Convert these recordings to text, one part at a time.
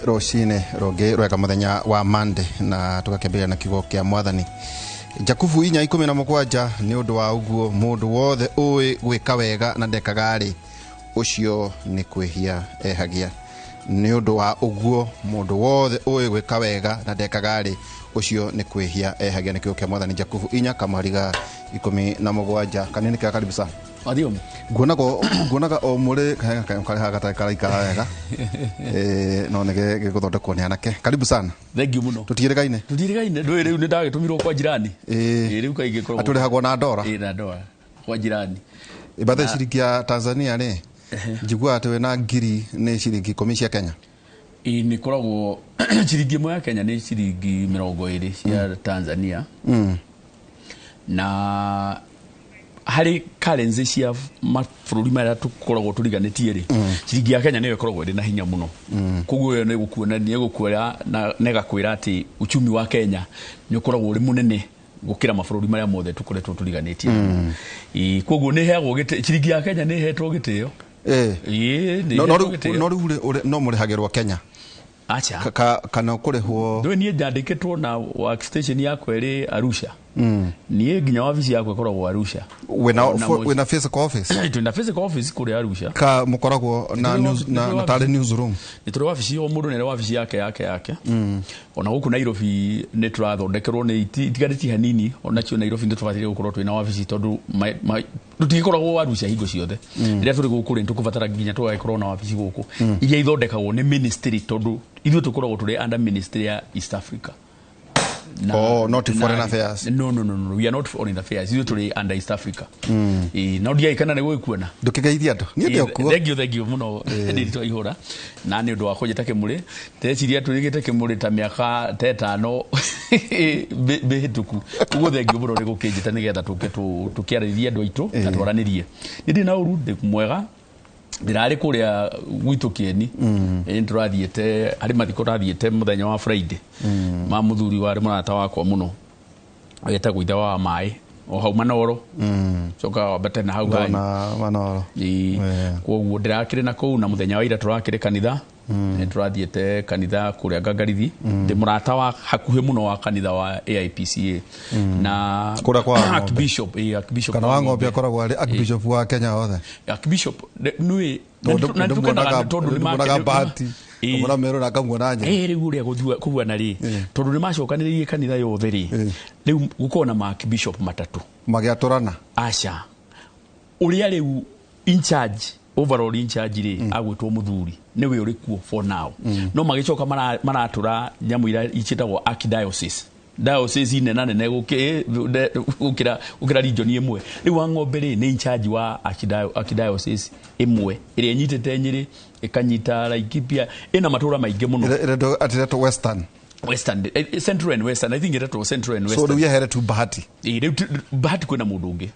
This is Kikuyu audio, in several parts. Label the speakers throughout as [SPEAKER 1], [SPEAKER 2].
[SPEAKER 1] Rũcinĩ rũngĩ rwega, mũthenya wa Monday, na tũgakĩambĩrĩria na kiugo kĩa Mwathani, Jakubu 4:17: "Nĩ ũndũ wa ũguo mũndũ wothe ũĩ gwĩka wega na ndekaga-rĩ, ũcio nĩ kwĩhia ehagia." Nĩ ũndũ wa ũguo mũndũ wothe ũĩ gwĩka wega na ndekaga-rĩ, ũcio nĩ kwĩhia ehagia. Nĩ kiugo kĩa Mwathani, Jakubu 4 kamũhariga 17. Kanini kega, karibu sana.
[SPEAKER 2] Athiomi.
[SPEAKER 1] Nguonaga o mũrĩ karĩ gatarĩ karaikara wega. No nĩ gĩgũthondekwo nĩ anake. Karibu sana.
[SPEAKER 2] Thank you muno.
[SPEAKER 1] Tũtigĩrĩgaine.
[SPEAKER 2] Tũtirĩgaine, ndũĩ rĩu nĩ ndagĩtũmirwo kwa jirani. Ĩ, rĩu kaingĩ koragwo.
[SPEAKER 1] Atũrĩhagwo na ndora.
[SPEAKER 2] Ĩ, na ndora. Kwa jirani.
[SPEAKER 1] Bathe ciringi ya Tanzania rĩ, njiguaga atĩ wĩna 1000 nĩ ciringi 10 cia Kenya.
[SPEAKER 2] Ĩ, nĩ koragwo ciringi 1 ya Kenya nĩ ciringi 20 cia Tanzania. Na harĩ currency cia mabũrũri marĩa tũkoragwo tũriganĩtie rĩ, ciringi ya Kenya nĩyo ĩkoragwo ĩrĩ na hinya mũno. Koguo ĩyo nĩ ĩgũkuonania, ĩgũkwĩra na ĩgakwĩra atĩ uchumi wa Kenya nĩ ũkoragwo ũrĩ mũnene gũkĩra mabũrũri marĩa mothe tũkoretwo tũriganĩtie namo. Ĩ, koguo nĩ ĩheagwo gĩtĩ, ciringi ya Kenya nĩ ĩhetwo gĩtĩo. Ĩ, nĩ
[SPEAKER 1] No
[SPEAKER 2] ĩhetwo
[SPEAKER 1] rĩu
[SPEAKER 2] gĩtĩo.
[SPEAKER 1] No rĩu no mũrĩhagĩrwo Kenya?
[SPEAKER 2] Acha.
[SPEAKER 1] Kana kũrĩhwo?
[SPEAKER 2] Ndũĩ niĩ njandĩkĩtwo na workstation yakwa ĩrĩ Arusha. Niĩ nginya wabici yakwa ĩkoragwo Arusha.
[SPEAKER 1] Wĩna
[SPEAKER 2] Ona
[SPEAKER 1] wĩna physical office?
[SPEAKER 2] Twĩna physical office kũrĩa Arusha.
[SPEAKER 1] Ka mũkoragwo na
[SPEAKER 2] Nĩ tũrĩ
[SPEAKER 1] news
[SPEAKER 2] nĩ tũrĩ
[SPEAKER 1] na tarĩ newsroom?
[SPEAKER 2] Nĩ tũrĩ wabici, o mũndũ nĩ arĩ wabici yake yake yake. Ona gũkũ Nairobi nĩ tũrathondekerwo, nĩ itigarĩtie hanini, onacio Nairobi nĩ tũbataire gũkorwo twĩna wabici, tondũ tũtigĩkoragwo Arusha hingo ciothe. Rĩrĩa tũrĩ gũkũ rĩ, nĩ tũkũbatara nginya tũgagĩkorwo na wabici gũkũ iria ithondekagwo nĩ ministry, tondũ ithuĩ tũkoragwo tũrĩ under ministry ya East Africa.
[SPEAKER 1] Oh, not foreign affairs.
[SPEAKER 2] No, we are not foreign affairs. Ithuĩ tũrĩ under East Africa. Ĩ, no ndiagĩkana nĩ gũgĩkuona.
[SPEAKER 1] Ndũkĩgeithia andũ, niĩ ndĩ o kuo.
[SPEAKER 2] Thank you, thank you muno, ndĩritwa ihũra na nĩ ũndũ wa kũnjĩta kĩmũrĩ. Ndĩreciria twĩrĩgĩte kĩmũrĩ ta mĩaka ta 5 mĩhĩtũku. Ũguo thank you mũno nĩ gũkĩnjĩta nĩgetha tũke tũkĩarĩrie andũ aitũ na twaranĩrie. Nĩ ndĩ na ũru, ndĩ mwega, ndĩrarĩ kũrĩa gwitũ Kĩeni. Ĩ, nĩtũrathiĩte harĩ mathiko, tũrathiĩte mũthenya wa Friday ma mũthuri warĩ mũrata wakwa mũno, etagwo ithe wa maĩ o hau Manoro, coka wambate na hau hanyu.
[SPEAKER 1] Ndona Manoro.
[SPEAKER 2] Ĩĩ. Koguo ndĩrakĩrĩ na kũu, na mũthenya wa ira tũrakĩrĩ kanitha, nĩ tũrathiĩte kanitha kũrĩa Ngangarithi. Ndĩ mũrata wa hakuhĩ mũno wa kanitha wa AIPCA na
[SPEAKER 1] Kũrĩa kwa Wang'ombe.
[SPEAKER 2] Archbishop, ĩĩ, Archbishop
[SPEAKER 1] Kana
[SPEAKER 2] wa
[SPEAKER 1] Wang'ombe akoragwo arĩ archbishop wa Kenya othe?
[SPEAKER 2] Archbishop nĩũĩ na nĩtũkenaga tondũ nĩ
[SPEAKER 1] Ndĩmuonaga Bahati. Ngamwona Meru na ngamuona Nyeri.
[SPEAKER 2] Ĩ, rĩu ũrĩa kũhuana rĩ, tondũ nĩ macokanĩrĩirie kanitha yothe rĩ, rĩu gũkorwo na ma-archbishop matatũ.
[SPEAKER 1] Magĩatũrana.
[SPEAKER 2] Aca, ũrĩa rĩu in charge, overall in charge rĩ, agwĩtwo mũthuri nĩwe ũrĩ kuo for now, no magĩcoka maratũra nyamũ iria ciĩtagwo archdiocese, diocese nena nene gũkĩra region ĩmwe. Rĩu Wang'ombe rĩ, nĩ in charge wa archdiocese ĩmwe ĩrĩa ĩnyitĩte Nyĩrĩ, ĩkanyita Laikipia, ĩna matũra maingĩ mũno.
[SPEAKER 1] Ĩretwo atĩretwo Western.
[SPEAKER 2] Western, Central and Western, I think ĩretwo Central and
[SPEAKER 1] So
[SPEAKER 2] Western.
[SPEAKER 1] rĩu yehere tu Bahati.
[SPEAKER 2] Ĩ, rĩu Bahati kwĩna mũndũ ũngĩ,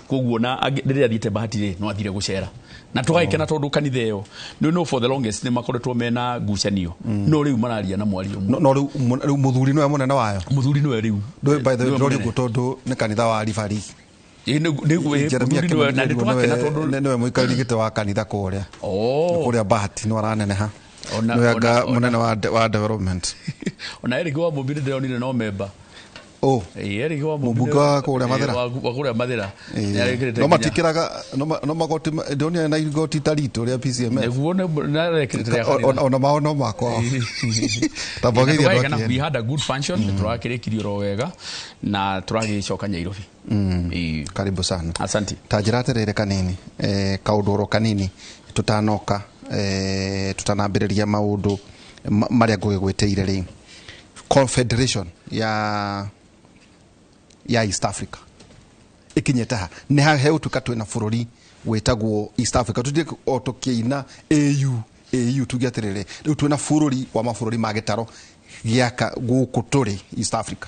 [SPEAKER 2] koguo na rĩrĩa athiĩte Bahati rĩ, no athire gũcera na tũgagĩkena, tondũ kanitha ĩyo nĩ no for the longest nĩ makoretwo mena ngucanio, no rĩu mararia na mwario ũmwe.
[SPEAKER 1] No rĩu mũthuri nĩwe mũnene wayo.
[SPEAKER 2] Mũthuri nĩwe rĩu.
[SPEAKER 1] Ndũĩ, by the way,
[SPEAKER 2] Nĩwe
[SPEAKER 1] ndĩroria
[SPEAKER 2] mũnene.
[SPEAKER 1] ũguo tondũ nĩ kanitha wa Ribari.
[SPEAKER 2] Ĩ,
[SPEAKER 1] Jeremia
[SPEAKER 2] mũthuri nĩwe, na
[SPEAKER 1] Kĩmani
[SPEAKER 2] nĩ tũgakena tondũ
[SPEAKER 1] nĩwe mũikarĩri gĩtĩ wa kanitha kũrĩa.
[SPEAKER 2] Oh.
[SPEAKER 1] Kũrĩa Bahati nĩ araneneha. Nĩwe anga mũnene wa development.
[SPEAKER 2] Ona Eric wa Mũmbi nĩ ndĩronire no memba.
[SPEAKER 1] Oh.
[SPEAKER 2] Ĩ, Eric wa Mũmbi.
[SPEAKER 1] Mũmbunge wa kũrĩa Mathĩra.
[SPEAKER 2] Wa kũrĩa Mathĩra. Nĩarekĩrĩte
[SPEAKER 1] No
[SPEAKER 2] nginya-
[SPEAKER 1] matikĩraga no magoti, ndonire na igoti ta ritũ rĩa PCMF.
[SPEAKER 2] Nĩguo nĩarekĩrĩte rĩa kanitha.
[SPEAKER 1] Ona mao no makwa tambagĩria andũ
[SPEAKER 2] Tũgagĩkena,
[SPEAKER 1] a
[SPEAKER 2] we
[SPEAKER 1] Kĩeni.
[SPEAKER 2] had a good function, tũrakĩrĩkirie oro wega na tũragĩcoka Nyairobi. Ĩ.
[SPEAKER 1] Karibu sana.
[SPEAKER 2] Asante.
[SPEAKER 1] Ta njĩra atĩrĩrĩ kanini, kaũndũ oro kanini tũtanoka, tũtanambĩrĩria maũndũ marĩa ngũgĩgwĩtĩire rĩ, confederation ya East Africa ĩkinyĩte ha? Nĩ ha hegũtuĩka twĩna bũrũri wĩtagwo East Africa? Tũthiĩ o tũkĩina AU AU, tuge atĩrĩrĩ, rĩu twĩna bũrũri wa mabũrũri ma gĩtaro gĩaka gũkũ tũrĩ East Africa.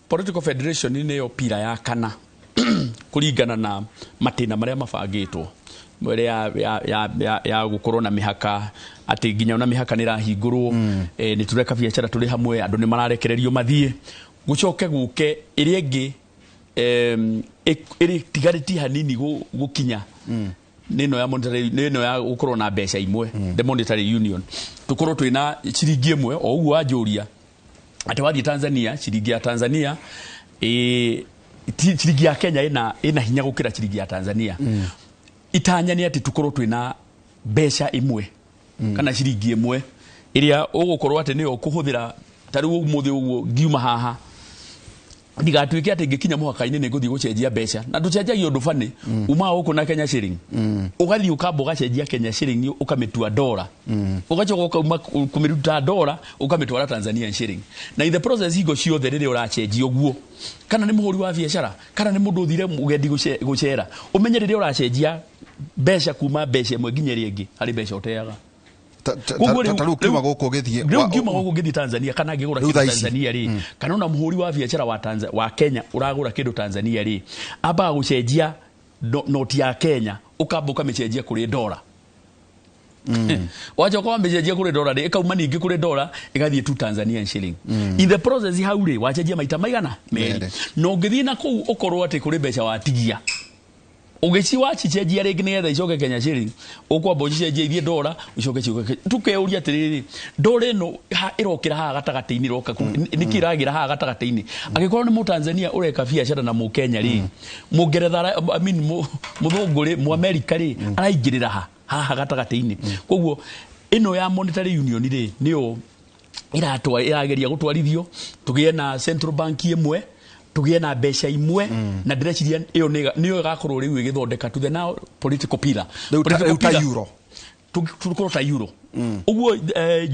[SPEAKER 2] Political federation nĩyo pira ya kana kũringana na matĩna marĩa mabangĩtwo ĩrĩa ya gũkorwo na mĩhaka, atĩ nginya ona mĩhaka nĩ ĩrahingũrwo, nĩ tũreka biacara tũrĩ hamwe, andũ nĩ mararekererio mathiĩ, gũcoke gũke ĩrĩa ĩngĩ, ĩrĩ tigarĩtie hanini gũkinya. Nĩ ĩno ya monetary, nĩ ĩno ya gũkorwo na mbeca imwe, the monetary union, tũkorwo twĩna ciringi ĩmwe. O ũguo wanjũria atĩ wathiĩ Tanzania, ciringi ya Tanzania ciringi ya Kenya ĩna hinya gũkĩra ciringi ya Tanzania. Itanya nĩ atĩ tũkorwo twĩna mbeca ĩmwe kana ciringi ĩmwe ĩrĩa ũgũkorwo atĩ nĩyo ũkũhũthĩra. Ta rĩu ũmũthĩ ũguo ngiuma haha, ndigatuĩke atĩ ngĩkinya mũhaka-inĩ nĩ ngũthiĩ gũcenjia mbeca, na ndũcenjagia ũndũ bani. Umaga gũkũ na Kenya shilling, ũgathiĩ ũkamba ũgacenjia Kenya shilling, ũkamĩtua dora, ũgacoka ũkauma kũmĩruta dora, ũkamĩtwara Tanzania shilling. Na in the process, hingo ciothe rĩrĩa ũracenjia ũguo, kana nĩ mũhũri wa biacara kana nĩ mũndũ ũthire mũgendi gũcera, ũmenye rĩrĩa ũracenjia mbeca kuma mbeca ĩmwe nginya ĩrĩa ĩngĩ, harĩ mbeca ũteaga. Koguo
[SPEAKER 1] Ta rĩu kiuma gũkũ ũgĩthiĩ
[SPEAKER 2] rĩu ngiuma gũkũ ngĩthiĩ Tanzania kana ngĩgũra
[SPEAKER 1] Rĩu
[SPEAKER 2] kĩndũ
[SPEAKER 1] thaa ici.
[SPEAKER 2] Tanzania rĩ, kana ona mũhũri wa biacara wa Kenya ũragũra kĩndũ Tanzania rĩ, ambaga gũcenjia noti ya Kenya, ũkamba ũkamĩcenjia kũrĩ dora. Wacoka wamĩcenjia kũrĩ dora rĩ, ĩkauma ningĩ kũrĩ dora ĩgathiĩ tu Tanzanian shilling. In the process hau rĩ, wacenjia maita maigana? Merĩ.
[SPEAKER 1] Merĩ.
[SPEAKER 2] Na ũngĩthiĩ na kũu ũkorwo atĩ kũrĩ mbeca watigia, ũgĩci wacicenjia rĩngĩ nĩgetha icoke Kenya shilling, ũkwamba ũcicenjie ithiĩ dora, icoke ciũke. Tukeuria atĩrĩrĩ, dora ĩno ĩrokĩra haha gatagatĩ-inĩ, ĩroka nĩkĩ ĩragĩra haha gatagatĩ-inĩ? Angĩkorwo nĩ Mũtanzania ũreka biacara na Mũkenya rĩ, Mũngeretha I mean, mũthũngũ rĩ, Mũamerika rĩ, araingĩrĩra ha haha gatagatĩ-inĩ? Koguo ĩno ya monetary union rĩ, nĩyo iratwa irageria gũtwarithio, tũgĩe na central bank ĩmwe, tũgĩe na mbeca imwe. Na ndĩreciria ĩyo nĩyo ĩgakorwo rĩu ĩgĩthondeka to the now political pillar.
[SPEAKER 1] Rĩu
[SPEAKER 2] Political
[SPEAKER 1] rĩu ta
[SPEAKER 2] pillar.
[SPEAKER 1] Euro.
[SPEAKER 2] Tũkorwo ta euro ũguo,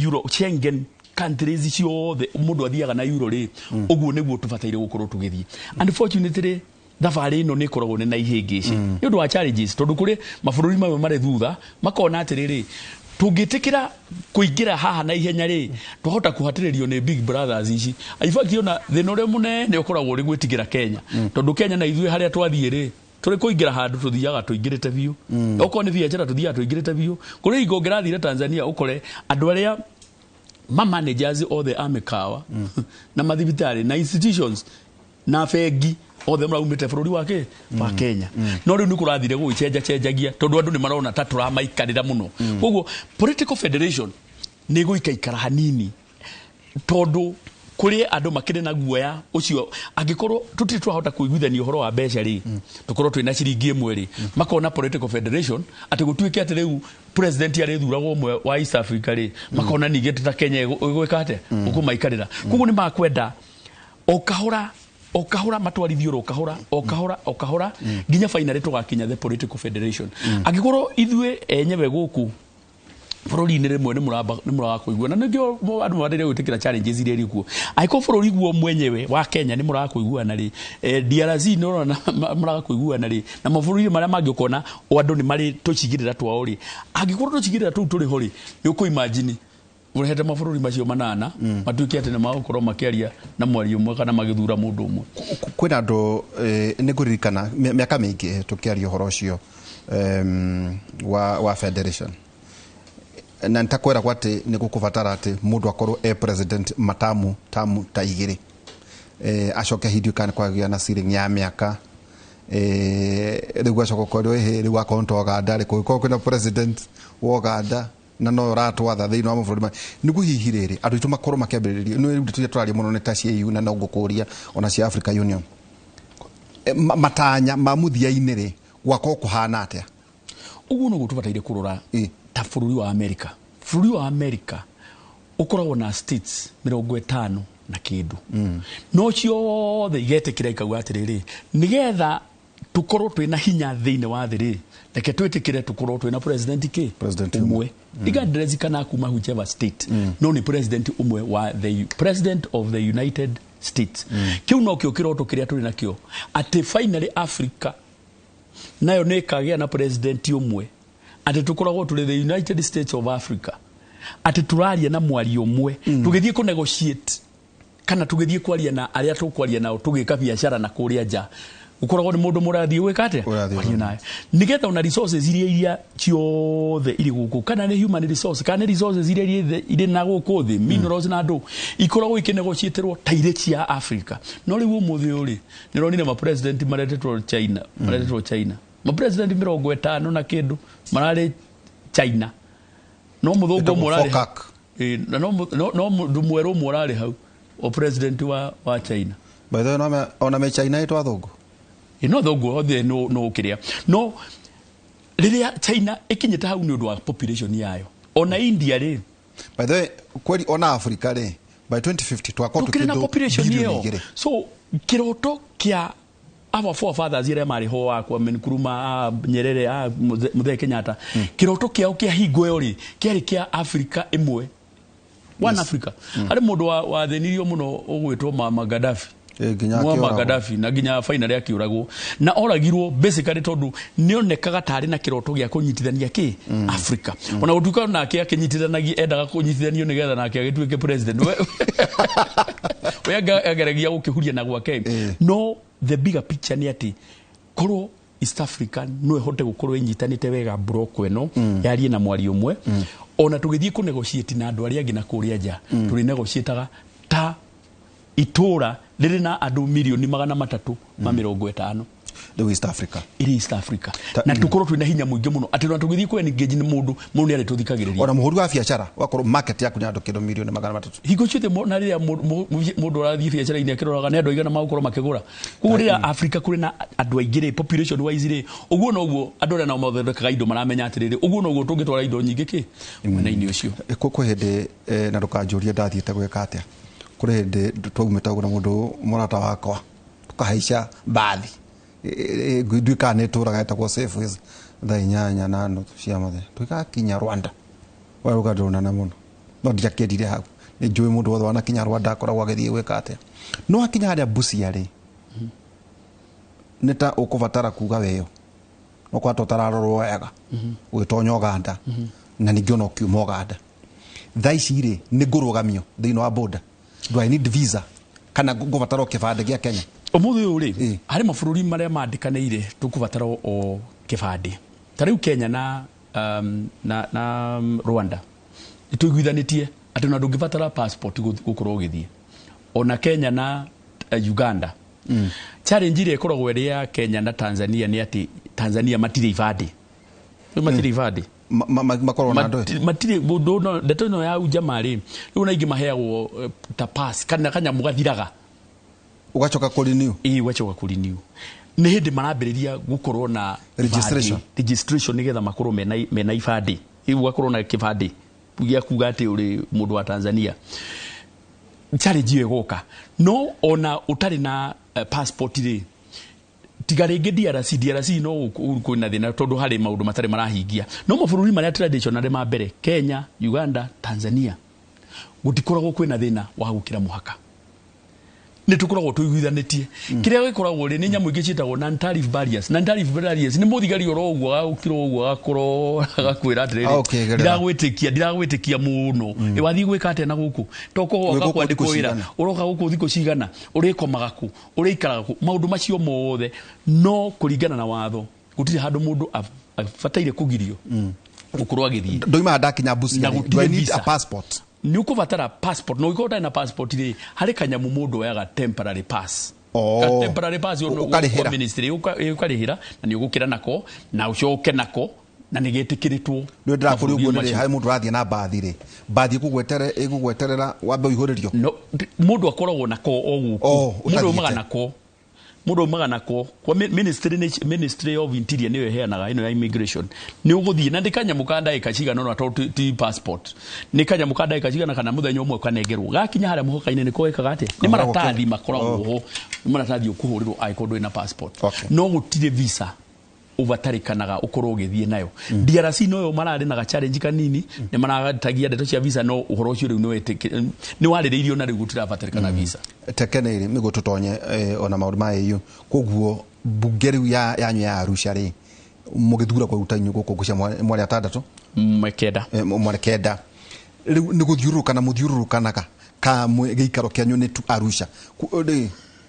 [SPEAKER 2] euro Schengen countries ciothe mũndũ athiaga na euro rĩ, ũguo nĩguo tũbataire gũkorwo tũgĩthiĩ. Unfortunately, thabarĩ ĩno nĩ ĩkoragwo nĩ na ihĩngĩcĩ nĩ ũndũ wa challenges, tondũ kũrĩ mabũrũri mamwe marĩ thutha makona atĩrĩrĩ, tũngĩtĩkĩra kũingĩra haha na ihenya rĩ, twahota kũhatĩrĩrio nĩ big brothers ici. In fact, ona thĩna ũrĩa mũnene ũkoragwo ũrĩ gwĩtigĩra Kenya, tondũ Kenya na ithuĩ harĩa twathiĩ rĩ, tũrĩ kũingĩra handũ tũthiaga tũingĩrĩte biũ. Okorwo nĩ biacara, tũthiaga tũingĩrĩte biũ. Kũrĩ hingo ũngĩrathire Tanzania, ũkore andũ arĩa ma managers othe a mĩkawa na mathibitarĩ na institutions na bengi othe maraumĩte bũrũri wa kĩ wa Kenya. No rĩu nĩ kũrathire gũgĩcenja cenjagia, tondũ andũ nĩ marona ta tũramaikarĩra mũno. Koguo political federation nĩ ĩgũikaikara hanini, tondũ kũrĩ andũ makĩrĩ na guoya ũcio. Angĩkorwo tũtirĩ twahota kũiguithania ũhoro wa mbeca rĩ, tũkorwo twĩna ciringi ĩmwe rĩ, makona political federation atĩ gũtuĩke atĩ rĩu president arĩthuragwo ũmwe wa East Africa rĩ, makona ningĩ ta Kenya ĩgwĩka atĩa ũkũmaikarĩra. Koguo nĩ makwenda o kahora o kahora matwarithio o kahora o kahora o kahora nginya finally tũgakinya the political federation. Angĩkorwo ithuĩ enyewe gũkũ bũrũri-inĩ rĩmwe nĩ mũramba nĩ mũraga kũigua, na nĩkĩo andũ mabataire gwĩtĩkĩra challenges iria irĩ kuo. Angĩkorwo bũrũri guo mwenyewe wa Kenya nĩ mũraga kũiguana rĩ, DRC nĩ ũrona mũraga kũiguana rĩ, na mabũrũri marĩa mangĩ ũkona o andũ nĩ marĩ tũcigĩrĩra twao rĩ, angĩkorwo tũcigĩrĩra tũu tũrĩ ho rĩ, nĩ ũkũ imagine ũrehete mabũrũri macio manana matuĩke atĩ nĩ magũkorwo makĩaria na mwario ũmwe kana magĩthura mũndũ ũmwe?
[SPEAKER 1] Kwĩna andũ, nĩ ngũririkana mĩaka mĩingĩ tũkĩaria ũhoro ũcio wa federation, na nĩtakwĩragwo atĩ nĩ gũkũbatara atĩ mũndũ akorwo e president matamu tamu ta igĩrĩ, acoke hindi kana kwagĩa na ceiling ya mĩaka, rĩu gacoka ũkorwo ĩhĩ rĩu akorwo nĩ ta Uganda rĩ, kũngĩkorwo kwĩna president wa Uganda na no ũratwatha thĩinĩ wa mabũrũri nĩguo hihi rĩrĩ andũ aitũ makorwo makĩambĩrĩria nĩ rĩu tũrĩa tũraria mũno nĩ ta cia EU, na no ngũkũria ona cia Africa Union. Matanya ma mũthia-inĩ rĩ, gwakorwo kũhana atĩa?
[SPEAKER 2] Ũguo noguo tũbataire kũrora ta bũrũri wa America. Bũrũri wa America ũkoragwo na states 50 na kĩndũ, no ciothe igetĩkĩra ikauga atĩrĩrĩ, nĩgetha tũkorwo twĩna hinya thĩinĩ wa thĩ rĩ, reke twĩtĩkĩre tũkorwo twĩna president kĩ?
[SPEAKER 1] President
[SPEAKER 2] ũmwe, regardless kana kuma whichever state, no nĩ president ũmwe wa the president of the United States. Kĩu nokĩo kĩroto kĩrĩa tũrĩ nakĩo, atĩ finally Africa nayo nĩ ĩkagĩa na president ũmwe, atĩ tũkoragwo tũrĩ the United States of Africa, atĩ tũraria na mwario ũmwe, tũgĩthiĩ kũ negotiate kana tũgĩthiĩ kwaria na arĩa tũkwaria nao, tũgĩka biacara na kũrĩa nja, ũkoragwo nĩ mũndũ mũrathiĩ gwĩka atĩa?
[SPEAKER 1] Ũrathiĩ
[SPEAKER 2] kwaria naye, nĩgetha ona resources iria ciothe irĩ gũkũ, kana nĩ human resource kana nĩ resources iria irĩ na gũkũ thĩ, minerals na andũ, ikoragwo ikĩnegotiatĩrwo ta irĩ cia Africa. No rĩu ũmũthĩ ũyũ rĩ, nĩronire ma president maretetwo China, maretetwo China. Ma president 50 na kindu mararĩ China, no mũthũngũ
[SPEAKER 1] Ĩtagwo
[SPEAKER 2] ũmwe ũrarĩ
[SPEAKER 1] FOCAC.
[SPEAKER 2] Ĩ, na no mũndũ mwerũ ũmwe ũrarĩ hau, o president wa China.
[SPEAKER 1] By the way, ona me China ĩtwa athũngũ.
[SPEAKER 2] Ĩ, no thũngũ othe no kĩrĩa, no rĩrĩa China ĩkinyĩte hau nĩ ũndũ wa population yayo, ona India rĩ.
[SPEAKER 1] By the way, kweli ona Africa rĩ, by 2050 twakorwo
[SPEAKER 2] tũkĩrĩ na
[SPEAKER 1] tũkĩndũ
[SPEAKER 2] population
[SPEAKER 1] bilioni
[SPEAKER 2] ĩyo.
[SPEAKER 1] 2.
[SPEAKER 2] So kĩroto kĩa our forefathers arĩa marĩ ho wa Kwame Nkrumah, a Nyerere, a Muthee Kenyatta, kĩroto kĩao kĩa hingo ĩyo rĩ, kĩarĩ kĩa Africa ĩmwe, one Africa. Harĩ mũndũ wathĩnirio mũno ũgwĩtwo Muammar Gaddafi.
[SPEAKER 1] Nginya
[SPEAKER 2] Muammar
[SPEAKER 1] akĩũragwo.
[SPEAKER 2] Gaddafi, na nginya finally akĩũragwo, na oragirwo basically tondũ nĩonekaga tarĩ na kĩroto gĩa kũnyitithania kĩ Africa, ona gũtuĩka nake akĩnyitithanagia, endaga kũnyitithanio nĩgetha nake agĩtuĩke president. We ageragia gũkĩhuria na gwake. No the bigger picture nĩ atĩ korwo East Africa no ĩhote gũkorwo ĩnyitanĩte wega, block ĩno yarie na mwario ũmwe, ona tũgĩthiĩ kũ negotiate na andũ arĩa angĩ na kũrĩa nja, tũrĩ negotiataga ta itũra rĩrĩ na andũ 350,000,000.
[SPEAKER 1] Rĩu East Africa
[SPEAKER 2] ĩrĩ East Africa, na tũkorwo twĩna hinya mũingĩ mũno atĩ ona tũgĩthiĩ kũ engage nĩ mũndũ, mũndũ nĩ arĩtũthikagĩrĩria.
[SPEAKER 1] Ona mũhũri wa biacara wakorwo market yaku nĩ andũ kĩndũ 300,000,000.
[SPEAKER 2] Hingo ciothe na rĩrĩa mũndũ arathiĩ biacara-inĩ akĩroraga nĩ andũ aigana magũkorwo makĩgũra. Koguo rĩrĩa Africa kũrĩ na andũ aingĩ rĩ, population wise rĩ, ũguo noguo andũ arĩa nao mathondekaga indo maramenya atĩrĩrĩ, ũguo noguo tũngĩtwara indo nyingĩ kĩ mwena-inĩ ũcio.
[SPEAKER 1] Kwĩ hĩndĩ, na ndũkanjũrie ndathiĩte gwĩka atĩa, kũrĩ hĩndĩ twaumĩte ũguo na mũndũ mũrata wakwa tũkahaica mbathi, nduĩkaga nĩ ĩtũraga ĩtagwo Safeways, thaa 8:30 cia mũthenya tũgĩgakinya Rwanda. We rũgendo rũnene mũno, no ndiakĩrire hau, nĩ njũĩ mũndũ wothe wanakinya Rwanda akoragwo agĩthiĩ gwĩka atĩa. No akinya harĩa Busia rĩ, nĩ ta ũkũbatara kuga weyo no kwata ũtararorwo wega ũgĩtonya Ũganda, na ningĩ ona ũkiuma Ũganda thaa ici rĩ, nĩ ngũrũgamio thĩinĩ wa border? Do I need visa kana ngũbatara o kĩbandĩ gĩa Kenya?
[SPEAKER 2] Ũmũthĩ ũyũ rĩ, harĩ mabũrũri marĩa mandĩkanĩire tũkũbatara o kĩbandĩ, ta rĩu Kenya na Rwanda nĩ tũiguithanĩtie atĩ ona ndũngĩbatara passport gũkorwo ũgĩthiĩ, ona Kenya na Uganda. Challenge ĩrĩa ĩkoragwo ĩrĩ ya Kenya na Tanzania nĩ atĩ Tanzania matirĩ ibandĩ. Rĩu matirĩ ibandĩ.
[SPEAKER 1] Makorwo na andũ.
[SPEAKER 2] Matirĩ mũndũ ndeto ĩno ya ujamaa rĩ, rĩu na ingĩ maheagwo ta pass kana kanyamũ gathiraga.
[SPEAKER 1] Ũgacoka kũ-renew.
[SPEAKER 2] Ĩĩ, ũgacoka kũ-renew. Nĩ hĩndĩ marambĩrĩria gũkorwo na
[SPEAKER 1] Registration.
[SPEAKER 2] ibandĩ, registration, nĩgetha makorwo mena ibandĩ. Rĩu ũgakorwo na kĩbandĩ gĩa kuga atĩ ũrĩ mũndũ wa Tanzania. Challenge ĩyo ĩgoka, no ona ũtarĩ na passport rĩ, tiga rĩngĩ DRC. DRC no kwĩna thĩna tondũ harĩ maũndũ matarĩ marahingia, no mabũrũri marĩa traditionally ma mbere, Kenya, Uganda, Tanzania, gũtikoragwo kwĩna thĩna wa gũkĩra mũhaka, nĩ tũkoragwo tũiguithanĩtie. Kĩrĩa gĩkoragwo rĩ, nĩ nyamũ ingĩ ciĩtagwo non tariff barriers. Non tariff barriers nĩ mũthigari oro ũguo agũkĩra ũguo agakorwo agakwĩra atĩrĩrĩ,
[SPEAKER 1] Ah, okay, gerera.
[SPEAKER 2] Ndiragwĩtĩkia mũno. Ĩ, wathiĩ gwĩka atĩa na gũkũ toko
[SPEAKER 1] Wĩ
[SPEAKER 2] woka
[SPEAKER 1] gũkũ
[SPEAKER 2] kwandĩkwo
[SPEAKER 1] thikũ
[SPEAKER 2] wĩra?
[SPEAKER 1] cigana?
[SPEAKER 2] Ũroka gũkũ thikũ cigana? Ũrĩkomaga kũ? Ũrĩikaraga kũ? Maũndũ macio mothe, no kũringana na watho gũtirĩ handũ mũndũ abataire kũgirio gũkorwo agĩthiĩ.
[SPEAKER 1] Ndoima ndakinya Busia
[SPEAKER 2] Na
[SPEAKER 1] rĩ,
[SPEAKER 2] gũtirĩ
[SPEAKER 1] do I need
[SPEAKER 2] visa.
[SPEAKER 1] a passport?
[SPEAKER 2] Nĩ ũkũbatara passport, no ũngĩkorwo ũtarĩ na passport rĩ, harĩ kanyamũ mũndũ oyaga, temporary pass.
[SPEAKER 1] Oh.
[SPEAKER 2] Ka temporary pass
[SPEAKER 1] Ũkarĩhĩra.
[SPEAKER 2] Kwa ministry ũkarĩhĩra na nĩ ũgũkĩra nako na ũcoke nako na nĩ gĩtĩkĩrĩtwo.
[SPEAKER 1] Nĩ ndĩrakũria ũguo
[SPEAKER 2] Mabũrũri
[SPEAKER 1] nĩ rĩ,
[SPEAKER 2] macio.
[SPEAKER 1] harĩ mũndũ ũrathiĩ na mbathi rĩ, mbathi ĩgũgweterera wambe ũihũrĩrio?
[SPEAKER 2] No, mũndũ akoragwo nako o gũkũ.
[SPEAKER 1] Oh,
[SPEAKER 2] Mũndũ
[SPEAKER 1] ũtathiĩte.
[SPEAKER 2] aumaga nako, mũndũ aumaga nako kwa ministry, Ministry of Interior nĩyo ĩheanaga ĩno ya immigration. Nĩ ũgũthiĩ na ndĩ kanyamũ ka ndagĩka cigana ũna, tondũ ti passport, nĩ kanyamũ ka ndagĩka cigana kana mũthenya ũmwe, ũkanengerwo gakinya harĩa mũhaka-inĩ. Nĩ koĩkaga atĩa? Nĩ
[SPEAKER 1] Kahũragwo
[SPEAKER 2] maratathi
[SPEAKER 1] Kenya.
[SPEAKER 2] makoragwo ho, nĩ maratathi ũkũhũrĩrwo angĩkorwo ndũrĩ na passport. No gũtirĩ visa ũbatarĩkanaga ũkorwo ũgĩthiĩ nayo. DRC noyo mararĩ na ga-challenge kanini, nĩ maratagia ndeto cia visa, no ũhoro ũcio rĩu nĩ warĩrĩirio na rĩu gũtirabatarĩkana visa.
[SPEAKER 1] Tekene rĩ, nĩguo tũtonye ona maũndũ ma AU, koguo mbunge rĩu yanyu ya Arusha rĩ, mũgĩthura kũruta inyuĩ gũkũ ngũcia mwarĩ atandatũ?
[SPEAKER 2] 9.
[SPEAKER 1] Mwarĩ 9. Rĩu nĩ gũthiũrũrũkana mũthiũrũrũkanaga ka gĩikaro kĩanyu nĩ tu Arusha? Rĩ,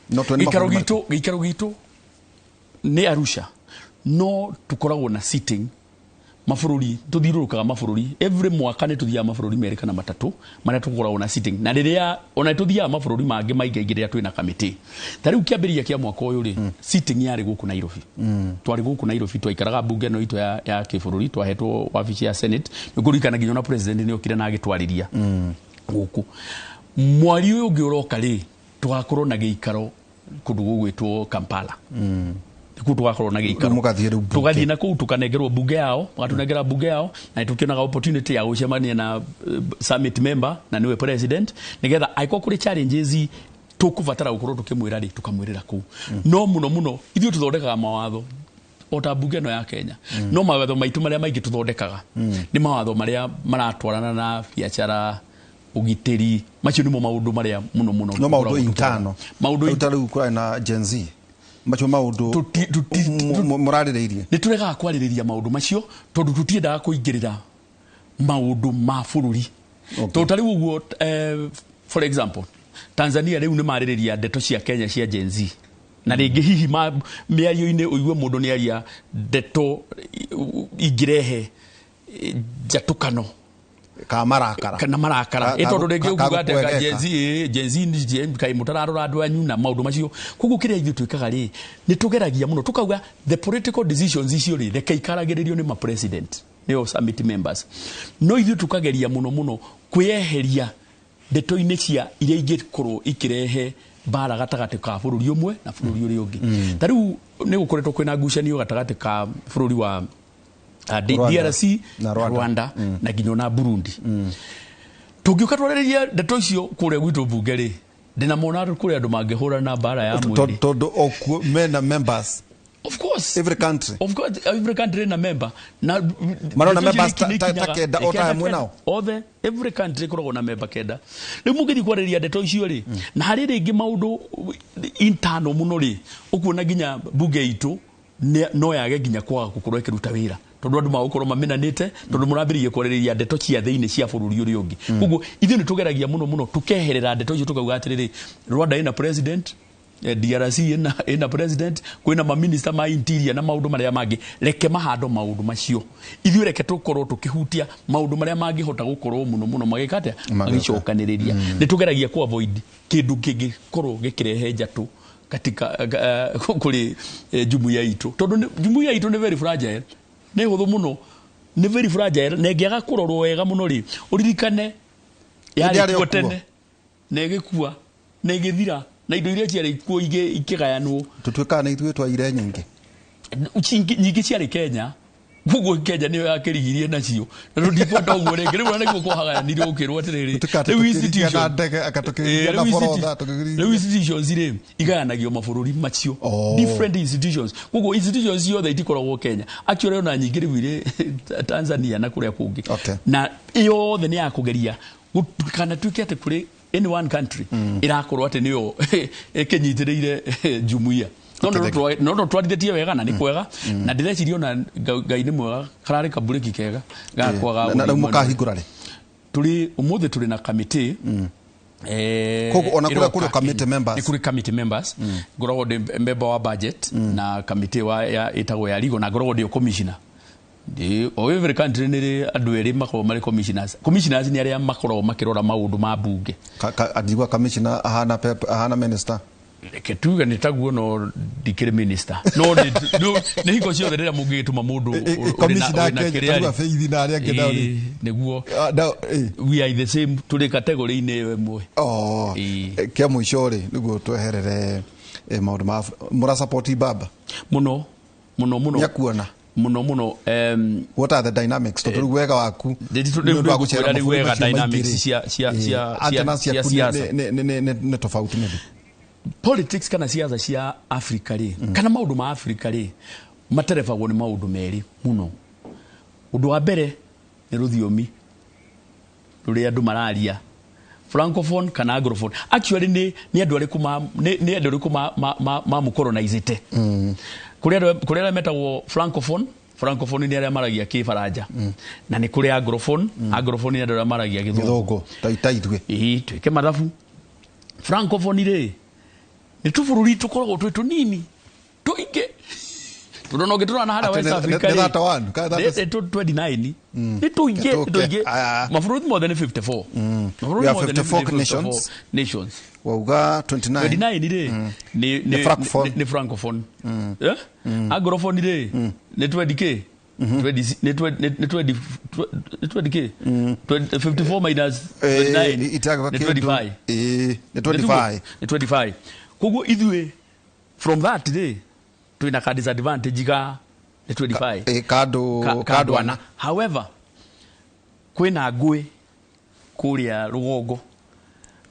[SPEAKER 1] no tuone
[SPEAKER 2] gĩikaro
[SPEAKER 1] mabũrũri
[SPEAKER 2] gitũ, gĩikaro gitũ nĩ Arusha, no tũkoragwo na sitting Mabũrũri tũthiũrũrũkaga mabũrũri every mwaka, nĩ tũthiaga mabũrũri merĩ kana matatũ marĩa tũkoragwo na sitting, na rĩrĩa ona nĩ tũthiaga mabũrũri mangĩ maingĩ aingĩ rĩrĩa twĩna kamĩtĩ. Ta rĩu kĩambĩrĩria kĩa mwaka ũyũ rĩ, sitting yarĩ gũkũ Nairobi. Twarĩ gũkũ Nairobi, twaikaraga mbunge ĩno itũ ya kĩbũrũri, twahetwo wabici ya Senate. Nĩ kũririkana nginya ona president nĩ okire na agĩtwarĩria gũkũ. Mweri ũyũ ũngĩ ũroka rĩ, tũgakorwo na gĩikaro kũndũ gũgwĩtwo Kampala. Nĩkuo tũgakorwo na gĩikaro.
[SPEAKER 1] Rĩu mũgathiĩ rĩu mbunge.
[SPEAKER 2] Tũgathiĩ na kũu, tũkanengerwo mbunge yao, magatũnengera mbunge yao, na nĩtũkĩonaga opportunity ya gũcemania na summit member, na nĩwe president, nĩgetha angĩkorwo kũrĩ challenges tũkũbatara gũkorwo tũkĩmwĩra rĩ, tũkamwĩrĩra kũu. No mũno mũno ithuĩ tũthondekaga mawatho o ta mbunge ĩno ya Kenya, no mawatho maitũ marĩa maingĩ tũthondekaga nĩ mawatho marĩa maratwarana na biacara, ũgitĩri. Macio nĩmo maũndũ marĩa mũno mũno
[SPEAKER 1] No maũndũ
[SPEAKER 2] tũkoragwo
[SPEAKER 1] intano.
[SPEAKER 2] Maũndũ
[SPEAKER 1] Rĩu ta rĩu kũrarĩ na Gen Z, macio maũndũ mũrarĩrĩirie?
[SPEAKER 2] Nĩ tũregaga kwarĩrĩria maũndũ macio tondũ tũtiendaga kũingĩrĩra maũndũ ma bũrũri. Tondũ ta rĩu ũguo, for example, Tanzania rĩu nĩ marĩrĩria ndeto cia Kenya cia Gen Z, na rĩngĩ hihi mĩario-inĩ ũigue mũndũ nĩ aria ndeto ingĩrehe njatũkano
[SPEAKER 1] Ka marakara.
[SPEAKER 2] Kana marakara. Ĩ tondũ rĩngĩ ũkuga atĩ anga
[SPEAKER 1] gũkwegeka.
[SPEAKER 2] Gen Z, Gen Z nĩ Gen, kaĩ mũtararora andũ anyu na maũndũ macio. Koguo kĩrĩa ithuĩ twĩkaga rĩ, nĩ tũgeragia mũno tũkauga the political decisions icio rĩ, reke ikaragĩrĩrio nĩ ma president, nĩo summit members, no ithuĩ tũkageria mũno mũno kwĩyeheria ndeto-inĩ cia iria ingĩkorwo ikĩrehe mbara gatagatĩ ka bũrũri ũmwe na bũrũri ũrĩa ũngĩ. Ta rĩu nĩ gũkoretwo kwĩna ngucanio gatagatĩ ka bũrũri wa
[SPEAKER 1] Rwanda.
[SPEAKER 2] DRC
[SPEAKER 1] Na Rwanda.
[SPEAKER 2] Rwanda na nginya ona Burundi. Tũngĩũka twarĩrĩria ndeto icio kũrĩa gwitũ mbunge rĩ, ndĩna mona kũrĩ andũ mangĩhũrana mbara ya mwĩrĩ.
[SPEAKER 1] Tondũ okuo mena members
[SPEAKER 2] Of course.
[SPEAKER 1] Every country.
[SPEAKER 2] Of course, every country ina member na
[SPEAKER 1] Marona
[SPEAKER 2] ndeto icio
[SPEAKER 1] members
[SPEAKER 2] nĩ
[SPEAKER 1] ta kenda o ta
[SPEAKER 2] kenda
[SPEAKER 1] hamwe
[SPEAKER 2] kenda.
[SPEAKER 1] nao?
[SPEAKER 2] Othe, every country ĩkoragwo na member kenda. Rĩu mũngĩthiĩ kwarĩrĩria ndeto icio rĩ, na harĩ rĩngĩ maũndũ internal mũno rĩ, ũkuona nginya mbunge itũ no yage nginya kwaga gũkorwo ĩkĩruta wĩra, tondũ andũ magũkorwo mamenanĩte, tondũ mũrambĩrĩirie kwarĩrĩria ndeto cia thĩinĩ cia bũrũri ũrĩa ũngĩ. Koguo ithuĩ nĩ tũgeragia mũno mũno tũkeherera ndeto icio, tũkauga atĩrĩrĩ, Rwanda ĩna president, DRC ĩna president, kwĩna maminista ma interior na maũndũ marĩa mangĩ, reke mahando maũndũ macio. Ithuĩ reke tũkorwo tũkĩhutia maũndũ marĩa mangĩhota gũkorwo mũno mũno magĩka atĩa?
[SPEAKER 1] Magĩũka.
[SPEAKER 2] Magĩcokanĩrĩria. Nĩ tũgeragia ku avoid kĩndũ kĩngĩkorwo gĩkĩrehe njatũ katika kũrĩ jumuiya itũ, tondũ jumuiya itũ nĩ very fragile, nĩ hũthũ mũno, nĩ very fragile, na ĩngĩaga kũrorwo wega mũno rĩ, ũririkane
[SPEAKER 1] Hĩndĩ
[SPEAKER 2] yarĩ
[SPEAKER 1] yarĩ
[SPEAKER 2] kuo
[SPEAKER 1] o kuo.
[SPEAKER 2] tene na ĩgĩkua na ĩgĩthira, na indo iria ciarĩ kuo ingĩ ikĩgayanwo.
[SPEAKER 1] Tũtuĩkaga nĩ ithuĩ twaire nyingĩ.
[SPEAKER 2] Nyingĩ ciarĩ Kenya, koguo Kenya nĩyo yakĩrigirie nacio, na tũtikwenda ũguo rĩngĩ. Rĩu ona nĩguo kwahagayanire, ũkĩrwo atĩrĩrĩ,
[SPEAKER 1] Tũtuĩkaga
[SPEAKER 2] rĩu
[SPEAKER 1] tũkĩrigia na ndege, anga tũkĩrigia na borotha,
[SPEAKER 2] rĩu institutions rĩ, igayanagio mabũrũri macio. Different institutions, koguo institutions ciothe itikoragwo Kenya. Actually, ona nyingĩ rĩu irĩ Tanzania na kũrĩa kũngĩ. Na yothe nĩ ya kũgeria kana tuĩke atĩ kũrĩ any one country ĩrakorwo atĩ nĩyo ĩkĩnyitĩrĩire jumuiya. No
[SPEAKER 1] Thank you.
[SPEAKER 2] no twarithĩtie wega na nĩ kwega, na ndĩreciria ona Ngai nĩ mwega, kararĩ kaburĩki kega gakwaga
[SPEAKER 1] Na rĩu
[SPEAKER 2] gũthiĩ mwena.
[SPEAKER 1] mũkahingũra rĩ?
[SPEAKER 2] Tũrĩ ũmũthĩ tũrĩ na kamĩtĩ.
[SPEAKER 1] Koguo ona kũrĩa
[SPEAKER 2] Ĩroka
[SPEAKER 1] kũrĩ committee
[SPEAKER 2] Kenya.
[SPEAKER 1] members.
[SPEAKER 2] Nĩ kũrĩ committee members. Ngoragwo ndĩ member wa budget na committee wa ya ĩtagwo ya legal, na ngoragwo ndĩ o commissioner. O every country nĩ rĩ andũ erĩ makoragwo marĩ commissioners. Commissioners nĩ arĩa makoragwo makĩrora maũndũ ma mbunge.
[SPEAKER 1] Andigua commissioner ahana pep, ahana minister.
[SPEAKER 2] Reke tuge nĩ taguo, no ndikĩrĩ minister, no nĩ hingo ciothe rĩrĩa mũngĩgĩtũma mũndũ
[SPEAKER 1] Commissioner
[SPEAKER 2] ũrĩ na
[SPEAKER 1] Kenya,
[SPEAKER 2] kĩrĩa
[SPEAKER 1] tarua
[SPEAKER 2] rĩ.
[SPEAKER 1] Faith na arĩa angĩ nao rĩ.
[SPEAKER 2] Ĩĩ, nĩguo.
[SPEAKER 1] Ah,
[SPEAKER 2] We are the same, tũrĩ category-inĩ ĩyo ĩmwe.
[SPEAKER 1] Oh, kĩa mũico rĩ, nĩguo tweherere maũndũ ma mũra support baba?
[SPEAKER 2] Mũno mũno mũno.
[SPEAKER 1] Nĩakuona?
[SPEAKER 2] Mũno mũno.
[SPEAKER 1] What are the dynamics, tondũ rĩu wega waku
[SPEAKER 2] rĩu
[SPEAKER 1] nĩ ũndũ wa gũcera
[SPEAKER 2] rĩu
[SPEAKER 1] mabũrũri
[SPEAKER 2] wega
[SPEAKER 1] macio maingĩ
[SPEAKER 2] dynamics
[SPEAKER 1] rĩ. Antenna
[SPEAKER 2] cia
[SPEAKER 1] ciaku
[SPEAKER 2] siasa.
[SPEAKER 1] nĩ tofauti maybe.
[SPEAKER 2] Politics kana siasa cia Africa rĩ, kana maũndũ ma Africa rĩ, materebagwo nĩ maũndũ merĩ mũno. Ũndũ wa mbere nĩ rũthiomi rũrĩa andũ mararia, francophone kana anglophone. Actually, nĩ andũ arĩkũ nĩ andũ arĩkũ ma mũcolonizĩte. Kũrĩ arĩa metagwo francophone. Francophone nĩ arĩa maragia kĩbaranja, na nĩ kũrĩ anglophone. Anglophone nĩ andũ arĩa maragia gĩthũngũ.
[SPEAKER 1] Gĩthũngũ ta ithuĩ.
[SPEAKER 2] Ĩĩ, twĩke mathabu. Francophone rĩ, nĩ tũbũrũri tũkoragwo twĩ tũnini tũingĩ. Tondũ no ngĩtũrora na harĩa
[SPEAKER 1] Atĩ
[SPEAKER 2] West Africa
[SPEAKER 1] nĩ
[SPEAKER 2] rĩ,
[SPEAKER 1] 31, kana
[SPEAKER 2] nĩ 29 nĩ tũingĩ
[SPEAKER 1] Tũke.
[SPEAKER 2] tũingĩ.
[SPEAKER 1] Aya.
[SPEAKER 2] Mabũrũri mothe nĩ 54. Mabũrũri
[SPEAKER 1] We are
[SPEAKER 2] mothe nĩ
[SPEAKER 1] 54
[SPEAKER 2] 54
[SPEAKER 1] nations.
[SPEAKER 2] Nations.
[SPEAKER 1] Wauga 29.
[SPEAKER 2] 29 rĩ
[SPEAKER 1] Nĩ francophone.
[SPEAKER 2] nĩ francophone. Eh? Anglophone rĩ nĩ 20 k 20 nĩ 20 nĩ 20 nĩ 20 k 54 minus 29
[SPEAKER 1] Itaga
[SPEAKER 2] nĩ 25.
[SPEAKER 1] Nĩ 25.
[SPEAKER 2] Nĩ 25. Koguo ithuĩ from that rĩ twĩna ka disadvantage ga nĩ 25.
[SPEAKER 1] Kandũ
[SPEAKER 2] Kandwana. However, kwĩna ngũĩ kũrĩa rũgongo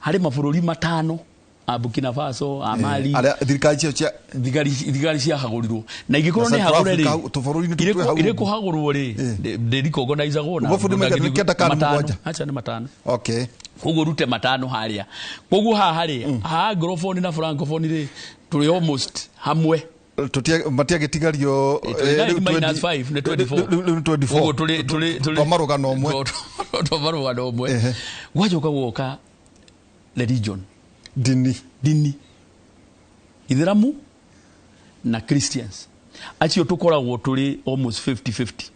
[SPEAKER 2] harĩ mabũrũri matano a Burkina Faso, a Mali,
[SPEAKER 1] Arĩa thirikari cio cia
[SPEAKER 2] thigari ciahagũrirwo na ingĩkorwo
[SPEAKER 1] Na
[SPEAKER 2] nĩ
[SPEAKER 1] Central
[SPEAKER 2] hagũre
[SPEAKER 1] Africa,
[SPEAKER 2] rĩ
[SPEAKER 1] tũbũrũri-inĩ tũu twĩ hau
[SPEAKER 2] irĩ
[SPEAKER 1] ũguo.
[SPEAKER 2] kũhagũrwo rĩ ndĩrikongonaicagwo na
[SPEAKER 1] Mabũrũri maigana? Nĩ kenda kana nĩ
[SPEAKER 2] matano.
[SPEAKER 1] mũgwanja?
[SPEAKER 2] Acha, nĩ matano.
[SPEAKER 1] Okay.
[SPEAKER 2] Koguo rute matano harĩa. Koguo haha rĩ, haha anglophone na francophone rĩ, tũrĩ almost hamwe.
[SPEAKER 1] Matiagĩtigario.
[SPEAKER 2] 29 minus 5 nĩ 24.
[SPEAKER 1] Rĩu nĩ 24.
[SPEAKER 2] Koguo tũrĩ
[SPEAKER 1] Twa marũgano ũmwe.
[SPEAKER 2] Twa marũgano ũmwe.
[SPEAKER 1] Ehe.
[SPEAKER 2] Gwacoka guoka religion.
[SPEAKER 1] Ndini.
[SPEAKER 2] Dini, ithiramu na Christians, acio tũkoragwo tũrĩ almost 50-50.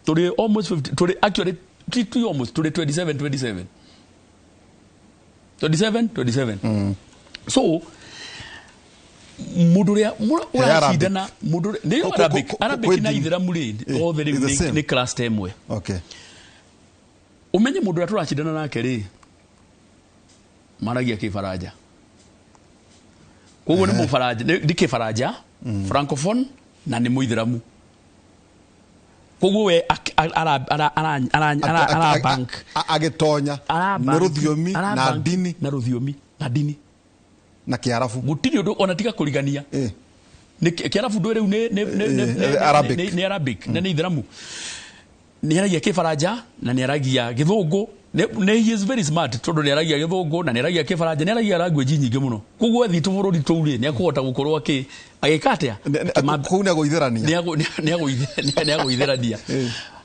[SPEAKER 2] Tũrĩ almost 50, tũrĩ actually ti almost, tũrĩ 27 27 27 27. So mũndũ ũrĩa
[SPEAKER 1] He Arabic.
[SPEAKER 2] ũracindana, mũndũ nĩ Arabic, Arabic
[SPEAKER 1] kwĩ
[SPEAKER 2] na
[SPEAKER 1] ndini.
[SPEAKER 2] ithiramu rĩ, othe
[SPEAKER 1] Is
[SPEAKER 2] rĩu
[SPEAKER 1] the same.
[SPEAKER 2] nĩ cluster ĩmwe.
[SPEAKER 1] Okay.
[SPEAKER 2] Ũmenye mũndũ ũrĩa tũracindana nake rĩ, maragia kĩbaranja, koguo nĩ mũbaranja, nĩ kĩbaranja, francophone, na nĩ mũithĩramu. Koguo we ara bank
[SPEAKER 1] Agĩtonya
[SPEAKER 2] ara
[SPEAKER 1] nĩ
[SPEAKER 2] bank-
[SPEAKER 1] rũthiomi
[SPEAKER 2] ara
[SPEAKER 1] na
[SPEAKER 2] bank
[SPEAKER 1] ndini.
[SPEAKER 2] Na rũthiomi na ndini.
[SPEAKER 1] Na kĩarabu.
[SPEAKER 2] Gũtirĩ ũndũ ona tiga kũrigania. Nĩ kĩarabu ndũĩ rĩu nĩ
[SPEAKER 1] Arabic.
[SPEAKER 2] Nĩ Arabic na nĩ ithĩramu, nĩ aragia kĩbaranja na nĩ aragia gĩthũngũ. Nĩ he is very smart tondũ nĩ aragia gĩthũngũ na nĩ aragia kĩbaranja, nĩ aragia language nyingĩ mũno. Koguo athiĩ tũbũrũri tũu rĩ, nĩ akũhota gũkorwo agĩka atĩa?
[SPEAKER 1] Kũu nĩ agũithĩrania.
[SPEAKER 2] Nĩ agũithĩrania.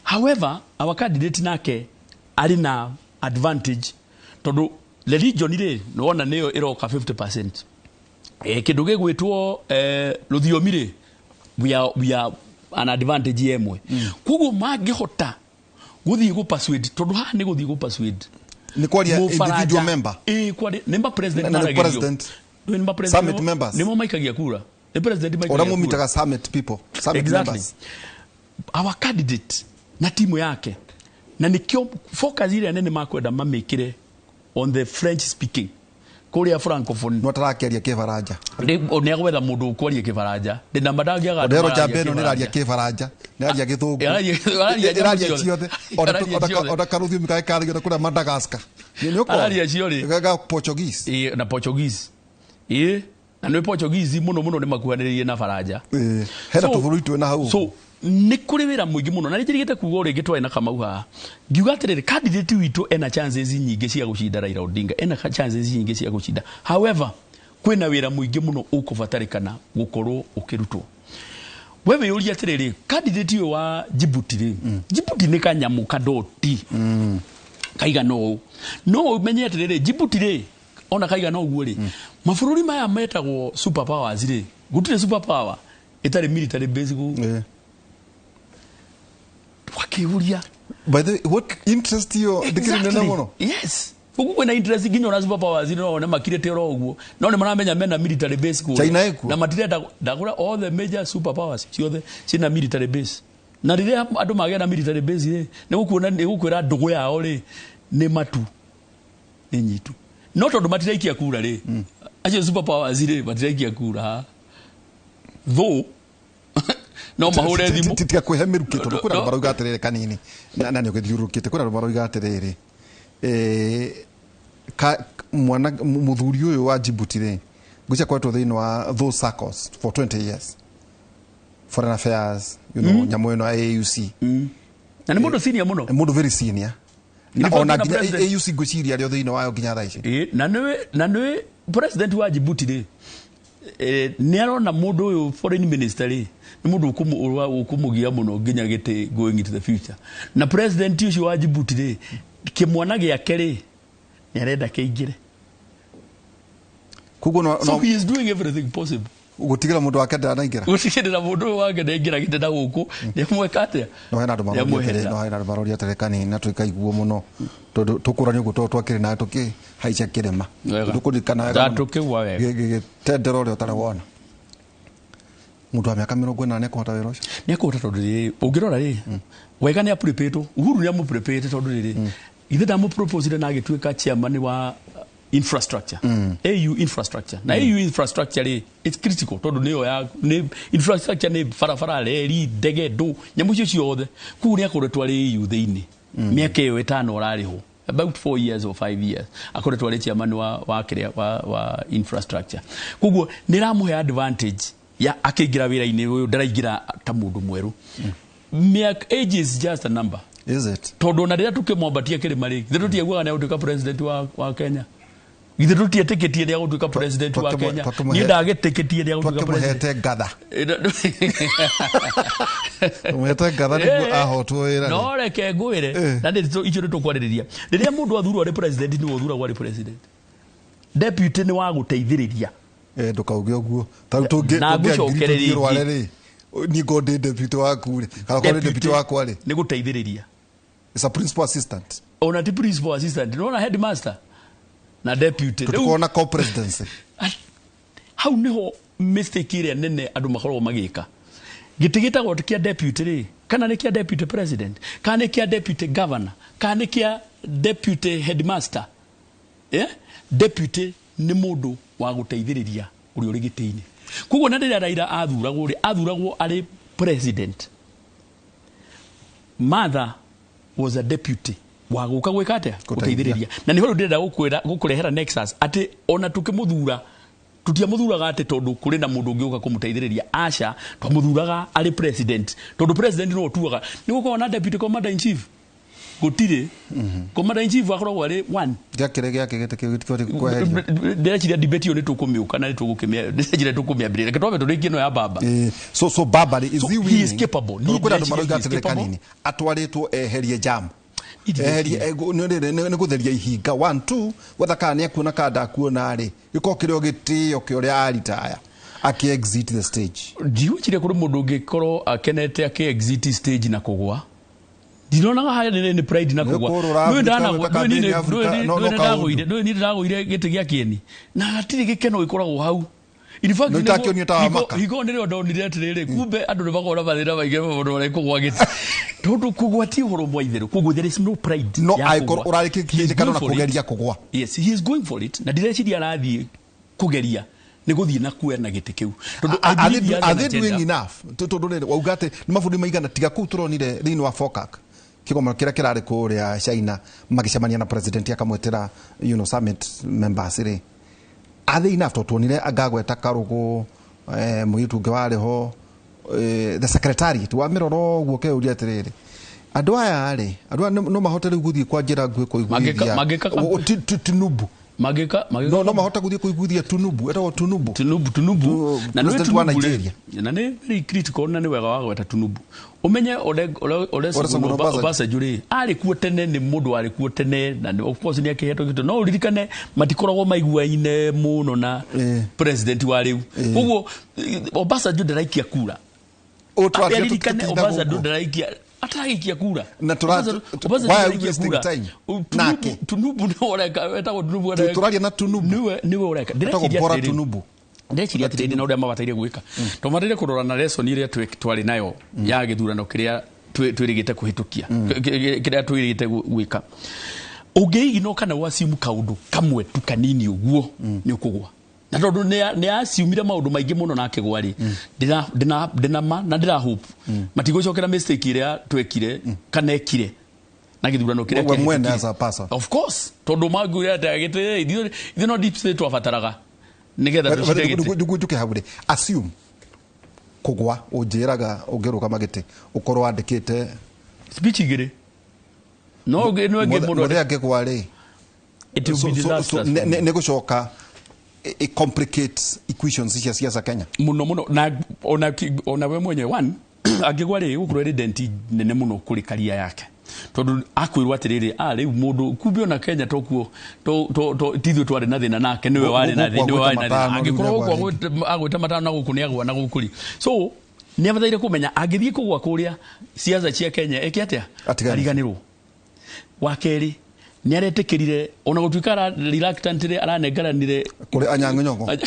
[SPEAKER 2] However, our candidate nake arĩ na advantage tondũ religion rĩ, nĩwona nĩyo ĩroka 50%. Kĩndũ gĩgwĩtwo rũthiomi rĩ, we are an advantage ĩmwe. Koguo mangĩhota gũthiĩ gũ persuade, tondũ haha nĩ gũthiĩ gũ persuade
[SPEAKER 1] Nĩ kwaria
[SPEAKER 2] Mũfaranja.
[SPEAKER 1] individual member.
[SPEAKER 2] Ĩĩ, nĩ ma president
[SPEAKER 1] Na nĩ
[SPEAKER 2] maragĩrio.
[SPEAKER 1] president.
[SPEAKER 2] Ndũĩ nĩ ma president
[SPEAKER 1] Summit members.
[SPEAKER 2] Nĩmo maikagia kura, nĩ president maikagia
[SPEAKER 1] Ũrĩa
[SPEAKER 2] kura.
[SPEAKER 1] mũmitaga summit people, summit members.
[SPEAKER 2] Our candidate na timu yake, na nikio focus ĩrĩa nene makwenda mamĩkĩre on the French speaking kũrĩa francophone.
[SPEAKER 1] No atarakĩaria kĩbaranja.
[SPEAKER 2] Nĩ agwetha mũndũ ũkwaria kĩbaranja, ndĩna mandangĩaga andũ
[SPEAKER 1] Ndero
[SPEAKER 2] mararia
[SPEAKER 1] njamba ĩno nĩ ĩraria
[SPEAKER 2] kĩbaranja.
[SPEAKER 1] kĩbaranja, nĩ ĩraria gĩthũngũ.
[SPEAKER 2] Ĩraria
[SPEAKER 1] Ĩraria
[SPEAKER 2] ciothe.
[SPEAKER 1] ciothe.
[SPEAKER 2] Ĩraria ciothe.
[SPEAKER 1] Ona karũthiomi karĩa karagio na kũrĩa Madagascar. Nĩ ũkoĩ?
[SPEAKER 2] Araria ciothe.
[SPEAKER 1] Ga Portuguese.
[SPEAKER 2] Ĩĩ, na Portuguese. Ĩĩ, na nĩ Portuguese mũno mũno nĩ makuhanĩrĩirie na baranja.
[SPEAKER 1] Ĩĩ, hena tũbũrũri twĩ na hau.
[SPEAKER 2] So nĩ kũrĩ wĩra mũingĩ mũno, na nĩ njĩrĩgĩte kuga o rĩngĩ, twarĩ na Kamau haha, ngiuga atĩrĩrĩ, candidate witũ ena chances nyingĩ cia gũcinda Raila Odinga, ena chances nyingĩ cia gũcinda. However, kwĩna wĩra mũingĩ mũno ũkũbatarĩkana gũkorwo ũkĩrutwo. We wĩyũrie atĩrĩrĩ, candidate ũyũ wa Djibouti rĩ, Djibouti nĩ kanyamũ kadoti kaigana ũũ, no ũmenye atĩrĩrĩ, Djibouti rĩ, ona kaigana ũguo rĩ, mabũrũri maya metagwo super powers rĩ, gũtirĩ super power ĩtarĩ military base wakĩũria.
[SPEAKER 1] By the way, what interest iyo ndĩkĩrĩ nene mũno.
[SPEAKER 2] Yes, koguo kwĩna interest nginya ona super powers no one makirĩte oro ũguo, no nĩ maramenya mena military base kũrĩa.
[SPEAKER 1] China ĩkuo?
[SPEAKER 2] Na matirenda ndagũra. All the major super powers ciothe ciĩna military base, na rĩrĩa andũ magĩa na military base rĩ, nĩ gũkuona nĩ gũkwĩra ndũgũ yao rĩ, nĩ matu nĩ nyitu. No tondũ matiraikia kura rĩ, acio super powers rĩ, matiraikia kura, though no mahũre thimũ.
[SPEAKER 1] Tiga kwĩhe mĩrukĩ tondũ kwĩna andũ
[SPEAKER 2] No.
[SPEAKER 1] marauga atĩrĩrĩ kanini na nĩ ũgĩthiũrũrũkĩte, kwĩna andũ marauga atĩrĩrĩ, mwana mũthuri ũyũ wa Djibouti rĩ, ngwĩciria akoretwo thĩinĩ wa those circles for 20 years, foreign affairs, nyamũ ĩno ya AUC.
[SPEAKER 2] Na nĩ mũndũ senior mũno.
[SPEAKER 1] Nĩ mũndũ very senior na
[SPEAKER 2] In fact,
[SPEAKER 1] ona
[SPEAKER 2] na
[SPEAKER 1] nginya
[SPEAKER 2] president-
[SPEAKER 1] AUC ngwĩciria arĩ o thĩinĩ wayo nginya thaa ici.
[SPEAKER 2] Ĩĩ, na nĩwe president wa Djibouti rĩ, nĩ arona mũndũ ũyũ foreign minister rĩ, nĩ mũndũ ũkũmũgia mũno nginya gĩtĩ going into the future. Na president ũcio wa Djibouti rĩ, kĩmwana gĩake rĩ, nĩ arenda kĩingĩre.
[SPEAKER 1] Koguo no,
[SPEAKER 2] So
[SPEAKER 1] no,
[SPEAKER 2] he is doing everything possible.
[SPEAKER 1] Gũtigĩra mũndũ wake ndanaingĩra.
[SPEAKER 2] Gũtigĩrĩra mũndũ ũyũ wake ndaingĩra gĩtĩ na gũkũ nĩamweka atĩa.
[SPEAKER 1] No hena andũ maroria atĩrĩ,
[SPEAKER 2] Nĩamweherera.
[SPEAKER 1] no hena andũ maroria atĩrĩ kanini na tũikaiguo mũno tondũ tũkũranio ũguo tondũ twakĩrĩ na tũkĩhaica kĩrĩma.
[SPEAKER 2] Wega.
[SPEAKER 1] Tũkũririkana wega mũno.
[SPEAKER 2] Ndatũkĩgwa wega.
[SPEAKER 1] Gĩtendero ũrĩa ũtarĩ wona. Mũndũ wa mĩaka 80 nĩekũhota wĩra ũcio.
[SPEAKER 2] Nĩ ekũhota tondũ rĩrĩ ũngĩrora rĩ wega nĩ apurĩpĩtwo Uhuru nĩ amũpurĩpĩte tondũ rĩrĩ ithe ndamũproposire na agĩtuĩka chairman wa infrastructure, AU infrastructure, na AU infrastructure rĩ, it's critical tondũ nĩyo ya nĩ infrastructure, nĩ barabara, reri, ndege, ndũ nyamũ icio ciothe. Kũu nĩ akoretwo arĩ AU thĩinĩ mĩaka ĩyo 5 ararĩhwo, about 4 years or 5 years akoretwo arĩ chairman wa kĩrĩa wa infrastructure. Koguo nĩ ramũhe advantage ya akĩingĩra wĩra-inĩ ũyũ ndaraingĩra ta mũndũ mwerũ. Mĩaka, age is just a number.
[SPEAKER 1] Is it?
[SPEAKER 2] Tondũ ona rĩrĩa tũkĩmwambatia kĩrĩma rĩ, githĩ tũtiaiguaga nĩ agũtuĩka president wa Kenya? Githĩ tũtietĩkĩtie nĩ agũtuĩka president wa Kenya? Niĩ ndagĩtĩkĩtie nĩ agũtuĩka president.
[SPEAKER 1] Twakĩmũhete ngatha. Tũmũhete ngatha nĩguo ahotwo wĩra.
[SPEAKER 2] No reke ngwĩre na nĩ icio nĩ tũkwarĩrĩria rĩrĩa mũndũ athurwo arĩ president, nĩwe ũthuragwo arĩ president, deputy nĩ wa gũteithĩrĩria.
[SPEAKER 1] Ndũkauge ũguo. Ta rĩu tũngĩ
[SPEAKER 2] Na
[SPEAKER 1] tũngĩangiri
[SPEAKER 2] ngũcokererie
[SPEAKER 1] tũthiĩ rware
[SPEAKER 2] rĩngĩ.
[SPEAKER 1] rĩ. Niĩ ngorwo ndĩ deputy waku rĩ. Kana korwo ndĩ deputy wakwa rĩ.
[SPEAKER 2] Nĩ gũteithĩrĩria.
[SPEAKER 1] It's a principal assistant.
[SPEAKER 2] Ona ti principal assistant, nĩwona headmaster na deputy. Rĩu-
[SPEAKER 1] Tũtikorwo na co-presidency.
[SPEAKER 2] Hau niho mistake ĩrĩa nene andũ makoragwo magĩka. Gĩtĩ gĩtagwo kĩa deputy rĩ, kana nĩ kĩa deputy president, kana nĩ kĩa deputy governor, kana nĩ kĩa deputy headmaster, yeah? Deputy nĩ mũndũ wa gũteithĩrĩria ũrĩa ũrĩ gĩtĩ-inĩ. Koguo na rĩrĩa Raila athuragwo rĩ, athuragwo arĩ president. Martha was a deputy wa gũka gwĩka atĩa?
[SPEAKER 1] Gũteithia.
[SPEAKER 2] Gũteithĩrĩria. Na nĩho rĩu ndĩrenda gũkwĩra gũkũrehera nexus atĩ ona tũkĩmũthura tũtiamũthuraga atĩ tondũ kũrĩ na mũndũ ũngĩ ũka kũmũteithĩrĩria, aca, twamũthuraga arĩ president tondũ president no ũtuaga. Nĩ gũkoragwo na deputy commander in chief? Gũtirĩ. Commander in chief akoragwo arĩ one.
[SPEAKER 1] Gĩakĩrĩ gĩake gĩtĩ kĩu gĩtikĩhoti kweherio.
[SPEAKER 2] Ndĩreciria debate ĩyo nĩ tũkũmĩũka na nĩ tũgũkĩmĩa, ndĩreciria tũkũmĩambĩrĩria. Reke twambe tũrĩkie ĩno ya baba.
[SPEAKER 1] So baba rĩ, is
[SPEAKER 2] So
[SPEAKER 1] he
[SPEAKER 2] he
[SPEAKER 1] winning?
[SPEAKER 2] is capable.
[SPEAKER 1] Tondũ kwĩna andũ
[SPEAKER 2] Niĩ
[SPEAKER 1] maroiga
[SPEAKER 2] ndĩreciria he is
[SPEAKER 1] atĩrĩrĩ
[SPEAKER 2] capable.
[SPEAKER 1] kanini atwarĩtwo eherie jam.
[SPEAKER 2] Niĩ ndĩreciria-
[SPEAKER 1] Eherie nĩ gũtheria ihinga 1 2 gwetha kana nĩ akuona kana ndakuona rĩ, gĩkorwo kĩrĩ o gĩtĩo kĩa ũrĩa aritaya akĩ exit the stage.
[SPEAKER 2] Ndigwĩciria kũrĩ mũndũ ũngĩkorwo akenete akĩ exit stage na kũgwa. Ndinonaga harĩa nĩ pride na
[SPEAKER 1] Nĩ
[SPEAKER 2] kũgwa.
[SPEAKER 1] kũrũra
[SPEAKER 2] Nĩũĩ
[SPEAKER 1] Afrika,
[SPEAKER 2] ndanagwa-
[SPEAKER 1] gwĩka campaign
[SPEAKER 2] nĩũĩ
[SPEAKER 1] Afrika, no kaũndũ.
[SPEAKER 2] nĩũĩ niĩ ndĩragũire gĩtĩ gĩa kĩeni na hatirĩ gĩkeno gĩkoragwo hau. In fact,
[SPEAKER 1] Nĩ itakĩonio ta wa maka.
[SPEAKER 2] hingo nĩrĩo ndonire atĩrĩrĩ, kumbe andũ nĩ makoragwo na mathĩna maingĩ mũno marĩa kũgwa gĩtĩ, tondũ kũgwa ti ũhoro mwa itherũ. Koguo there is no pride
[SPEAKER 1] No
[SPEAKER 2] ya
[SPEAKER 1] angĩkorwo
[SPEAKER 2] kũgwa.
[SPEAKER 1] ũrarĩkĩtie
[SPEAKER 2] He is
[SPEAKER 1] kana
[SPEAKER 2] going
[SPEAKER 1] na
[SPEAKER 2] for it.
[SPEAKER 1] kũgeria kũgwa.
[SPEAKER 2] Yes, he is going for it, na ndireciria arathiĩ kũgeria nĩ gũthiĩ na kuoya na gĩtĩ kĩu tondũ I
[SPEAKER 1] Are
[SPEAKER 2] believe he has
[SPEAKER 1] they
[SPEAKER 2] an
[SPEAKER 1] doing
[SPEAKER 2] agenda.
[SPEAKER 1] enough? Tondũ rĩrĩ wauga atĩ nĩ mabũrũri maigana tiga kũu tũronire thĩinĩ wa FOCAC kĩgomano kĩrĩa kĩrarĩ kũrĩa China magĩcemania na president akamwĩtĩra summit members rĩ, are they enough? Tondũ tuonire angagweta Karũgũ, mũirĩtu ũngĩ warĩ ho, the secretariat wa mĩroro ũguo keyũria atĩrĩrĩ, andũ aya rĩ, andũ aya no mahote rĩu gũthiĩ kwa njĩra nguhĩ kũiguithia
[SPEAKER 2] Mangĩka
[SPEAKER 1] Tinubu.
[SPEAKER 2] Mangĩka
[SPEAKER 1] No mahote gũthiĩ kũiguithia Tinubu, etagwo Tinubu.
[SPEAKER 2] Tinubu, Tinubu. Na nĩ
[SPEAKER 1] President wa
[SPEAKER 2] Tinubu rĩ,
[SPEAKER 1] Nigeria.
[SPEAKER 2] Na nĩ very critical na nĩ wega wa gweta Tinubu. Ũmenye Olusegun
[SPEAKER 1] Olusegun Obasanjo.
[SPEAKER 2] Obasanjo rĩ, arĩ kuo tene, nĩ mũndũ warĩ kuo tene na of course nĩ akĩhetwo gĩtĩ, no ũririkane matikoragwo maiguaine mũno na president wa rĩu. Koguo Obasanjo ndaraikia kura.
[SPEAKER 1] Ũtũrathiĩ
[SPEAKER 2] Aririkane
[SPEAKER 1] tũkĩtinda
[SPEAKER 2] Obasanjo
[SPEAKER 1] gũkũ.
[SPEAKER 2] ndaraikia, ataraikia kura.
[SPEAKER 1] Na
[SPEAKER 2] Obasanjo
[SPEAKER 1] why are we
[SPEAKER 2] ndaraikia
[SPEAKER 1] wasting
[SPEAKER 2] kura.
[SPEAKER 1] time? Nake.
[SPEAKER 2] Tinubu nĩwe ũreka, wetagwo Tinubu areka.
[SPEAKER 1] Tũraria na Tinubu.
[SPEAKER 2] Nĩwe ũreka.
[SPEAKER 1] Etagwo
[SPEAKER 2] Ndĩreciria
[SPEAKER 1] Bola
[SPEAKER 2] atĩrĩrĩ,
[SPEAKER 1] Tinubu.
[SPEAKER 2] ndĩreciria atĩrĩrĩ, na ũrĩa mabataire gwĩka, tondũ mabataire kũrora na lesson ĩrĩa twarĩ nayo ya gĩthurano kĩrĩa twĩrĩgĩte kũhĩtũkia, kĩrĩa twĩrĩgĩte gwĩka. Ũngĩigino kana waciumu kaũndũ kamwe tu kanini ũguo nĩ ũkũgwa, na tondũ nĩ aciumire maũndũ maingĩ mũno na akĩgwa rĩ, ndĩna ma na ndĩra hope matigũcokera mistake ĩrĩa twekire kana ekire na gĩthurano kĩrĩa
[SPEAKER 1] We mwene
[SPEAKER 2] kĩahĩtũkire.
[SPEAKER 1] as a person.
[SPEAKER 2] Of course, tondũ mangĩũria atĩ gĩtĩ ithuĩ no deep state twabataraga nĩgetha tũcinde gĩtĩ.
[SPEAKER 1] Nĩguo njuke hau rĩ, assume kũgwa ũnjĩraga ũngĩrũgama gĩtĩ ũkorwo wandĩkĩte
[SPEAKER 2] speech igĩrĩ no no ĩngĩ mũndũ
[SPEAKER 1] mũthee angĩgwa rĩ,
[SPEAKER 2] it will be disastrous.
[SPEAKER 1] Nĩ gũcoka it complicates equations cia siasa Kenya.
[SPEAKER 2] Mũno mũno, na ona we mwenyewe one angĩgwa rĩ, gũkorwo ĩrĩ dent nene mũno kũrĩ karia yake. Tondũ akwĩrwo atĩrĩrĩ, a rĩu mũndũ kumbe ona Kenya tokuo to tithuĩ twarĩ na thĩna nake, nĩwe warĩ na
[SPEAKER 1] Gũkũ
[SPEAKER 2] thĩna, nĩwe warĩ na
[SPEAKER 1] agwĩte
[SPEAKER 2] thĩna.
[SPEAKER 1] matano, rĩu
[SPEAKER 2] Angĩkorwo
[SPEAKER 1] nĩagwa
[SPEAKER 2] gũkũ agwĩte matano na gũkũ nĩagwa na gũkũ rĩ, so nĩ abataire kũmenya angĩthiĩ kũgwa kũrĩa siasa cia Kenya eke atĩa?
[SPEAKER 1] Atiganĩrwo.
[SPEAKER 2] Ariganĩrwo. Wa kerĩ, nĩ aretĩkĩrire ona gũtuĩka reluctantly aranengeranire
[SPEAKER 1] Kũrĩ Anyang'o Nyong'o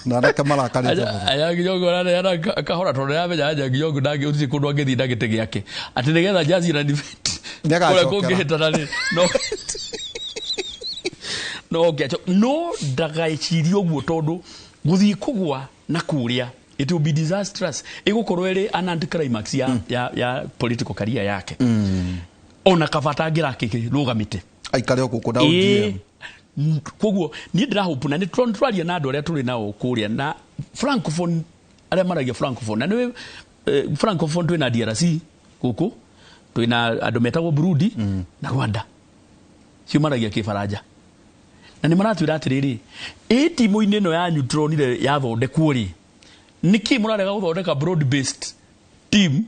[SPEAKER 1] na anake marakarĩte mũno.
[SPEAKER 2] Anyang'i Nyong'o araneana kahora tondũ nĩaramenya Anyang'i Nyong'o ndangĩ gũtirĩ kũndũ angĩthiĩ na gĩtĩ gĩake, atĩ nĩgetha Jazi na Niveti
[SPEAKER 1] Nĩagacokera.
[SPEAKER 2] kũrĩa kũngĩhĩtana rĩ, no ngĩaco no ndagecirie ũguo, tondũ gũthiĩ kũgwa na kũrĩa it will be disastrous, ĩgũkorwo ĩrĩ an anticlimax ya political career yake. Ona kabata angĩrakĩrũgamĩte
[SPEAKER 1] Aikare o gũkũ na
[SPEAKER 2] Ĩĩ.
[SPEAKER 1] ODM.
[SPEAKER 2] Koguo niĩ ndĩrahope na nĩ twaria na andũ arĩa tũrĩ nao kũrĩa na francophone, arĩa maragia francophone, na nĩ francophone twĩna DRC gũkũ, twĩna andũ metagwo Burundi na Rwanda, cio maragia kĩbaranja, na nĩ maratwĩra atĩrĩrĩ, ĩ timu-inĩ ĩno yanyu tũronire yathondekwo rĩ, nĩkĩ mũrarega gũthondeka broad based team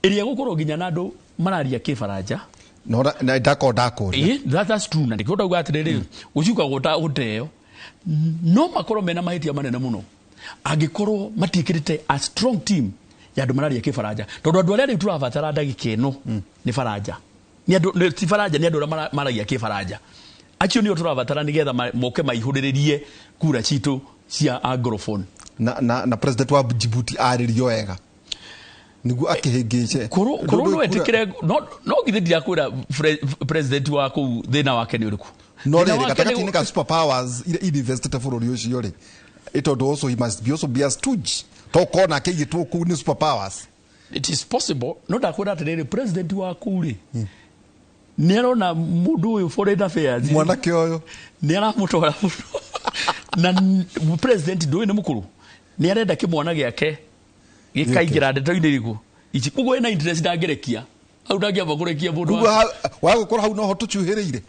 [SPEAKER 2] ĩrĩa ĩgũkorwo nginya na andũ mararia kĩbaranja?
[SPEAKER 1] No na ndakorwo ndakũria.
[SPEAKER 2] Ĩ, that's true, na nĩkĩo ndauga atĩrĩrĩ, gũciuka gũta gũteo no makorwo mena mahĩtia manene mũno angĩkorwo matiĩkĩrĩte a strong team ya andũ mararia kĩbaranja, tondũ andũ arĩa rĩu tũrabatara ndagĩka ĩno nĩ baranja, nĩ andũ ti baranja, nĩ andũ arĩa maragia kĩbaranja, acio nĩo tũrabatara nĩgetha moke maihũrĩrĩrie kura citũ cia anglophone.
[SPEAKER 1] Na president wa Djibouti arĩrio wega nĩguo akĩhĩngĩce.
[SPEAKER 2] Korwo korwo no etĩkĩre, no githĩ ndirakwĩra president wa kũu thĩna wake nĩ ũrĩkũ?
[SPEAKER 1] No
[SPEAKER 2] Thĩna
[SPEAKER 1] rĩrĩ,
[SPEAKER 2] wake
[SPEAKER 1] gatagatĩ-inĩ ka super powers iria investĩte bũrũri ũcio rĩ, ĩ tondũ also he must be also be a stooge, tokorwo nake aigĩtwo kũu nĩ super powers.
[SPEAKER 2] It is possible, no ndakwĩra atĩrĩrĩ, president wa kũu rĩ, nĩ arona mũndũ ũyũ foreign affairs
[SPEAKER 1] mwanake ũyũ
[SPEAKER 2] nĩ aramũtwara mũno, na president ndũĩ nĩ mũkũrũ, nĩ arenda kĩmwana gĩake gĩkaingĩra ndeto-inĩ irĩkũ ici, koguo ena interest, ndangĩrekia hau, ndangĩamba kũrekia mũndũ.
[SPEAKER 1] Koguo wagũkorwo hau noho tũcuhĩrĩire.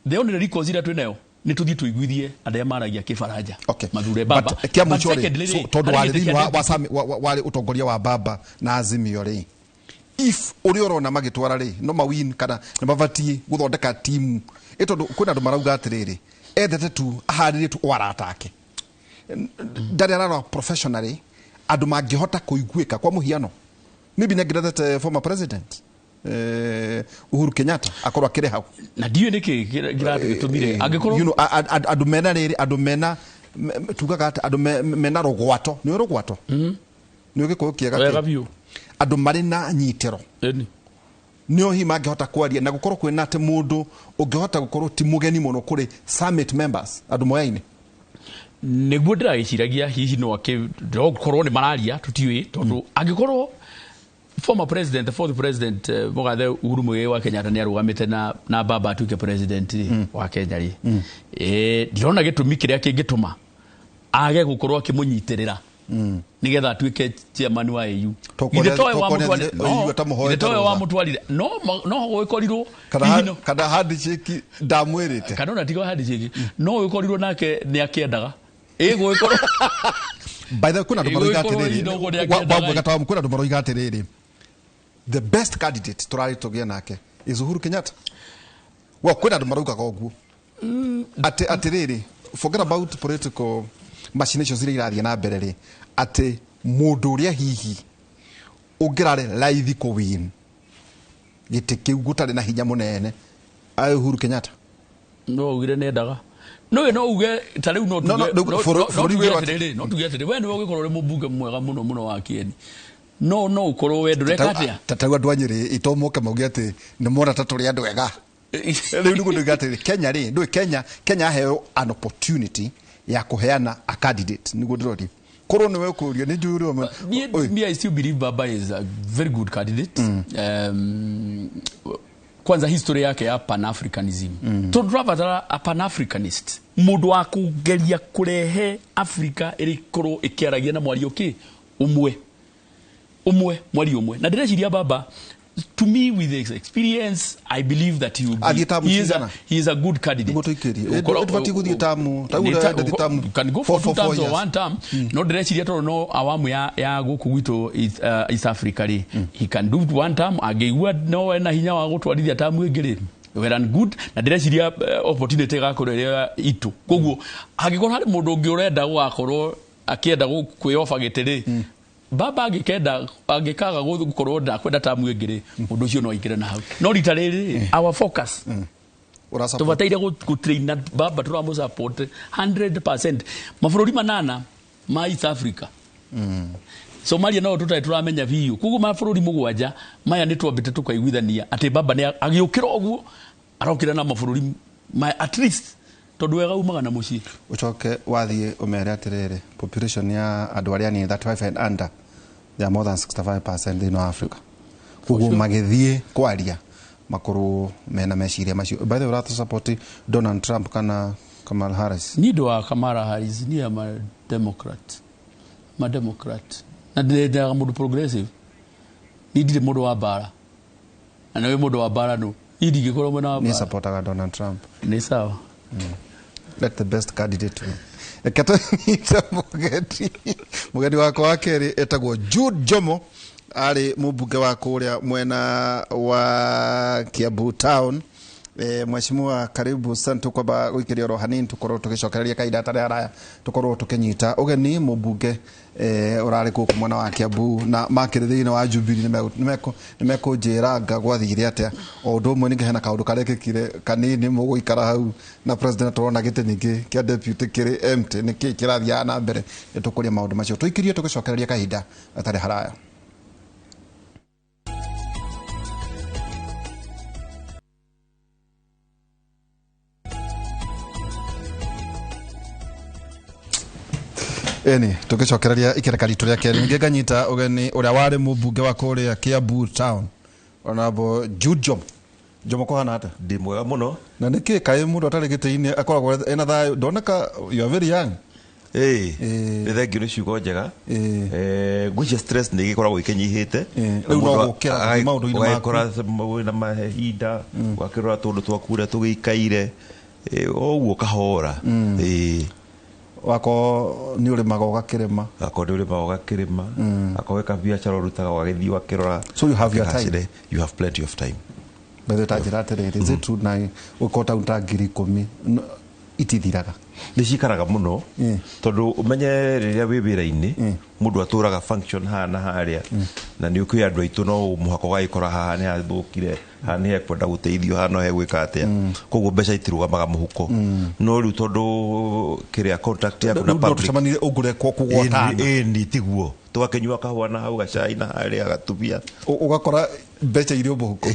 [SPEAKER 2] The only recourse iria twĩnayo nĩ tũthiĩ tũiguithie arĩa maragia kĩbaranja mathure baba.
[SPEAKER 1] But kĩa
[SPEAKER 2] But
[SPEAKER 1] mũico rĩ,
[SPEAKER 2] secondly
[SPEAKER 1] so,
[SPEAKER 2] rĩ,
[SPEAKER 1] tondũ
[SPEAKER 2] harĩ
[SPEAKER 1] warĩ
[SPEAKER 2] gĩtĩ
[SPEAKER 1] thĩinĩ
[SPEAKER 2] kĩa
[SPEAKER 1] wa warĩ ũtongoria wa baba na Azimio rĩ, if ũrĩa ũrona magĩtwara rĩ, no mawin kana nĩ mabatiĩ gũthondeka timu ĩ, tondũ kwĩna andũ marauga atĩrĩrĩ, endete tu aharĩrie tu o arata ake, ndarĩ ararora professionally andũ mangĩhota kũiguĩka. Kwa mũhiano, maybe nĩ angĩrethete former president Uhuru Kenyatta akorwo akĩrĩ hau.
[SPEAKER 2] Na ndiũĩ nĩkĩ kĩratũgĩtũmire angĩkorwo
[SPEAKER 1] You know, andũ mena rĩrĩ, andũ mena tugaga atĩ andũ mena rũgwato, nĩ rũgwato, nĩ gĩkũyũ kĩega
[SPEAKER 2] wega
[SPEAKER 1] kĩ?
[SPEAKER 2] Biũ.
[SPEAKER 1] Andũ marĩ na nyitĩro
[SPEAKER 2] Ĩni.
[SPEAKER 1] Nĩo hihi mangĩhota kwaria na gũkorwo kwĩna atĩ mũndũ ũngĩhota gũkorwo ti mũgeni mũno kũrĩ summit members, andũ moyaine.
[SPEAKER 2] Nĩguo ndĩragĩciragia hihi no akĩ no korwo nĩ mararia, tũtiũĩ, tondũ angĩkorwo former president, the fourth president, mũgathe Uhuru Muigai wa Kenyatta nĩ arũgamĩte na baba atuĩke president rĩ, wa Kenya rĩ, ndirona gĩtũmi kĩrĩa kĩngĩtũma age gũkorwo akĩmũnyitĩrĩra nĩgetha atuĩke chairman wa AU.
[SPEAKER 1] Tokorwo
[SPEAKER 2] Githĩ towe
[SPEAKER 1] tokorwo
[SPEAKER 2] wamũtwarire-
[SPEAKER 1] nĩathire
[SPEAKER 2] no,
[SPEAKER 1] AU atamũhoete
[SPEAKER 2] githĩ towe
[SPEAKER 1] rũtha.
[SPEAKER 2] wamũtwarire, no gũgĩkorirwo
[SPEAKER 1] kana
[SPEAKER 2] hihi no
[SPEAKER 1] kana handshake ndamwĩrĩte.
[SPEAKER 2] Kana ona tiga handshake, no gũgĩkorirwo nake nĩ akĩendaga ĩ gũgĩkorwo
[SPEAKER 1] By the way, kwĩna andũ maroiga
[SPEAKER 2] Ĩgũgĩkorwo
[SPEAKER 1] atĩrĩrĩ
[SPEAKER 2] hihi no ũguo nĩakĩendaga.
[SPEAKER 1] Wamwega tawamu, kwĩna andũ maroiga atĩrĩrĩ, the best candidate tũrarĩ tũgĩe nake is Uhuru Kenyatta. Well, kwĩna andũ maraugaga ũguo atĩ atĩrĩrĩ, forget about political machinations iria irathiĩ na mbere rĩ, atĩ mũndũ ũrĩa hihi ũngĩrarĩ raithi kũwin gĩtĩ kĩu gũtarĩ na hinya mũnene arĩ Uhuru Kenyatta.
[SPEAKER 2] No ugire nendaga no no uge ta rĩu no
[SPEAKER 1] No, no,
[SPEAKER 2] tuge
[SPEAKER 1] rĩu
[SPEAKER 2] no
[SPEAKER 1] bũrũri
[SPEAKER 2] tuge
[SPEAKER 1] wĩrwo
[SPEAKER 2] atĩrĩrĩ, no tuge atĩrĩrĩ, we nĩwe ũgĩkorwo ũrĩ mũmbunge mwega mũno mũno wa Kieni, no ũkorwo we ndũreka atĩa?
[SPEAKER 1] Ta tarĩu andũ a Nyĩrĩ itomoke mauge atĩ nĩ mona ta tũrĩ andũ ega. Rĩu nĩguo ndoiga atĩrĩrĩ, Kenya rĩ, ndũĩ Kenya yaheo an opportunity ya kũheana a candidate, nĩguo ndĩroria korwo nĩwe ũkũria nĩ njũĩ ũrĩa
[SPEAKER 2] Me, I still believe Baba is a very good candidate. Kwanza history yake ya pan-Africanism. Tondũ tũrabatara a pan-Africanist. Mũndũ wa kũgeria kũrehe Africa ĩrĩkorwo ĩkĩaragia na mwario kĩ ũmwe, ũmwe, mwario ũmwe, na ndĩreciria baba To me, with his experience, I believe that he will be,
[SPEAKER 1] Athiĩ term
[SPEAKER 2] he is a,
[SPEAKER 1] cigana?
[SPEAKER 2] he is a good candidate.
[SPEAKER 1] Nĩguo tũikĩrie.
[SPEAKER 2] Ũkorwo-
[SPEAKER 1] Tũbatiĩ gũthiĩ term, ta
[SPEAKER 2] Nĩ
[SPEAKER 1] ũrĩa endete term
[SPEAKER 2] can go for
[SPEAKER 1] four,
[SPEAKER 2] two
[SPEAKER 1] four,
[SPEAKER 2] terms
[SPEAKER 1] four
[SPEAKER 2] or
[SPEAKER 1] years.
[SPEAKER 2] one term. No ndĩreciria tondũ no awamu ya gũkũ gwitũ East Africa rĩ, he can do one term. Angĩigua no ena hinya wa gũtwarithia term ĩngĩ rĩ, well and good. Na ndĩreciria opportunity ĩgakorwo ĩrĩ itũ. Koguo hangĩkorwo harĩ mũndũ ũngĩ ũrenda gũgakorwo akĩenda kwĩyoba gĩtĩ rĩ, Baba angĩkenda, angĩkaga gũkorwo ndakwenda term ĩngĩ rĩ, mũndũ ũcio no aingĩre na hau. No rita rĩrĩ, our focus
[SPEAKER 1] Ũra support.
[SPEAKER 2] tubataire gũtraina Baba, tũramũ support 100%. Mabũrũri manana ma East Africa, Somalia no tũtarĩ tũramenya biũ. Koguo mabũrũri mũgwanja maya nĩ twambĩte tũkaiguithania atĩ Baba nĩ agĩũkĩra ũguo arokĩra na mabũrũri maya at least, tondũ wega umaga na mũciĩ.
[SPEAKER 1] Ũcoke wathiĩ ũmere atĩrĩrĩ, population ya andũ arĩa anini, 35 and under, they are more than 65% thĩinĩ wa Africa. Koguo magĩthiĩ kwaria makorwo mena meciria macio. By the way, ũratũ support Donald Trump kana Kamala Harris?
[SPEAKER 2] Niĩ ndĩ wa Kamala Harris. Niĩ am a Democrat, ma Democrat, na ndĩrendaga mũndũ progressive. Niĩ ndirĩ mũndũ wa mbara, na nĩwe mũndũ wa mbara no niĩ ndingĩkorwo mwena wa
[SPEAKER 1] Niĩ
[SPEAKER 2] mbara.
[SPEAKER 1] supportaga Donald Trump.
[SPEAKER 2] Nĩ sawa.
[SPEAKER 1] Let the best candidate win. Reke tũnyite mũgeni. Mũgeni wakwa wa kerĩ etagwo Jude Jomo, arĩ mũmbunge wa kũrĩa mwena wa Kiambu Town. Mheshimiwa, karibu sana. Tukwamba gũikĩria oro hanini, tũkorwo tũgĩcokereria kahinda hatarĩ haraya, tũkorwo tũkĩnyita ũgeni mũmbunge ũrarĩ gũkũ mwena wa Kiambu na makĩrĩ thĩinĩ wa Jubilee. Nĩmekũnjĩra nga gwathire atĩa. O ũndũ ũmwe ningĩ hena kaũndũ karekĩkire kanini mũgũikara hau na president, tũrona gĩtĩ ningĩ kĩa deputy kĩrĩ empty. Nĩkĩ kĩrathiaga na mbere? Nĩ tũkũria maũndũ macio. Tũikĩrie tũgĩcokereria kahinda gatarĩ haraya. Ĩni tũgĩcokereria ikereka ritũ rĩa kerĩ, ningĩ nganyita ũgeni ũrĩa warĩ mũmbunge wa kũrĩa Kiambu Town, Honorable Jude Jomo. Jomo, kũhana atĩa?
[SPEAKER 3] Ndĩ mwega mũno.
[SPEAKER 1] Na nĩkĩ kaĩ mũndũ atarĩ gĩtĩ-inĩ akoragwo ena thayũ? Ndoneka you are very young.
[SPEAKER 3] Ĩĩ, nĩ thengiũ nĩ ciugo njega. Ngwĩciria stress nĩ ĩgĩkoragwo ĩkĩnyihĩte.
[SPEAKER 1] Rĩu no gũkĩra gũthiĩ maũndũ-inĩ maku.
[SPEAKER 3] Ũgagĩkora wĩna mahinda ũgakĩrora tũndũ twaku ũrĩa tũgĩikaire, o ũguo kahora. Ĩĩ.
[SPEAKER 1] Wakorwo nĩ ũrĩmaga ũgakĩrĩma.
[SPEAKER 3] Akorwo nĩ ũrĩmaga ũgakĩrĩma, akorwo wĩ kabiacara ũrutaga ũgagĩthiĩ ũgakĩrora.
[SPEAKER 1] So you have your time.
[SPEAKER 3] Ũkĩgacĩre. You have plenty of time.
[SPEAKER 1] Bethe ta njĩra atĩrĩrĩ, is it true na ũkorwo ta ta 10,000 itithiraga?
[SPEAKER 3] Nĩ cikaraga mũno, tondũ ũmenye rĩrĩa wĩ wĩra-inĩ mũndũ atũraga function haha na harĩa, na nĩ ũkĩũĩ andũ aitũ no mũhaka ũgagĩkora haha nĩ hathũkire, haha nĩ hekwenda gũteithio, haha no hegwĩka atĩa. Koguo mbeca itirũgamaga mũhuko. No rĩu tondũ kĩrĩa contact yaku na
[SPEAKER 1] Rĩu no
[SPEAKER 3] public
[SPEAKER 1] tũcemanie ũngũre kũgwatana.
[SPEAKER 3] Ĩni tiguo, tũgakĩnyua kahũa na hau, gacai na harĩa gatubia.
[SPEAKER 1] Ũgakora mbeca irĩ o mũhuko.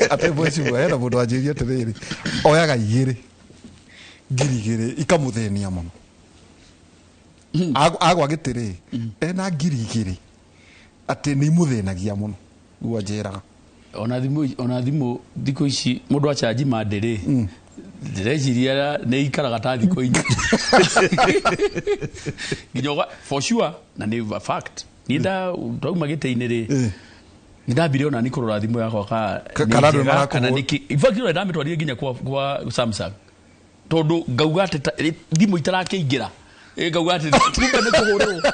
[SPEAKER 1] Atĩ mheshimiwa, hena mũndũ wanjĩrie atĩrĩrĩ, oyaga igĩrĩ 2,000 ikamũthĩnia mũno. Agwa gĩtĩ rĩ, ena 2,000 atĩ nĩ imũthĩnagia mũno, guo anjĩraga.
[SPEAKER 2] Ona thimũ thikũ ici mũndũ achanji mande rĩ, ndĩreciria nĩ ikaraga ta thikũ 4 nginya for sure. Na nĩ a fact, niĩ ndauma gĩtĩ-inĩ rĩ, nĩ ndambire ona nĩ kũrora thimũ yakwa ka nĩ
[SPEAKER 1] kana andũ
[SPEAKER 2] njega,
[SPEAKER 1] nĩmarakũhũra.
[SPEAKER 2] Kana nĩkĩ. In fact, ona ndamĩtwarire nginya kwa Samsung, tondũ ngauga atĩ thimũ itarakĩingĩra. Ngauga atĩ kumbe nĩ kũhũrĩrwo,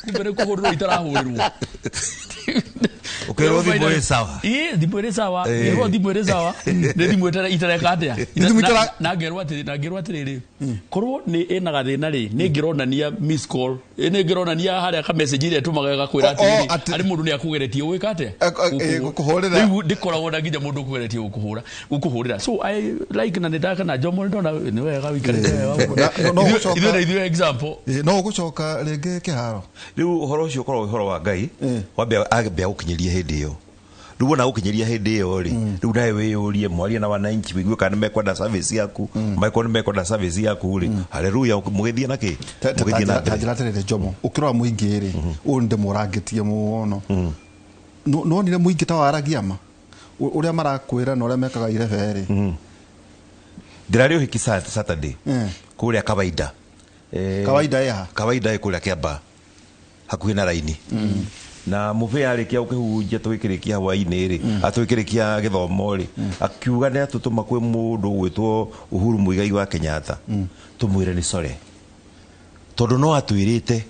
[SPEAKER 2] kumbe nĩ kũhũrĩrwo itarahũrĩrwo.
[SPEAKER 3] Ũkĩrwo thimũ ĩ sawa.
[SPEAKER 2] Ĩ, thimũ ĩrĩ sawa. Ngerwo thimũ ĩrĩ sawa, nĩ thimũ itareka atĩa.
[SPEAKER 1] Thimũ
[SPEAKER 2] Na ngerwo atĩrĩrĩ, korwo nĩ ĩna gathĩna rĩ, nĩ ngĩronania miss call. Nĩ ngĩronania harĩa ka message ĩrĩa ĩtũmaga ĩgakwĩra atĩrĩrĩ, harĩ mũndũ nĩ akũgeretie gwĩka atĩa.
[SPEAKER 1] Gũkũhũrĩra.
[SPEAKER 2] Rĩu ndĩkoragwo na nginya mũndũ ũkũgeretie gũkũhũrĩra. So I like, na nĩ ndakana Jomo, nĩ ndona nĩ wega wĩikarĩte wega ũguo.
[SPEAKER 1] No gũcoka-
[SPEAKER 2] Ithuĩ na ithuĩ example.
[SPEAKER 1] No ũgũcoka rĩngĩ kĩharo?
[SPEAKER 3] Rĩu ũhoro ũcio ũkoragwo ũhoro wa Ngai. Wambia ambia gũkinyĩria hĩndĩ ĩyo. Rĩu wona gũkinyĩria hĩndĩ ĩyo rĩ, rĩu nawe wĩyũrie, mwarie na wananchi, wĩigue kana nĩ mekwenda service yaku. Mangĩkorwo nĩ mekwenda service yaku rĩ, haleluya, mũgĩthiĩ na kĩ, mũgĩthiĩ na
[SPEAKER 1] Ta
[SPEAKER 3] mbere.
[SPEAKER 1] njĩra atĩrĩrĩ Jomo, ũkĩrora mũingĩ rĩ, ũyũ nĩ ndĩmũrangĩtie mũno. Nonire mũingĩ ta waragia ma ũrĩa marakwĩra na ũrĩa mekaga irebe rĩ?
[SPEAKER 3] Ndĩrarĩ ũhiki Saturday kũrĩa Kawaida.
[SPEAKER 1] Kawaida ĩ ha?
[SPEAKER 3] Kawaida ĩ kũrĩa Kĩambaa, hakuhĩ na raini. Na Mũbĩa arĩkia gũkĩhunjia tũgĩkĩrĩkia hwaĩ-inĩ rĩ, atũgĩkĩrĩkia gĩthomo rĩ, akiuga nĩ atũtũma kwĩ mũndũ ũgwĩtwo Uhuru Muigai wa Kenyatta, tũmwĩre nĩ sore tondũ no atwĩrĩte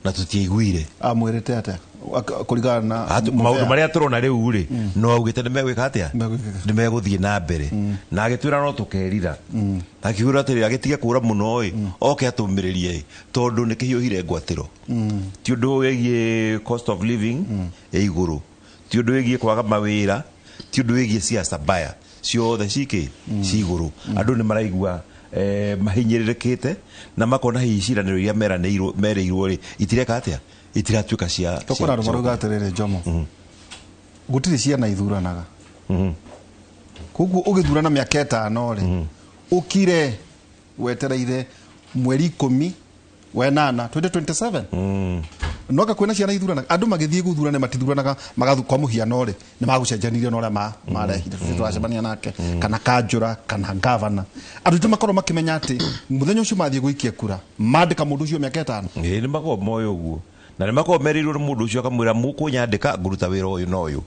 [SPEAKER 3] na tũtiaiguire.
[SPEAKER 1] Amwĩrĩte atĩa? Kũringana na
[SPEAKER 3] maũndũ marĩa tũrona rĩu rĩ, no augĩte nĩ megwĩka atĩa,
[SPEAKER 1] Megwĩka.
[SPEAKER 3] nĩ megũthiĩ na mbere, na agĩtwĩra no tũkerira, akiuga atĩrĩ agĩtige kũra mũno ĩ, oke atũmĩrĩrie ĩ, tondũ nĩ kĩhiũhire ngwatĩro. Ti ũndũ wĩgiĩ cost of living ĩ igũrũ, ti ũndũ wĩgiĩ kwaga mawĩra, ti ũndũ wĩgiĩ siasa mbaya, ciothe cikĩ ci igũrũ. Andũ nĩ maraigua mahinyĩrĩrĩkĩte na makona hihi ciranĩro iria meranĩirwo merĩirwo rĩ itireka atĩa, itiratuĩka cia
[SPEAKER 1] tũkona andũ marauga atĩrĩrĩ, Jomo, gũtirĩ ciana ithuranaga, koguo ũgĩthurana mĩaka 5 rĩ, ũkire wetereire mweri 18 2027, noka kwĩna ciana ithuranaga. Andũ magĩthiĩ gũthurana matithuranaga, magathu kwa mũhiano rĩ, nĩ magũcenjanirie na ũrĩa marehire tũcio tũracemania nake, kana kanjũra kana gavana. Andũ aitũ makorwo makĩmenya atĩ mũthenya ũcio mathiĩ gũikia kura mandĩka mũndũ ũcio mĩaka 5.
[SPEAKER 3] Ĩĩ, nĩ makoragwo moĩ ũguo na nĩ makoragwo merĩirwo nĩ mũndũ ũcio, akamwĩra mũkũnyandĩka ngũruta wĩra ũyũ na ũyũ.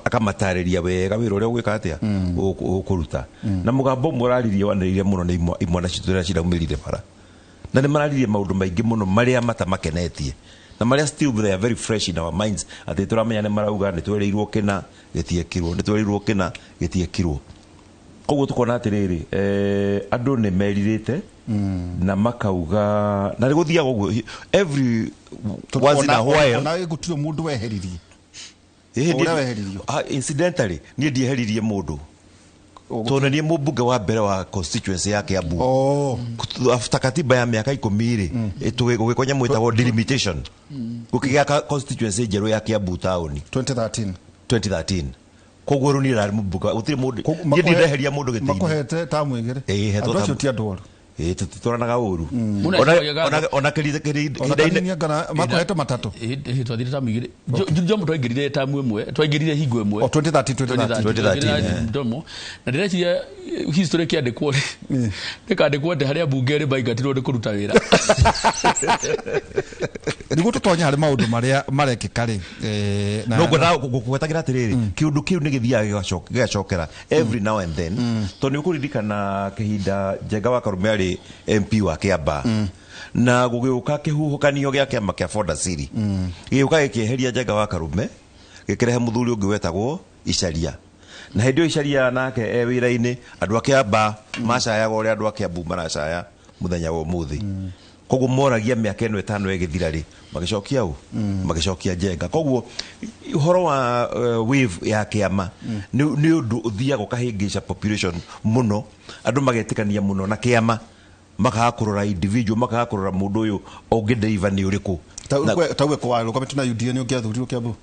[SPEAKER 3] Akamatarĩria wega wĩra ũrĩa ũgwĩka atĩa, ũkũruta. Na mũgambo ũmwe ũraririe wanĩrĩire mũno nĩ imwana citũ iria ciraumĩrire bara, na nĩ mararirie maũndũ maingĩ mũno marĩa matamakenetie na marĩa still they are very fresh in our minds, atĩ tũramenya nĩ marauga nĩ twerĩirwo kĩna gĩtiekirwo, nĩ twerĩirwo kĩna gĩtiekirwo. Koguo tukona atĩrĩrĩ, andũ nĩ merirĩte na makauga na nĩ gũthiaga ũguo every once in a while.
[SPEAKER 1] Ona gũtirĩ mũndũ weheririe.
[SPEAKER 3] Ĩhĩ,
[SPEAKER 1] Ũrĩa weheririo.
[SPEAKER 3] Incidentally niĩ ndieheririe mũndũ tondũ niĩ mũmbunge wa mbere wa constituency ya Kiambu. After katiba ya mĩaka 10 rĩ, gũgĩkwo nyamũ ĩtagwo delimitation, gũkĩgĩa constituency njerũ ya Kiambu taũni.
[SPEAKER 1] 2013.
[SPEAKER 3] 2013. Koguo rĩu niĩ ndarĩ mũmbunge, gũtirĩ mũndũ
[SPEAKER 1] Koguo
[SPEAKER 3] niĩ ndirĩheria mũndũ gĩtĩ-inĩ.
[SPEAKER 1] Makũhete tamu 2.
[SPEAKER 3] Ĩĩ, hetwo
[SPEAKER 1] Andũ acio
[SPEAKER 3] tamu.
[SPEAKER 1] ti andũ oru.
[SPEAKER 3] Ĩĩ, tũtitwaranaga ũru.
[SPEAKER 2] Mũno acokagia ngatho.
[SPEAKER 3] Ona
[SPEAKER 1] Ona
[SPEAKER 3] kĩhinda-inĩ
[SPEAKER 1] kanini angana makũhete matatũ.
[SPEAKER 2] Ĩhĩ, twathire tamu 2. Jomo twaingĩrire tamu ĩmwe, twaingĩrire hingo ĩmwe.
[SPEAKER 1] O 2013, 2013.
[SPEAKER 3] 2013,
[SPEAKER 2] Ndomo. Na ndĩreciria history kĩandĩkwo rĩ, nĩkandĩkwo atĩ harĩa mbunge rĩ maingatirwo nĩ kũruta wĩra.
[SPEAKER 1] Nĩguo tũtonye harĩ maũndũ marĩa marekĩka rĩ,
[SPEAKER 3] no ngwendaga gũkũgwetagĩra atĩrĩrĩ, kĩũndũ kĩu nĩ gĩthiaga gĩgacokera every now and then, tondũ nĩ ũkũririkana kĩhinda Njenga wa Karume arĩ MP wa Kiambaa, na gũgĩũka kĩhuhũkanio gĩa kĩama kĩa Fonda Siri, gĩgĩũka gĩkĩeheria Njenga wa Karume, gĩkĩrehe mũthuri ũngĩ wetagwo Icaria. Na hĩndĩ ĩyo Icaria nake e wĩra-inĩ, andũ a Kiambaa macayaga ũrĩa andũ a Kiambu maracaya mũthenya wa ũmũthĩ. Koguo moragia mĩaka ĩno 5 ĩgĩthira rĩ, magĩcokia ũ, magĩcokia Njenga. Koguo ũhoro wa wave ya kĩama nĩ ũndũ ũthiaga ũkahĩngĩca population mũno, andũ magetĩkania mũno na kĩama, makaga kũrora individual, makaga kũrora mũndũ ũyũ ũngĩ deliver nĩ ũrĩkũ.
[SPEAKER 1] Tauge kwa rũgamĩte na UDA nĩ ũngĩathurirwo Kiambu?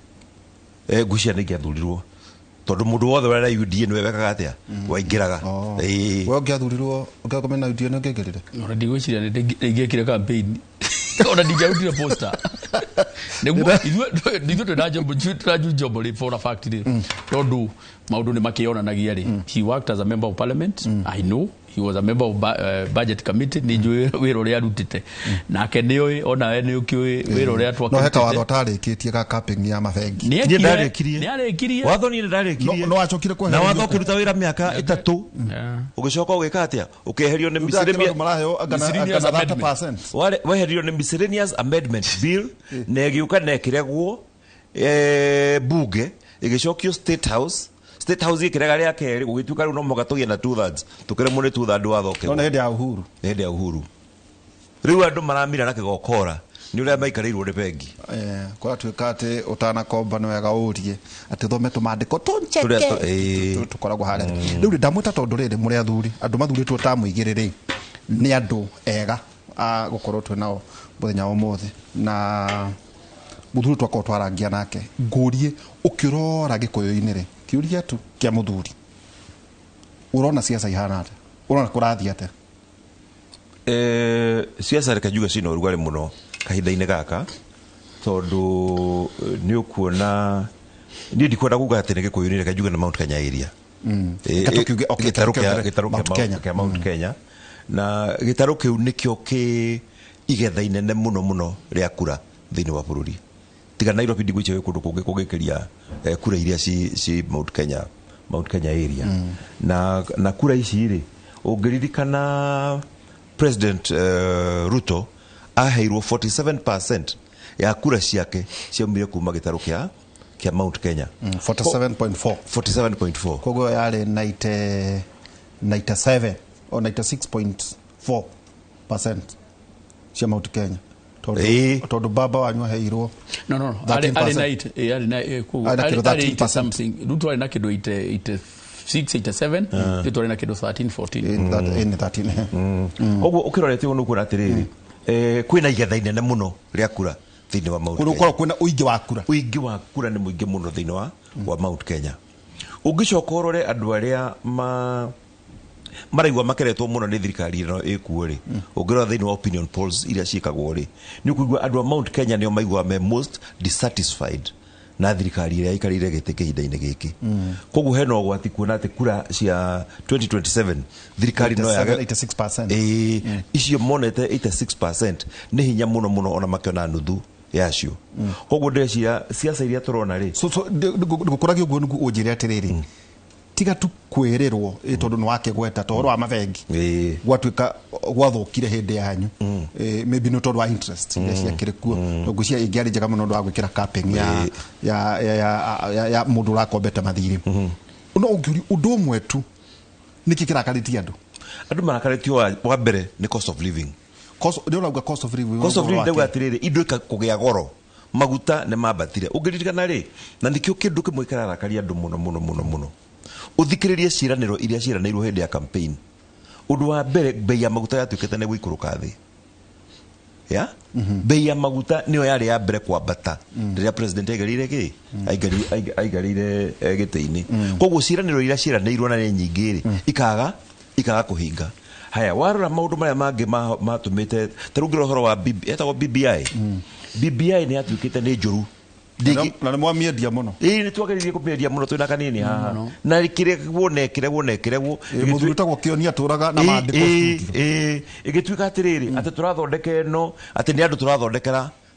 [SPEAKER 3] Ngwĩciria nĩ ingĩathurirwo tondũ mũndũ wothe ũrĩa na UDA nĩwe wekaga atĩa, waingĩraga. Ĩĩ.
[SPEAKER 1] We ũngĩathurirwo ũngĩarũgamĩte na UDA nĩ ũngĩaingĩrire?
[SPEAKER 2] Ona ndigwĩciria nĩ ingĩekire campaign, ona ndingĩarutire poster. Nĩguo ithuĩ twĩna Jomo, twĩna Jomo rĩ, for a fact rĩ, tondũ maũndũ nĩ makĩonanagia rĩ, he worked as a member of parliament. I know he was a member of budget committee. Nĩ njũĩ wĩra ũrĩa arutĩte, nake nĩũĩ, onawe nĩ ũkĩũĩ wĩra ũrĩa
[SPEAKER 1] No he kawatho
[SPEAKER 2] twakĩrutĩte.
[SPEAKER 1] atarĩkĩtie ga capping ya mabengi.
[SPEAKER 2] Nĩ
[SPEAKER 3] Niĩ
[SPEAKER 2] ekire-
[SPEAKER 3] ndarĩkirie.
[SPEAKER 2] nĩ arĩkirie.
[SPEAKER 3] Watho niĩ ndarĩkirie.
[SPEAKER 1] No wacokire
[SPEAKER 3] Na
[SPEAKER 1] kwehererio
[SPEAKER 3] watho
[SPEAKER 1] kũ?
[SPEAKER 3] ũkĩruta wĩra mĩaka 3, ũgĩcoka ũgĩka atĩa, ũkĩeherio nĩ
[SPEAKER 1] Andũ maraheo
[SPEAKER 2] Miscellaneous
[SPEAKER 1] angana
[SPEAKER 2] amendment.
[SPEAKER 1] 30%.
[SPEAKER 3] Weherio nĩ miscellaneous amendment bill, na ĩgĩũka na ĩkĩregwo bunge, ĩgĩcokio State House. State House ĩkĩrega rĩa kerĩ, gũgĩtuĩka rĩu no mũhaka tũgĩe na 2/3, tũkĩremwo nĩ 2/3 watho
[SPEAKER 1] No
[SPEAKER 3] ũkĩgwo.
[SPEAKER 1] nĩ hĩndĩ ya Uhuru.
[SPEAKER 3] Nĩ hĩndĩ ya Uhuru. Rĩu andũ maramira na kĩgokora nĩ ũrĩa maikarĩirwo nĩ bengi.
[SPEAKER 1] Kũratuĩka atĩ ũtanakomba nĩ wega ũrie atĩ ũthome tũmandĩko
[SPEAKER 3] Tũrĩa
[SPEAKER 1] tũnjeke tũkoragwo harĩa. Rĩu rĩ, ndamwĩta tondũ rĩrĩ mũrĩ athuri, andũ mathurĩtwo ta mũigĩrĩ rĩ, nĩ andũ ega a gũkorwo twĩ nao mũthenya wa ũmũthĩ, na mũthuri twakorwo twarangia nake, ngũrie ũkĩrora gĩkũyũ-inĩ rĩ, kĩũria tu kĩa mũthuri, ũrona ciaca ihana atĩa, ũrona kũrathiĩ atĩa?
[SPEAKER 3] Ciaca reke njuge cina ũrugarĩ mũno kahinda-inĩ gaka, tondũ nĩ ũkuona niĩ ndikwenda kuga atĩ nĩ gĩkũyũ-inĩ, reke njuge nĩ Mount Kenya area.
[SPEAKER 1] Reke tũkiuge, okay,
[SPEAKER 3] Gĩtarũ
[SPEAKER 1] tũkiuge
[SPEAKER 3] gĩtarũ
[SPEAKER 1] Mount Kenya.
[SPEAKER 3] Kĩa Mount Kenya. Na gĩtarũ kĩu nĩkĩo kĩ igetha inene mũno mũno rĩa kura thĩinĩ wa bũrũri. Tiga Nairobi ndigwĩciria gwĩ kũndũ kũngĩ kũngĩkĩria kura iria ci Mount Kenya area. Na kura ici rĩ, ũngĩririkana President Ruto aheirwo 47% ya kura ciake ciaumire kuma gĩtarũ kĩa Mount Kenya.
[SPEAKER 1] 47.4.
[SPEAKER 3] 47.4.
[SPEAKER 1] Koguo yarĩ 90, 97 or 96.4% cia Mount Kenya. Tondũ tondũ baba wanyu aheirwo
[SPEAKER 2] No. Arĩ
[SPEAKER 1] 13%.
[SPEAKER 2] na 8, arĩ na koguo
[SPEAKER 1] Arĩ na kĩndũ
[SPEAKER 2] arĩ 80
[SPEAKER 1] 13%.
[SPEAKER 2] something. Ruto arĩ na kĩndũ 80, 86, 87. Ruto arĩ na kĩndũ 13, 14.
[SPEAKER 1] In 13.
[SPEAKER 3] Koguo ũkĩrorete ũguo nĩũkuona atĩrĩrĩ, kwĩna igetha inene mũno rĩa kura thĩinĩ wa Mount
[SPEAKER 1] Kũrĩ
[SPEAKER 3] Kenya.
[SPEAKER 1] gũkorwo kwĩna ũingĩ wa kura.
[SPEAKER 3] Ũingĩ wa kura nĩ mũingĩ mũno thĩinĩ wa Mount Kenya. Ũngĩcoka ũrore andũ arĩa maraigua makeretwo mũno nĩ thirikari ĩno ĩkuo rĩ, ũngĩrora thĩinĩ wa opinion polls iria ciĩkagwo rĩ, nĩ ũkũigua andũ a Mount Kenya nĩo maiguaga me most dissatisfied na thirikari ĩrĩa ĩikarĩire gĩtĩ kĩhinda-inĩ gĩkĩ. Koguo hena ũgwati kuona atĩ kura cia 2027 thirikari no yage
[SPEAKER 1] 86%.
[SPEAKER 3] Ĩĩ, icio monete 86% nĩ hinya mũno mũno ona makĩona nuthu yacio. Koguo ndĩreciria ciaca iria tũrona rĩ,
[SPEAKER 1] So ngũkũragia ũguo nĩguo ũnjĩre atĩrĩrĩ, tiga tu kwĩrĩrwo ĩ, tondũ nĩ wakĩgweta ta ũhoro wa mabengi, gwatuĩka gwathũkire hĩndĩ yanyu. Maybe nĩ tondũ wa interest iria ciakĩrĩ kuo. Ngwĩciria ĩngĩarĩ njega mũno ũndũ wa gwĩkĩra capping ya mũndũ ũrakombete mathirĩ. No ũngĩũrio ũndũ ũmwe tu, nĩkĩ kĩrakarĩtie andũ?
[SPEAKER 3] Andũ marakarĩtio wa mbere nĩ cost of living.
[SPEAKER 1] Nĩ ũrauga cost of living.
[SPEAKER 3] Cost of living.
[SPEAKER 1] Ũhoro
[SPEAKER 3] Ndauga
[SPEAKER 1] wake.
[SPEAKER 3] atĩrĩrĩ, indo kũgĩa goro, maguta nĩ mambatire ũngĩririkana rĩ, na nĩkĩo kĩndũ kĩmwe kĩrarakaria andũ mũno mũno mũno mũno. Ũthikĩrĩrie ciĩranĩro iria ciĩranĩirwo hĩndĩ ya campaign. Ũndũ wa mbere, bei ya maguta yatuĩkĩte nĩ gũikũrũka thĩ ya bei ya maguta nĩyo yarĩ ya mbere kwambata rĩrĩa president aigarĩire kĩ aigarĩire gĩtĩ-inĩ. Koguo ciĩranĩro iria ciĩranĩirwo na nĩ nyingĩ rĩ, ikaga kũhinga. Haya, warora maũndũ marĩa mangĩ matũmĩte, ta rĩu ngĩrora ũhoro wa BB, etagwo BBI. BBI nĩ yatuĩkĩte nĩ njũru.
[SPEAKER 1] Na nĩ mwamĩendia mũno.
[SPEAKER 3] Ĩĩ, nĩ twageririe kũmĩendia mũno twĩna kanini haha na kĩregwo na ĩkĩregwo na ĩkĩregwo.
[SPEAKER 1] Mũthuri wĩtagwo Kĩoni atũraga na maandĩko studio.
[SPEAKER 3] Ĩgĩtuĩka atĩrĩrĩ, atĩ tũrathondeka ĩno, atĩ nĩ andũ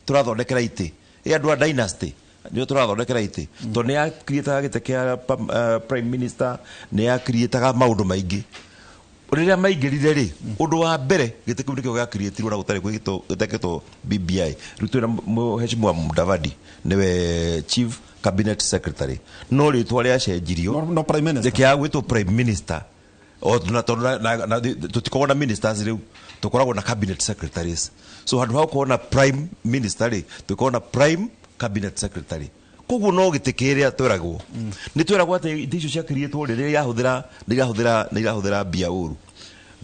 [SPEAKER 3] tũrathondekera itĩ, ĩ andũ a dynasty nĩo tũrathondekera itĩ, tondũ nĩ yakiriĩtaga gĩtĩ kĩa prime minister, nĩ yakiriĩtaga maũndũ maingĩ. Rĩrĩa maingĩrire rĩ, ũndũ wa mbere gĩtĩ kĩu nĩkĩo gĩakiriĩtirwo na gũtarĩ gĩtekĩtwo BBI. Rĩu twĩna Mheshimiwa Mudavadi nĩwe chief cabinet secretary, no rĩtwa rĩacenjirio.
[SPEAKER 1] No prime minister.
[SPEAKER 3] Rĩkĩaga gwĩtwo prime minister o na tondũ tũtikoragwo na ministers rĩu, tũkoragwo na cabinet secretaries. So handũ ha gũkorwo na prime minister rĩ, tũkorwo na prime cabinet secretary. Koguo no gĩtĩ kĩrĩa twĩragwo, nĩ twĩragwo atĩ itĩ icio ciakiriĩtwo rĩ, nĩ irahũthĩra mbia ũru.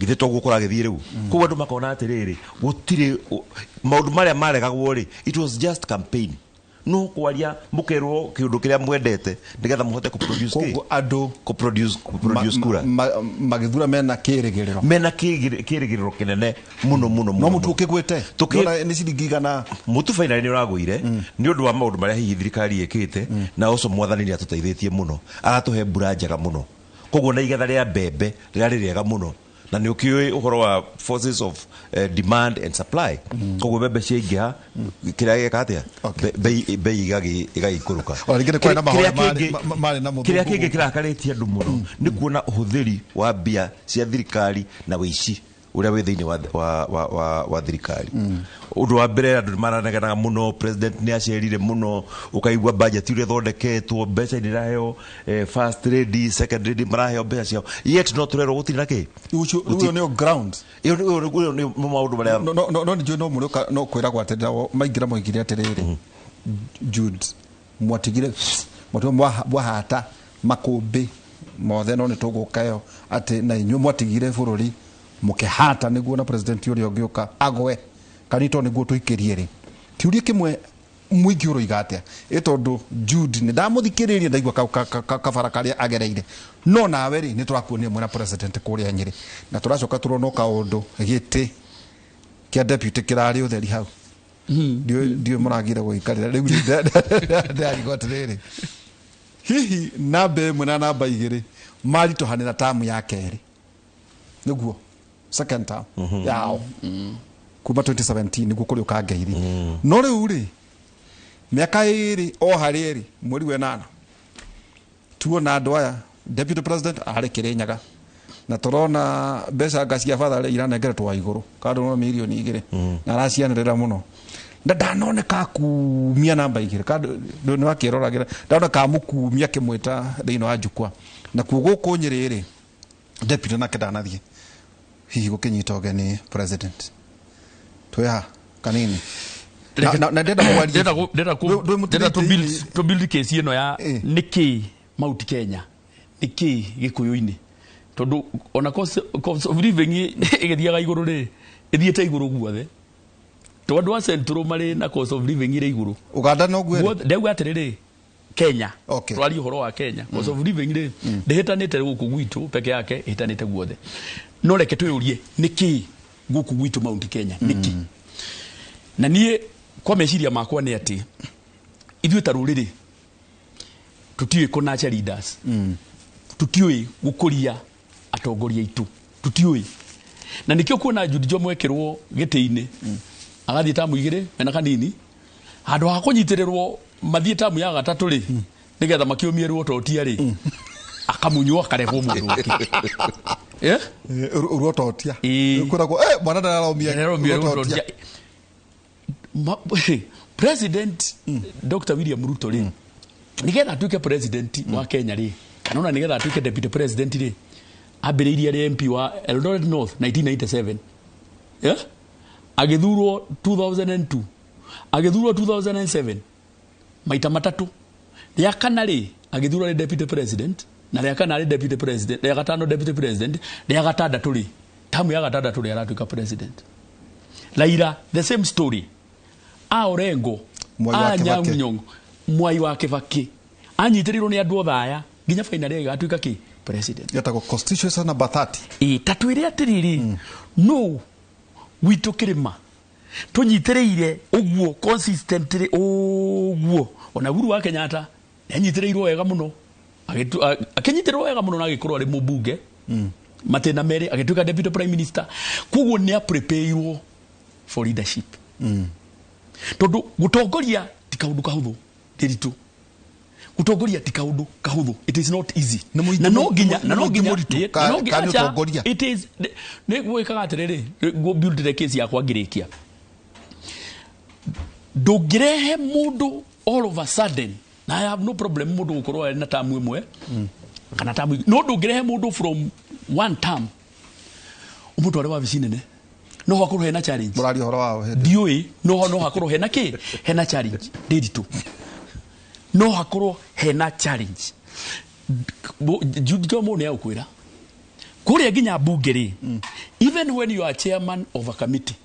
[SPEAKER 3] Githĩ toguo kũragĩthiĩ rĩu? Koguo andũ makona atĩrĩrĩ, gũtirĩ maũndũ marĩa maregagwo rĩ, it was just campaign, no kwaria mũkerwo kĩũndũ kĩrĩa mwendete nĩgetha mũhote kũproduce kĩ?
[SPEAKER 1] Koguo andũ
[SPEAKER 3] Kũproduce kura.
[SPEAKER 1] Magĩthura mena kĩrĩgĩrĩro.
[SPEAKER 3] Mena kĩrĩgĩrĩro kĩnene mũno mũno mũno.
[SPEAKER 1] No mũtu
[SPEAKER 3] Mũno.
[SPEAKER 1] ũkĩgwĩte. Ndĩrona nĩ ciringi igana.
[SPEAKER 3] Mũtu finally nĩ ũragũire nĩ ũndũ wa maũndũ marĩa hihi thirikari ĩkĩte, na ũcio mwathani nĩ atũteithĩtie mũno, aratũhe mbura njega mũno. Koguo na igetha rĩa mbembe rĩrarĩ rĩega mũno, na nĩ ũkĩũĩ ũhoro wa forces of demand and supply. Koguo mbembe ciaingĩha, kĩrĩa gĩka atĩa? Bei ĩgagĩikũrũka.
[SPEAKER 1] Ona rĩngĩ nĩ kwarĩ na mahoya
[SPEAKER 3] Kĩrĩa
[SPEAKER 1] marĩ na mũthũngũ
[SPEAKER 3] kĩrĩa kĩngĩ
[SPEAKER 1] gũkũ.
[SPEAKER 3] Kĩrakarĩtie andũ mũno nĩ kuona ũhũthĩri wa mbia cia thirikari na wĩici ũrĩa wĩ thĩinĩ wa thirikari. Ũndũ wa mbere, andũ nĩ maranegenaga mũno, president nĩ acerire mũno, ũkaigua budget ũrĩa ĩthondeketwo, mbeca nĩ iraheo first lady, second lady maraheo mbeca ciao, yet no tũrerwo gũtirĩ na kĩ.
[SPEAKER 1] Ũcio ũyũ nĩo ground.
[SPEAKER 3] Ĩyo nĩ maũndũ marĩa
[SPEAKER 1] No nĩ njũĩ no mũrĩũka no kwĩragwo atĩ nao maingĩra moigire atĩrĩrĩ, Jude mwatigire mwatigire mwahata makũmbĩ mothe, no nĩ tũgũka ĩyo atĩ na inyuĩ mwatigire bũrũri mũkĩhata nĩguo na president ũrĩa ũngĩũka agwe kanito nĩguo tũikĩrie rĩ. Kĩũria kĩmwe, mũingĩ ũroiga atĩa? Ĩ tondũ Jude nĩ ndamũthikĩrĩria, ndaigua kabara karĩa agereire, no nawe rĩ, nĩ tũrakuonia mwena president kũrĩa Nyĩrĩ, na tũracoka tũrona o kaũndũ gĩtĩ kĩa deputy kĩrarĩ ũtheri hau. Ndiũĩ mũragire gũikarĩra rĩu ndĩrarigwo atĩrĩrĩ, hihi namba 1 na namba 2 maritũhanĩra tamu ya kerĩ nĩguo second term yao kuma 2017 nĩguo kũrĩ ũkangeithi. No rĩu rĩ,
[SPEAKER 4] Mĩaka 2 o harĩ ĩrĩ mweri wa 8 tuona andũ aya deputy president arĩ Kĩrĩnyaga na tũrona mbeca nga cia batharĩ iranengeretwo wa igũrũ kandũ no mirioni 2 na aracianĩrĩra mũno na ndanoneka kumia namba 2 kandũ nĩ wakĩroragĩra ndanoneka amũkumia akĩmwĩta thĩinĩ wa jukwaa. Na kuo gũkũ Nyĩrĩ rĩ
[SPEAKER 1] deputy nake ndanathiĩ hihi gũkĩnyita ũgeni president twĩ kanini na ndenda kwaria
[SPEAKER 2] ndenda to build case ĩno ya nĩkĩ Mount Kenya nĩkĩ Gĩkũyũ-inĩ tondu ona cost of living ĩgĩthiaga igũrũ rĩ ĩthiĩte igũrũ guothe to andũ a Central marĩ na cost of living ĩrĩ igũrũ.
[SPEAKER 1] Uganda no guo
[SPEAKER 2] ndauga atĩrĩrĩ Kenya twarie ũhoro wa Kenya cost of living rĩ ndĩhĩtanĩte gũkũ gwitũ peke yake ĩhĩtanĩte guothe. No reke twĩyũrie nĩkĩ gũkũ gwitũ Mount Kenya nĩkĩ. Na niĩ kwa meciria makwa nĩ atĩ ithuĩ ta rũrĩrĩ tũtiũĩ kũnacha leaders, tũtiũĩ gũkũria atongoria aitũ, tũtiũĩ. Na nĩkĩo kuona Jude Jomo ekĩrwo gĩtĩ-inĩ agathiĩ tamu 2 mena kanini handũ ha kũnyitĩrĩrwo mathiĩ tamu ya gatatũ rĩ nĩgetha makĩũmie ruototia rĩ akamunywo akarehwo mũndũ ũngĩ.
[SPEAKER 1] Ruototia kwĩragwo mwana ndararomia ruototia.
[SPEAKER 2] President Dr. William Ruto rĩ nĩgetha atuĩke president wa Kenya rĩ kana ona nĩgetha atuĩke deputy president rĩ ambĩrĩirie arĩ MP wa Eldoret North 1997, yeah? Agĩthurwo 2002, agĩthurwo 2007 maita matatũ. Rĩa kana rĩ agĩthurwo arĩ deputy president, na rĩa kana arĩ deputy president, rĩa gatano deputy president, rĩa gatandatũ rĩ tamu ya gatandatũ rĩ aratuĩka president. Raila the same story, a Orengo a Anyang' Nyong'o Mwai wa Kibaki anyitĩrĩirwo nĩ andũ othe aya nginya finally agĩgatuĩka kĩ president.
[SPEAKER 1] Getagwo constituency number 30.
[SPEAKER 2] Ta twĩre atĩrĩrĩ no gwitũ kĩrĩma tũnyitĩrĩire ũguo consistently ũguo. Ona Uhuru wa Kenyatta nĩanyitĩrĩirwo wega mũno, akĩnyitĩrĩrwo wega mũno na agĩkorwo arĩ mũmbunge matĩna merĩ agĩtuĩka deputy prime minister. Koguo nĩ aprepareirwo for leadership. Tondũ gũtongoria ti kaũndũ kahũthũ ndĩritũ, gũtongoria ti kaũndũ kahũthũ, it is not easy. Na no nginya it is nĩ gwĩkaga atĩrĩrĩ go build the case yakwa ngĩrĩkia. Ndũngĩrehe mũndũ all of a sudden, na I have no problem mũndũ gũkorwo arĩ na tamu ĩmwe kana tamu, no ndũngĩrehe mũndũ from one term ũmũtware wabici nene no hakorwo hena challenge.
[SPEAKER 1] Mũraria ũhoro wao hĩndĩ
[SPEAKER 2] ndiũĩ, no hakorwo hena kĩ hena challenge ndĩritũ, no hakorwo hena challenge. Jude Jomo nĩ agũkwĩra kũrĩa nginya mbunge rĩ, even when you are chairman of a committee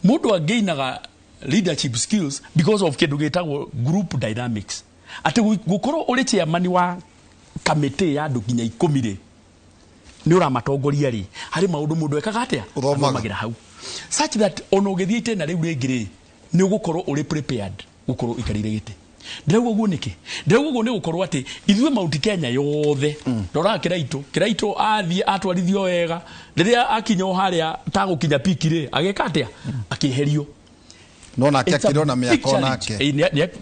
[SPEAKER 2] mũndũ angĩinaga leadership skills because of kĩndũ gĩtagwo group dynamics, atĩ gũkorwo ũrĩ chairman wa kamĩtĩ ya andũ nginya 10 rĩ nĩ ũramatongoria rĩ harĩ maũndũ mũndũ ekaga atĩa athomagĩra hau, such that ona ũgĩthiĩ itĩna rĩu rĩngĩ rĩ nĩ ũgũkorwo ũrĩ prepared gũkorwo ũikarĩire gĩtĩ. Ndĩrauga ũguo nĩkĩ? Ndĩrauga ũguo nĩ gũkorwo atĩ ithuĩ Mount Kenya yothe roraga Kĩraitũ, Kĩraitũ athiĩ atwarithio wega rĩrĩa akinya o harĩa tagũkinya piki rĩ agĩka atĩa akĩeherio.
[SPEAKER 1] No nake akĩrona mĩaka onake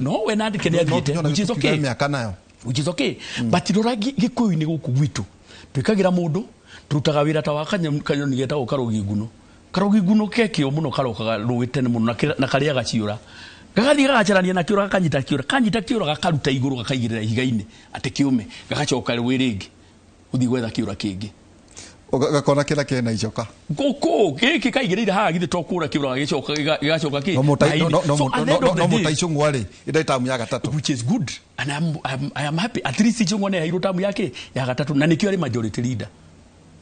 [SPEAKER 2] no we nandĩke nĩ athiĩte, which is okay,
[SPEAKER 1] mĩaka nayo
[SPEAKER 2] which is okay. But rora Gĩkũyũ-inĩ gũkũ gwitũ twĩkagĩra mũndũ turutaga wĩra ta wa kanyoni getagwo karogi nguno. Karogi nguno kekĩo mũno karokaga rũĩ tene mũno na karĩaga ciũra gagathiĩ gagacarania na kĩũra gakanyita kĩũra kanyita kĩũra gakaruta igũrũ gakaigĩrĩra ihiga-inĩ atĩ kĩũme gagacoka rũĩ rĩngĩ gũthiĩ gwetha kĩũra kĩngĩ
[SPEAKER 1] gakona kĩrĩa kĩna icoka
[SPEAKER 2] gũkũ gĩkĩ kaigĩrĩire haha githĩ to kũra kĩũra gagĩcoka gĩgacoka kĩ
[SPEAKER 1] no mũta Icũng'wa rĩ ĩndĩ tamu ya gatatũ,
[SPEAKER 2] which is good and I am happy at least Icũng'wa nĩ aheirwo tamu yake ya gatatũ na nĩkĩo arĩ majority leader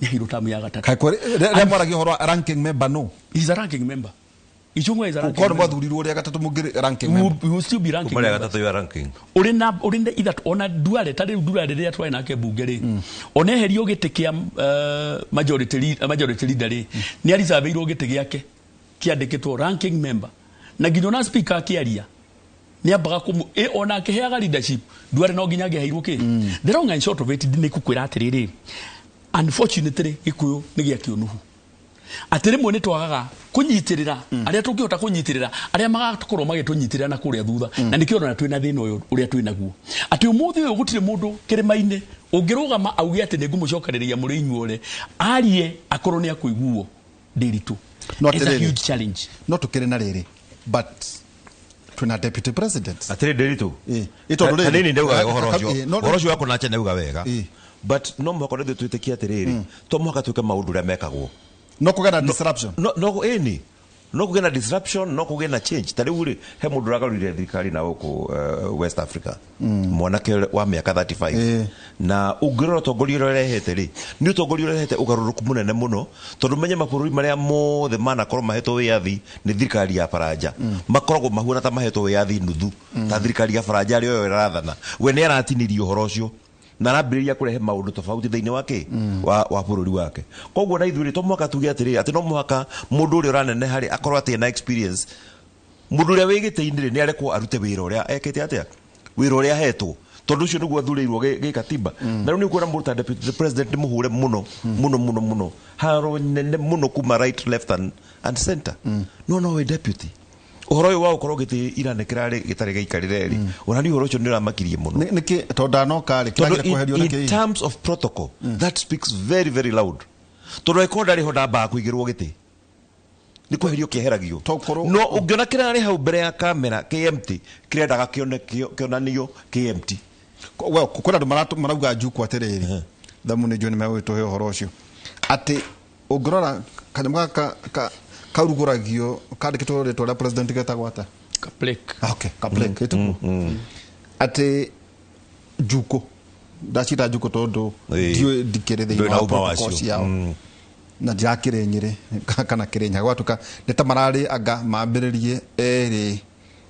[SPEAKER 2] nĩ aheirwo tamu ya gatatũ.
[SPEAKER 1] Rĩrĩa mwaragia ũhoro wa ranking member, no
[SPEAKER 2] he's a ranking member. Icũng'wa is a ranking member.
[SPEAKER 1] Ũkorwo mwathurirwo rĩa gatatũ mũngĩ ranking member.
[SPEAKER 2] We will still be ranking
[SPEAKER 3] member. Rĩa gatatũ you are ranking.
[SPEAKER 2] Ũrĩ na ithatũ ona Duale ta rĩu Duale rĩrĩa twarĩ nake mbunge rĩ ona eherio gĩtĩ kĩa majority leader rĩ nĩ ariserveirwo gĩtĩ gĩake kĩandĩkĩtwo ranking member na nginya ona speaker akĩaria nĩ ambaga kũmũ ona akĩheaga leadership Duale no nginya angĩaheirwo kĩ. The long and short of it nĩ kũkwĩra atĩrĩrĩ, unfortunately Gĩkũyũ nĩ gĩa kĩũnũhu Atĩ rĩmwe nĩ twagaga kũnyitĩrĩra arĩa tũngĩhota kũnyitĩrĩra, arĩa magakorwo magĩtũnyitĩrĩra na kũrĩa thutha, na nĩkĩo ũrona twĩna thĩna ũyũ ũrĩa twĩ naguo, atĩ ũmũthĩ ũyũ gũtirĩ mũndũ kĩrĩma-inĩ ũngĩrũgama auge atĩ nĩ ngũmũcokanĩrĩria mũrĩ inyuothe, arie akorwo nĩ akũiguo. Ndĩritũ.
[SPEAKER 1] No
[SPEAKER 2] It's a
[SPEAKER 1] atĩrĩrĩ.
[SPEAKER 2] huge challenge.
[SPEAKER 1] No tũkĩrĩ na rĩrĩ, but twĩna deputy president.
[SPEAKER 3] Atĩrĩ, Ndĩritũ.
[SPEAKER 1] Ĩ, tondũ rĩrĩ-
[SPEAKER 3] Hanini ndauga wega ũhoro ũcio. Ũhoro ũcio wako nache ndauga wega, but no mũhaka nĩ twĩtĩkie atĩrĩrĩ, to mũhaka twĩke maũndũ ũrĩa mekagwo.
[SPEAKER 1] No kũgĩa na disruption.
[SPEAKER 3] No ĩni no kũgĩe na disruption, no kũgĩe na change. Ta rĩu rĩ, he mũndũ ũragarũrire thirikari na gũkũ West Africa, mwanake wa mĩaka 35. Na ũngĩrora ũtongoria ũrĩa ũrehete rĩ, nĩ ũtongoria ũrehete ũgarũrũku mũnene mũno, tondũ menye mabũrũri marĩa mothe manakorwo mahetwo wĩyathi nĩ thirikari ya Baranja makoragwo mahuana ta mahetwo wĩyathi nuthu, ta thirikari ya Baranja arĩ yo ĩrathana. We nĩ aratinirie ũhoro ũcio na arambĩrĩria kũrehe maũndũ tofauti thĩinĩ wa kĩ wa bũrũri wake. Koguo na ithuĩ rĩ, to mũhaka tuge atĩrĩrĩ atĩ no mũhaka mũndũ ũrĩa ũraneneha rĩ akorwo atĩ na experience. Mũndũ ũrĩa wĩ gĩtĩ-inĩ rĩ, nĩ arekwo arute wĩra ũrĩa ekĩte atĩa, wĩra ũrĩa ahetwo, tondũ ũcio nĩguo athurĩirwo gĩkatiba. Na rĩu nĩ ũkuona mũndũ ta deputy president nĩ mũhũre mũno mũno mũno mũno, haro nene mũno kuma right, left and center, no wĩ deputy, ũhoro ũyũ wa gũkorwo gĩtĩ ira nĩ kĩrarĩ gĩtarĩ gĩikarĩre rĩ, ona niĩ ũhoro ũcio nĩ ũramakirie mũno.
[SPEAKER 1] Nĩkĩ tondũ ndanoka rĩ
[SPEAKER 3] Tondũ
[SPEAKER 1] kĩragĩra kweherio
[SPEAKER 3] in
[SPEAKER 1] nĩkĩ?
[SPEAKER 3] terms of protocol, that speaks very very loud, tondũ angĩkorwo ndarĩ ho, ndambaga kũigĩrwo gĩtĩ, nĩ kweherio kĩeheragio. No ũngĩona kĩrarĩ hau mbere ya kamera kĩ empty, kĩrendaga kĩonanio kĩ empty.
[SPEAKER 1] Well, kwĩna andũ marauga njuku atĩrĩrĩ, thamu nĩ njũĩ nĩ megũgĩtũhe ũhoro ũcio, atĩ ũngĩrora kanyamũ gaka karugũragio kandĩkĩtwo rĩtwa rĩa president getagwo atĩa?
[SPEAKER 2] Ka-plaque.
[SPEAKER 1] Ah, okay, ka-plaque ĩtĩkuo atĩ njuku ndacita njuku tondũ ndiũĩ, ndikĩrĩ thĩinĩ
[SPEAKER 3] Ndũrĩ na
[SPEAKER 1] wa
[SPEAKER 3] ũma
[SPEAKER 1] protocol
[SPEAKER 3] wacio.
[SPEAKER 1] ciao na ndirakĩrĩ Nyĩrĩ kana Kĩrĩnyaga, gwatuĩka nĩ ta mararĩ anga mambĩrĩrie erĩ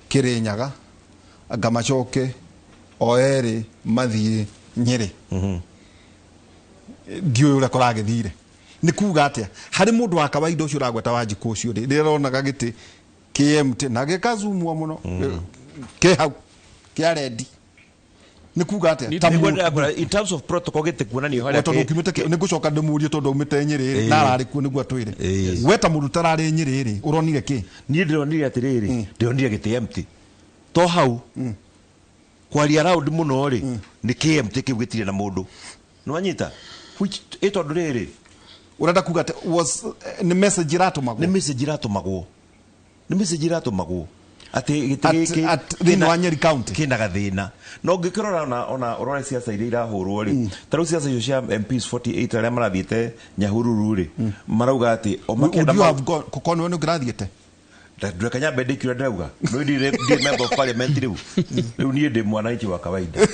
[SPEAKER 1] Kĩrĩnyaga, anga macoke o erĩ mathiĩ Nyĩrĩ. Ndiũĩ ũrĩa kũragĩthire. Nĩ kuga atĩa harĩ mũndũ wa kawaida ũcio ũragweta wa njikũ ũcio rĩ, rĩrĩa aronaga gĩtĩ kĩ na gĩkazumwo mũno kĩ hau kĩa rendi, nĩ kuga atĩa ta
[SPEAKER 3] Nĩguo
[SPEAKER 1] mũndũ?
[SPEAKER 3] ndĩrakwĩra, in terms of protocol, gĩtĩ kuonanio harĩa
[SPEAKER 1] Tondũ ũkiumĩte nĩ ngũcoka ndĩmũrie, tondũ aumĩte Nyĩrĩ rĩ, na ararĩ kuo nĩguo atwĩre. We ta mũndũ ũtararĩ Nyĩrĩ rĩ, ũronire kĩ?
[SPEAKER 3] Niĩ ndĩronire atĩrĩrĩ, ndĩronire gĩtĩ empty to hau kwaria round mũno rĩ, nĩ kĩ empty kĩu gĩtirĩ na mũndũ, nĩwanyita? Which ĩ tondũ rĩrĩ,
[SPEAKER 1] Ũrenda kuga atĩ was nĩ message iratũmagwo?
[SPEAKER 3] Nĩ message iratũmagwo, nĩ message iratũmagwo atĩ gĩtĩ gĩkĩ
[SPEAKER 1] Thĩinĩ wa Nyeri County.
[SPEAKER 3] Kĩna gathĩna. No ũngĩkĩrora ona ũrore ciaca iria irahũrwo rĩ, ta rĩu ciaca icio cia MPs 48 arĩa marathiĩte Nyahururu rĩ, marauga atĩ o
[SPEAKER 1] Would
[SPEAKER 3] makĩenda
[SPEAKER 1] you have gone korwo nĩwe nĩ ũngĩrathiĩte?
[SPEAKER 3] Ndureka nyambe ndĩkiũria, ndĩrauga no ndirĩ member of parliament rĩu niĩ ndĩ mwananchi wa kawaida.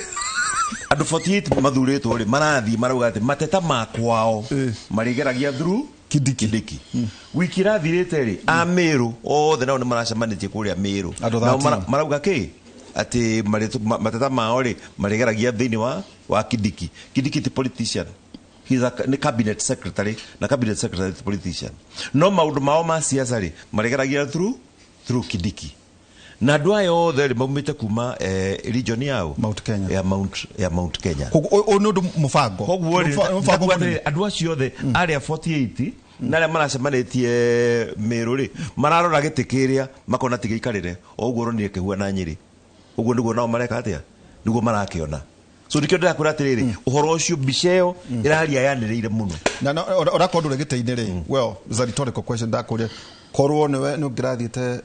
[SPEAKER 3] Andũ 48 mathurĩtwo rĩ, marathiĩ marauga atĩ mateta ma kwao marĩgeragia through
[SPEAKER 1] Kindiki.
[SPEAKER 3] Kindiki. Wiki ĩrathirĩte rĩ, a Meru othe nao nĩ maracemanĩtie kũrĩa Meru.
[SPEAKER 1] Andũ
[SPEAKER 3] Nao
[SPEAKER 1] 13.
[SPEAKER 3] Marauga kĩ atĩ mateta mao rĩ marĩgeragia thĩinĩ wa Kindiki. Kindiki ti politician. He's a, nĩ cabinet secretary, na cabinet secretary ti politician, no maũndũ mao ma siasa rĩ marĩgeragia through Kindiki. Na andũ aya othe rĩ maumĩte kuma region yao.
[SPEAKER 1] Mount Kenya.
[SPEAKER 3] Ya Mount Kenya.
[SPEAKER 1] Koguo ũyũ nĩ ũndũ mũbango.
[SPEAKER 3] Koguo rĩ,
[SPEAKER 1] Mũbango
[SPEAKER 3] ndakuga
[SPEAKER 1] mũnene.
[SPEAKER 3] atĩrĩrĩ, andũ acio othe arĩa 48 na arĩa maracemanĩtie Mĩrũ rĩ, mararora gĩtĩ kĩrĩa makona ti gĩikarĩre o ũguo ũronire kĩhuana Nyĩrĩ, ũguo nĩguo nao mareka atĩa, nĩguo marakĩona. So nĩkĩo ndĩrakwĩra atĩrĩrĩ, ũhoro ũcio, mbica ĩyo ĩraria yanĩrĩire mũno.
[SPEAKER 1] Na ũrakorwo ndũrĩ gĩtĩ-inĩ rĩ, well, it's a rhetorical question ndakũria, korwo nĩwe nĩ ũngĩrathiĩte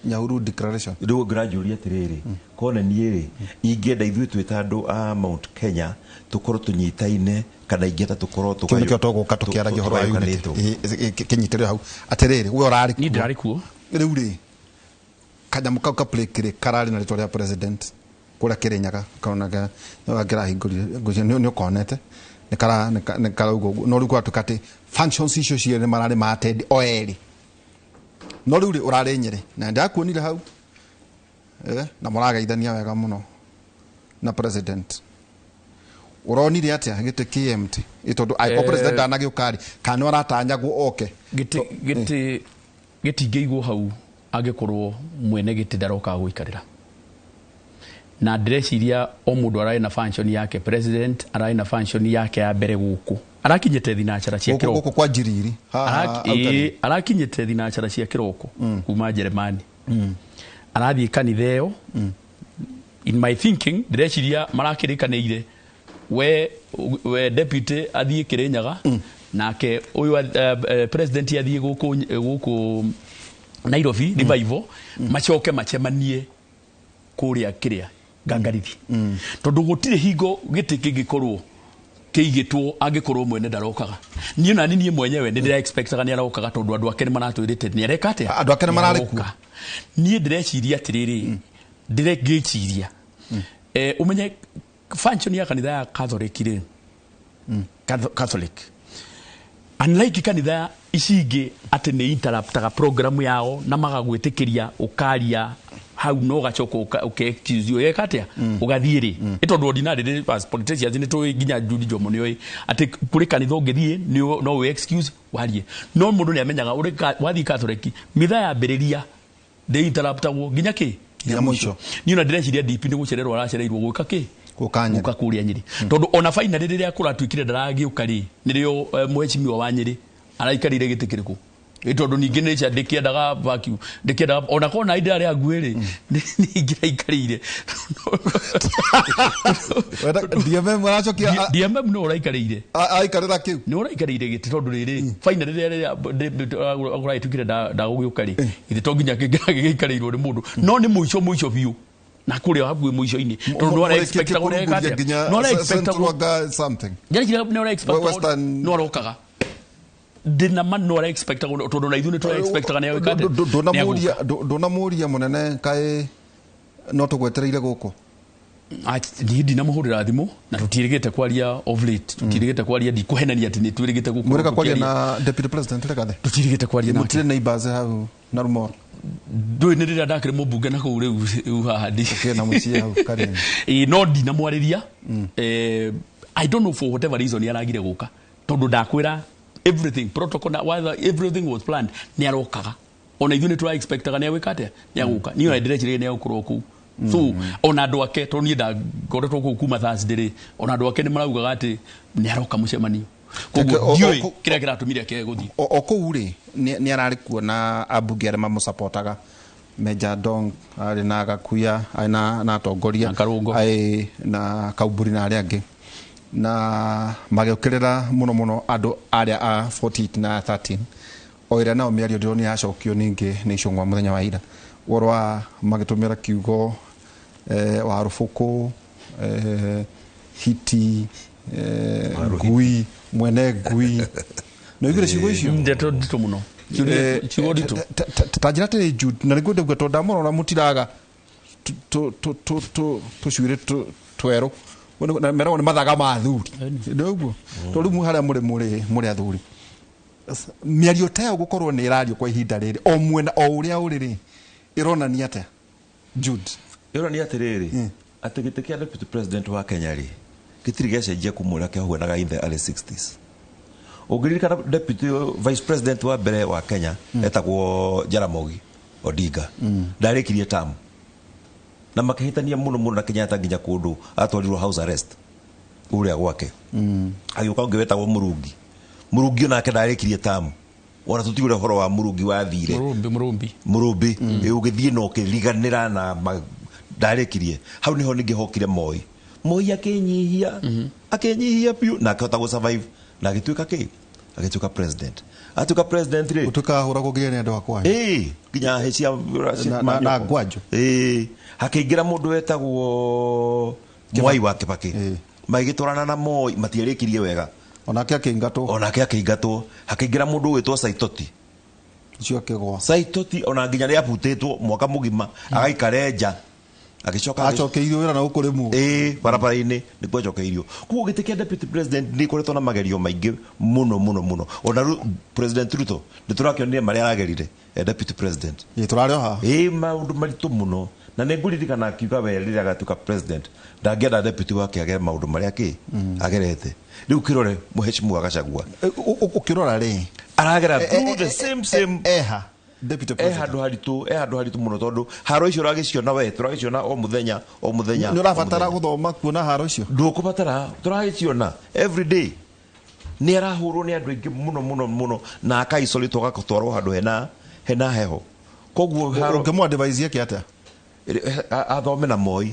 [SPEAKER 1] Nyahururu declaration?
[SPEAKER 3] Rĩu ngĩranjũria atĩrĩrĩ, kona niĩ rĩ ingĩenda ithuĩ twĩ ta andũ a Mount Kenya tũkorwo tũnyitaine, kana ingĩenda tũkorwo
[SPEAKER 1] Kĩu nĩkĩo tũgũka tũkĩaragia ũhoro wa unity.
[SPEAKER 3] tũgayũkanĩtwo.
[SPEAKER 1] Kĩnyitĩrĩre hau atĩrĩrĩ, we ũrarĩ
[SPEAKER 2] Niĩ
[SPEAKER 1] kuo.
[SPEAKER 2] ndĩrarĩ kuo.
[SPEAKER 1] Rĩu rĩ, kanyamũ kau ka plaque rĩ kararĩ na rĩtwa rĩa president kũrĩa Kĩrĩnyaga, kaonaga ngĩrahingũrire, ngwĩciria nĩ ũkonete, nĩ kara nĩ karauga ũguo. No rĩu gwatuĩka atĩ functions icio cierĩ nĩ mararĩ ma-attend o erĩ. No rĩu rĩ, ũrarĩ Nyĩrĩ na ndakuonire hau, na mũrageithania wega mũno na president. Ũronire atĩa gĩtĩ kĩ empty? Tondũ angĩkorwo president ndanagĩũka rĩ, kana nĩ aratanyagwo oke?
[SPEAKER 2] Gĩtĩ gĩtingĩigwo hau angĩkorwo mwene gĩtĩ ndaroka gũikarĩra, na ndĩreciria o mũndũ ararĩ na function yake. President ararĩ na function yake ya mbere gũkũ. Arakinyĩte thinacara cia
[SPEAKER 1] Gũkũ
[SPEAKER 2] kĩroko.
[SPEAKER 1] gũkũ kwa njiriri haha Outer.
[SPEAKER 2] Arakinyĩte thinacara cia kĩroko kuma Jeremani, arathiĩ kanitha ĩyo. In my thinking, ndĩreciria marakĩrĩkanĩire we deputy athiĩ Kĩrĩnyaga, nake ũyũ president athiĩ gũkũ Nairobi revival, macoke macemanie kũrĩa kĩrĩa ngangarithi, tondũ gũtirĩ hingo gĩtĩ kĩngĩkorwo kĩigĩtwo angĩkorwo mwene ndarokaga. Niĩ nani niĩ mwenyewe nĩ ndĩra expectaga nĩ arokaga, tondũ andũ ake nĩ maratwĩrĩte nĩ areka atĩa.
[SPEAKER 1] Andũ ake nĩ mararĩ kuo.
[SPEAKER 2] Nĩaroka. Niĩ ndĩreciria atĩrĩrĩ, ndĩrengĩciria ũmenye function ya kanitha ya Catholic rĩ, Catholic, unlike kanitha ici ingĩ atĩ nĩ interruptaga program yao na magagwĩtĩkĩria ũkaria hau no gacoka ũke-excuse ũgeka atĩa ũgathiĩ rĩ, nĩ tondũ ordinarily as politicians nĩ tũĩ, nginya Judy Njomo nĩ oĩ atĩ kũrĩ kanitha ũngĩthiĩ no wĩ excuse warie, no mũndũ nĩ amenyaga wathiĩ Catholic mitha yambĩrĩria ndĩ interruptagwo nginya kĩ?
[SPEAKER 1] Nginya mũico.
[SPEAKER 2] Niĩ ona ndĩreciria DP nĩ gũcererwo aracereirwo gwĩka kĩ?
[SPEAKER 1] Gũka Nyĩrĩ.
[SPEAKER 2] Gũka kũrĩa Nyĩrĩ, tondũ ona finally rĩrĩa kũratuĩkire ndaragĩũka rĩ, nĩrĩo mheshimiwa wa Nyĩrĩ araikarire gĩtĩ kĩrĩkũ. Ĩ tondũ ningĩ nĩ ndĩkĩendaga vacuum, ndĩkĩendaga ona korwo na ndĩrarĩ hakuhĩ rĩ, nĩ ingĩraikarĩire.
[SPEAKER 1] Wenda DMM aracokia
[SPEAKER 2] DMM no ũraikarĩire.
[SPEAKER 1] Aikarĩra kĩu.
[SPEAKER 2] Nĩ ũraikarĩire gĩtĩ, tondũ rĩrĩ finally rĩrĩa kũragĩtuĩkire ndagũgĩũka rĩ, githĩ to nginya gĩikarĩirwo nĩ mũndũ no nĩ mũico mũico biũ na kũrĩa hakuhĩ mũico-inĩ, tondũ no ara-expecta kũreka atĩa,
[SPEAKER 1] nginya
[SPEAKER 2] no ara-expecta
[SPEAKER 1] Central anga something.
[SPEAKER 2] Ndĩreciria nĩ ara-expecta
[SPEAKER 1] Western-
[SPEAKER 2] no arokaga, ndĩna ma no ara-expecta, tondũ na ithuĩ nĩ tũra-expectaga nĩ agwĩka atĩa? Nĩ agũka.
[SPEAKER 1] Ndũnamũria mũnene kaĩ no tũgwetereire gũkũ?
[SPEAKER 2] Niĩ ndinamũhũrĩra thimũ na tũtiĩrĩgĩte kwaria of late, tũtiĩrĩgĩte kwaria, ndikũhenania atĩ nĩ twĩrĩgĩte gũkorwo
[SPEAKER 1] Mũrĩka kwaria
[SPEAKER 2] tũkĩaria.
[SPEAKER 1] Na deputy president Rigathi?
[SPEAKER 2] Tũtiĩrĩgĩte kwaria nake.
[SPEAKER 1] Mũtirĩ neighbors hau na Rumoro?
[SPEAKER 2] Ndũĩ nĩ rĩrĩa ndakĩrĩ mũmbunge na kũu rĩu haha ndi
[SPEAKER 1] Ũkĩrĩ na mũciĩ hau Karen.
[SPEAKER 2] Ĩĩ, no ndinamwarĩria. I don't know for whatever reason aragire gũka, tondũ ndakwĩra everything protocol na whether everything was planned nĩ arokaga, ona ithuĩ nĩ tũra expectaga nĩ agwĩka atĩa, nĩ agũka. Niĩ ona ndĩreciria nĩ agũkorwo kũu, so ona andũ ake, tondũ niĩ ndakoretwo kũu kuma Thursday rĩ, ona andũ ake nĩ maraugaga atĩ nĩ aroka mũcemanio,
[SPEAKER 1] Teke,
[SPEAKER 2] koguo ndiũĩ kĩrĩa kĩratũmire ake gũthiĩ.
[SPEAKER 1] O kũu rĩ, nĩ ararĩ kuo na ambunge arĩa mamũcapotaga, Meja Dong arĩ na Gakuya, arĩ na atongoria
[SPEAKER 2] Na Karũngo.
[SPEAKER 1] arĩ na Kaumburi na arĩa angĩ, na magĩũkĩrĩra mũno mũno andũ arĩa a 48 na 13, o ĩrĩa nao mĩario ndĩronire yacokio ningĩ nĩ Icũng'wa mũthenya wa ira, ũhoro wa magĩtũmĩra kiugo wa rũbũkũ, hiti, ngui, mwene ngui, no igire ciugo icio.
[SPEAKER 2] Ndeto nditũ mũno. Ciugo nditũ.
[SPEAKER 1] Ta njĩra atĩrĩ Jude, na nĩguo ndauga tondũ ndamũrora mũtiraga tũcuĩrĩ twerũ na meragwo nĩ mathaga ma athuri, nĩ ũguo, tondũ rĩu harĩa mũrĩ athuri, mĩario ta ĩyo gũkorwo nĩ ĩrario kwa ihinda rĩrĩ o mwena o ũrĩa ũrĩ rĩ, ĩronania atĩa, Jude?
[SPEAKER 3] Ĩronania atĩrĩrĩ, atĩ gĩtĩ kĩa deputy president wa Kenya rĩ, gĩtirĩ gĩacenjia kuma ũrĩa kĩahuanaga in the early 60s. Ũngĩririkana deputy vice president wa mbere wa Kenya etagwo Jaramogi Odinga, ndarĩkirie term na makĩhĩtania mũno mũno na Kenyatta nginya kũndũ atwarirwo house arrest kũrĩa gwake. Agĩũka ũngĩ wetagwo Mũrungi. Mũrungi onake ndarĩkirie term, ona tũtiũre ũhoro wa Mũrungi wathire.
[SPEAKER 2] Mũrũmbi, Mũrũmbi.
[SPEAKER 3] Mũrũmbi ũgĩthiĩ na ũkĩriganĩra na ndarĩkirie hau. Nĩho ningĩ hokire Moi. Moi akĩnyihia, akĩnyihia biũ na akĩhota gũ survive na agĩtuĩka kĩ, agĩtuĩka president. Atuĩka president rĩ,
[SPEAKER 1] Gũtuĩka ahũragwo nginya nĩ andũ akwa.
[SPEAKER 3] Ĩĩ, nginya hĩ cia
[SPEAKER 1] Na ngwanjũ.
[SPEAKER 3] Ĩĩ, hakĩingĩra mũndũ wetagwo Mwai wa Kĩbakĩ. Magĩtwarana na Moi, matiarĩkirie wega.
[SPEAKER 1] Onake akĩingatwo.
[SPEAKER 3] Onake akĩingatwo. Hakĩingĩra mũndũ ũgwĩtwo Saitoti.
[SPEAKER 1] Ũcio akĩgwa.
[SPEAKER 3] Saitoti ona nginya nĩ abutĩtwo mwaka mũgima agaikare nja, agĩcoka
[SPEAKER 1] Acokeirio wĩra na gũkũ rĩmwe.
[SPEAKER 3] Ĩĩ, barabara-inĩ nĩkuo acokeirio. Koguo gĩtĩ kĩa deputy president nĩ ikoretwo na magerio maingĩ mũno mũno mũno. Ona President Ruto nĩ tũrakĩonire marĩa aragerire deputy president.
[SPEAKER 1] Ĩ, tũrarĩ o haha.
[SPEAKER 3] Ĩĩ, maũndũ maritũ mũno, na nĩ ngũririkana akiuga we rĩrĩa agatuĩka president ndangĩenda deputy wake agere maũndũ marĩa kĩ agerete. Rĩu kĩrore mũhecimu Gachagua.
[SPEAKER 1] Ũkĩrora rĩ,
[SPEAKER 3] aragera through the same same
[SPEAKER 1] eha deputy president?
[SPEAKER 3] Handũ haritũ mũno, tondũ haro icio ũragĩciona we, tũragĩciona o mũthenya o mũthenya.
[SPEAKER 1] Nĩ
[SPEAKER 3] o
[SPEAKER 1] ũrabatara
[SPEAKER 3] mũthenya.
[SPEAKER 1] gũthoma kuona haro icio?
[SPEAKER 3] Ndũkũbatara, tũragĩciona every day. Nĩ arahũrwo nĩ andũ aingĩ mũno mũno mũno na akaisolate agatwarwo handũ hena heho. Koguo
[SPEAKER 1] Ũngĩmũ advise eke atĩa?
[SPEAKER 3] Athome na Moi.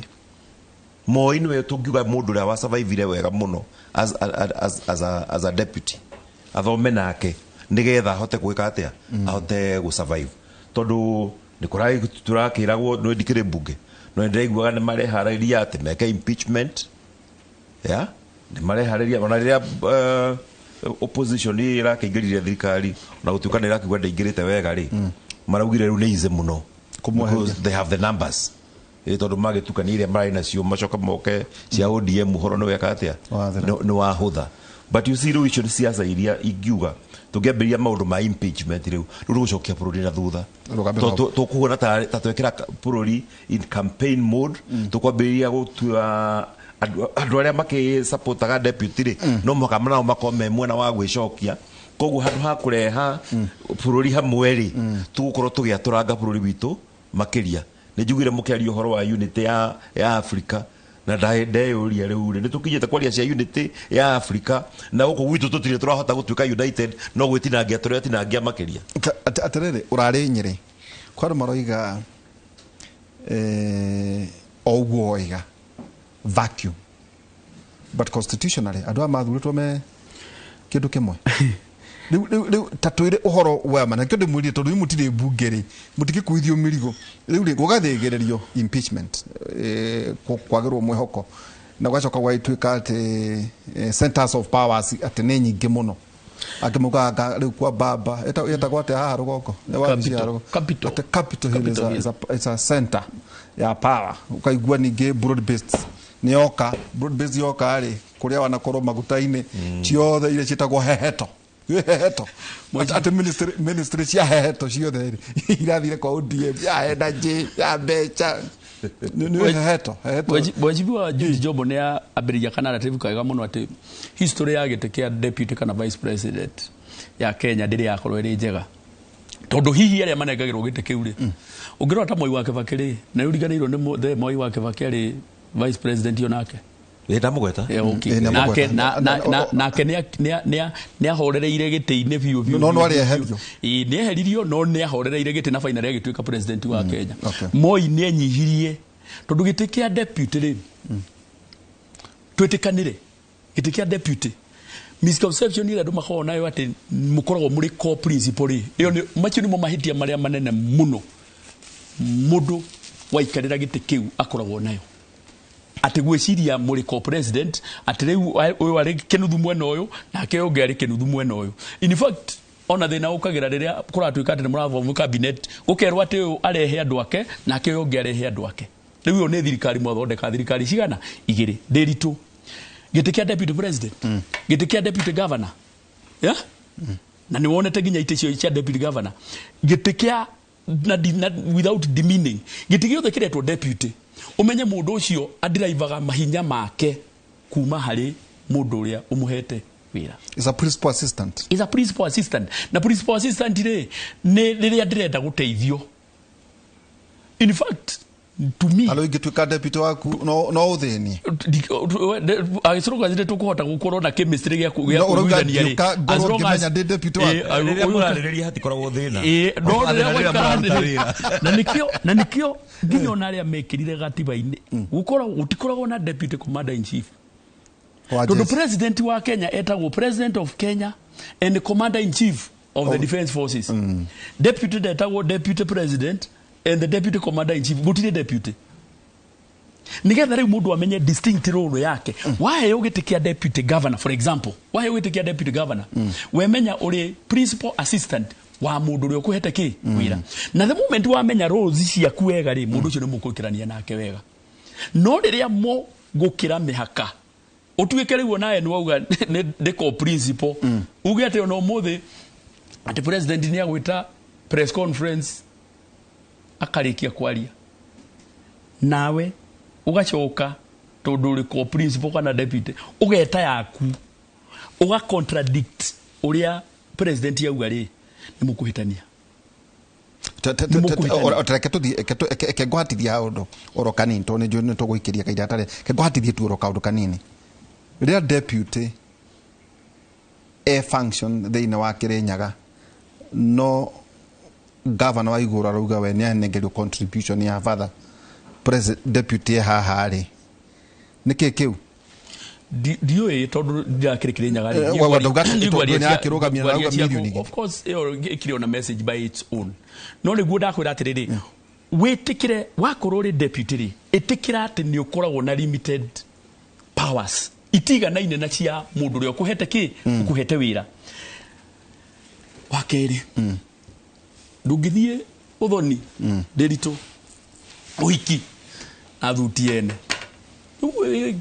[SPEAKER 3] Moi nĩwe tũngiuga mũndũ ũrĩa wasurvivire wega mũno as a deputy. Athome nake nĩgetha ahote gwĩka atĩa, ahote gũsurvive, tondũ nĩ tũrakĩragwo nĩ ndikĩrĩ mbunge, no nĩndĩraiguaga nĩ mareharĩria atĩ meke impeachment ya nĩ mareharĩria ona rĩrĩa opposition ĩrakĩingĩrire thirikari, ona gũtuĩka nĩ ĩrakiuga ndĩingĩrĩte wega rĩ, maraugire rĩu nĩ easy mũno
[SPEAKER 1] Kũmweheria.
[SPEAKER 3] because they have the numbers. Ĩ tondũ magĩtukania iria mararĩ nacio macoka moke cia ODM, ũhoro nĩ weka atĩa?
[SPEAKER 1] Wathira.
[SPEAKER 3] Nĩ wahũtha. But you see, rĩu icio nĩ ciaca iria ingiuga tũngĩambĩrĩria maũndũ ma impeachment rĩu rĩu nĩ gũcokia bũrũri na thutha.
[SPEAKER 1] Rũgamĩrĩra.
[SPEAKER 3] Tũkũhũra ta twekĩra bũrũri in campaign mode, tũkwambĩrĩria gũtua andũ arĩa makĩsupportaga deputy rĩ, no mũhaka nao makorwo me mwena wa gwĩcokia. Koguo handũ ha kũreha bũrũri hamwe rĩ, tũgũkorwo tũgĩatũranga bũrũri witũ makĩria. Nĩ njugire mũkĩaria ũhoro wa unity ya Africa na ndeyũria rĩu rĩ, nĩ tũkinyĩte kwaria cia unity ya Africa na gũkũ gwitũ tũtirĩ tũrahota gũtuĩka united, no gwĩtinangia tũretinangia makĩria.
[SPEAKER 1] Atĩrĩrĩ, ũrarĩ Nyĩrĩ, kwa andũ maroiga o ũguo woiga vacuum, but constitutionally andũ aya mathurĩtwo me kĩndũ kĩmwe. Rĩu ta twĩre ũhoro wa ma, na nĩkĩo ndĩmwĩrire, tondũ inyuĩ mũtirĩ mbunge rĩ, mũtingĩkuithio mĩrigo. Rĩu rĩ, gũgathĩgĩrĩrio impeachment, kwagĩrwo mwĩhoko, na gũgacoka gũgagĩtuĩka atĩ centers of powers atĩ nĩ nyingĩ mũno, angĩ maugaga rĩu kwa baba ĩtagwo atĩa haha rũgongo? Nĩ wabici ya
[SPEAKER 2] Capital.
[SPEAKER 1] rũgongo.
[SPEAKER 2] Capital.
[SPEAKER 1] Atĩ Capital Hill
[SPEAKER 2] Capital Hill.
[SPEAKER 1] is a center ya power. Ũkaigua ningĩ broad based nĩ yoka, broad based yoka rĩ, kũrĩa wanakorwo maguta-inĩ ciothe iria ciĩtagwo heheto heheto, atĩ ministry cia heheto ciothe rĩ, irathire kwa ODM, ya energy, ya mbeca, nĩ heheto heheto.
[SPEAKER 2] Mheshimiwa Jude Jobo nĩ ambĩrĩria ka narrative kega mũno atĩ history ya gĩtĩ kĩa deputy kana vice president ya Kenya ndĩrĩ yakorwo ĩrĩ njega, tondũ hihi arĩa manengagĩrwo gĩtĩ kĩu rĩ, ũngĩrora ta Mwai wa Kĩbakĩ rĩ, na ũriganĩirwo nĩ the Mwai wa Kĩbakĩ arĩ vice president onake.
[SPEAKER 3] Ĩ ndamũgweta.
[SPEAKER 2] Okay.
[SPEAKER 1] Nĩ
[SPEAKER 2] Nake
[SPEAKER 1] amũgweta.
[SPEAKER 2] nake nĩ ahorereire gĩtĩ-inĩ biũ biũ.
[SPEAKER 1] No,
[SPEAKER 2] biũ,
[SPEAKER 1] no
[SPEAKER 2] biũ,
[SPEAKER 1] arĩeherio.
[SPEAKER 2] biũ. Ĩĩ, nĩ eheririo, no nĩ ahorereire gĩtĩ na finally agĩtuĩka president wa Kenya.
[SPEAKER 1] Okay.
[SPEAKER 2] Moi nĩ enyihirie, tondũ gĩtĩ kĩa deputy rĩ, twĩtĩkanĩre, gĩtĩ kĩa deputy, misconception ĩrĩa andũ makoragwo nayo atĩ mũkoragwo mũrĩ core principle rĩ, ĩyo nĩ macio nĩmo mahĩtia marĩa manene mũno mũndũ waikarĩra gĩtĩ kĩu akoragwo nayo, atĩ gwĩciria mũrĩ co-president, atĩ rĩu ũyũ arĩ kĩnuthu mwena ũyũ nake ũyũ ũngĩ arĩ kĩnuthu mwena ũyũ. In fact, ona thĩna ũkagĩra rĩrĩa kũratuĩka atĩ nĩ mũraform cabinet, gũkerwo atĩ ũyũ arehe andũ ake nake ũyũ ũngĩ arehe andũ ake. Rĩu ĩyo nĩ thirikari mwathondeka, thirikari cigana igĩrĩ ndĩritũ. Gĩtĩ kĩa deputy president, gĩtĩ kĩa deputy governor, yeah? Na nĩ wonete nginya itĩ icio cia deputy governor, gĩtĩ kĩa na without demeaning, gĩtĩ gĩothe kĩretwo deputy, ũmenye mũndũ ũcio adiraivaga mahinya make kuma harĩ mũndũ ũrĩa ũmũhete wĩra.
[SPEAKER 1] Is a principal assistant.
[SPEAKER 2] Is a principal assistant, na principal assistant rĩ, nĩ rĩrĩa ndĩrenda gũteithio. In fact, to me,
[SPEAKER 1] Alo ingĩtuĩka deputy waku no ũthĩnie?
[SPEAKER 2] Agĩcoka nĩ tũkũhota gũkorwo na chemistry gĩa
[SPEAKER 1] No, ũrauga
[SPEAKER 2] kũiguithania rĩ.
[SPEAKER 1] ngĩũka ngorwo
[SPEAKER 2] As long as-
[SPEAKER 1] ngĩmenya ndĩ deputy waku.
[SPEAKER 3] Rĩrĩa mũrarĩrĩria hatikoragwo thĩna.
[SPEAKER 2] Ĩĩ, no
[SPEAKER 3] Thĩna
[SPEAKER 2] rĩrĩa
[SPEAKER 3] rĩrĩa
[SPEAKER 2] gwaikara
[SPEAKER 3] mũraruta
[SPEAKER 2] thĩ-
[SPEAKER 3] wĩra.
[SPEAKER 2] Na nĩkĩo nginya ona arĩa mekĩrire gatiba-inĩ gũkoragwo gũtikoragwo na deputy commander in chief,
[SPEAKER 1] Wa
[SPEAKER 2] tondũ
[SPEAKER 1] jeshi.
[SPEAKER 2] President wa Kenya etagwo President of Kenya and Commander in Chief of the Defence Forces. Deputy ndetagwo deputy president and the deputy commander in chief, gũtirĩ deputy, nigetha rĩu mũndũ amenye distinct role yake. Waheo gĩtĩ kĩa deputy governor, for example, waheo gĩtĩ kĩa deputy governor, wemenya ũrĩ principal assistant wa mũndũ ũrĩa ũkũhete kĩ wĩra, na the moment wamenya roles ciaku wega rĩ, mũndũ ũcio nĩ mũkũikĩrania nake wega. No rĩrĩa mũgũkĩra mĩhaka, ũtuĩke rĩu onawe nĩ wauga nĩ co principal, uge atĩ ona ũmũthĩ atĩ president nĩ agwĩta press conference, akarĩkia kwaria, nawe ũgacoka, tondũ ũrĩ co principal kana deputy, ũgeta yaku, ũga contradict ũrĩa president yauga rĩ, nĩ mũkũhĩtania. Nĩ mũkũhĩtania.
[SPEAKER 1] Reke tũthiĩ, eke ngũhatithia ũndũ oro kanini, tondũ nĩ njũĩ nĩ tũgũikĩria kahinda gatarĩ. Ke ngũhatithie tu oro kaũndũ kanini. Rĩrĩa deputy e function thĩinĩ wa Kirinyaga no gavana wa igũrũ arauga we nĩ anengerio contribution ya father president deputy haha rĩ nĩkĩ kĩu?
[SPEAKER 2] Ndiũĩ tondũ ndirakĩrĩ Kĩrĩnyaga rĩ.
[SPEAKER 1] Wa- ndauga atĩ tondũ nĩ akĩrũgamia na auga mirioni igĩrĩ.
[SPEAKER 2] Of course ĩyo ĩkĩrĩ ona message by its own, no nĩguo ndakwĩra atĩrĩrĩ, wĩtĩkĩre wakorwo ũrĩ deputy rĩ, ĩtĩkĩra atĩ nĩ ũkoragwo na limited powers itiganaine na cia mũndũ ũrĩa ũkũhete kĩ ũkũhete wĩra. Wa kerĩ, ndũngĩthiĩ ũthoni ndĩritũ ũhiki na thuti ene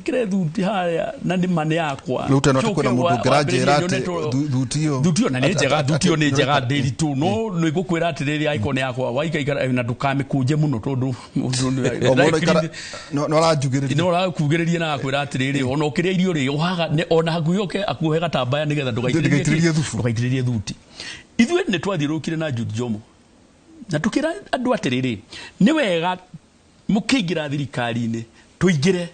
[SPEAKER 2] kire thuti harĩa na nĩ ma nĩ yakwa.
[SPEAKER 1] Rĩu teno
[SPEAKER 2] Coke
[SPEAKER 1] kwĩna mũndũ ũngĩranjĩra
[SPEAKER 2] wambĩrĩrie
[SPEAKER 1] atĩ
[SPEAKER 2] nyonetwo-
[SPEAKER 1] thuti ĩyo
[SPEAKER 2] thuti ĩyo na nĩ njega, thuti ĩyo nĩ njega
[SPEAKER 1] atĩ-
[SPEAKER 2] ndĩritũ, no nĩ ngũkwĩra atĩrĩrĩ, angĩkorwo nĩ yakwa waikaikara na ndũkamĩkũnje mũno tondũ
[SPEAKER 1] O mũndũ aikara- no aranjugĩrĩria.
[SPEAKER 2] No arakugĩrĩria na akwĩra atĩrĩrĩ, ona ũkĩrĩa irio rĩ ũhaga ona hakuhĩ ũke akuohe gatambaya nĩgetha
[SPEAKER 1] Ndũgaitĩrĩrie thubu.
[SPEAKER 2] ndũgaitĩrĩrie thuti. Ithuĩ nĩ twathiũrũrũkire na Jude Jomo na tukĩra andũ atĩrĩrĩ, nĩ wega mũkĩingĩra thirikari-inĩ tũingĩre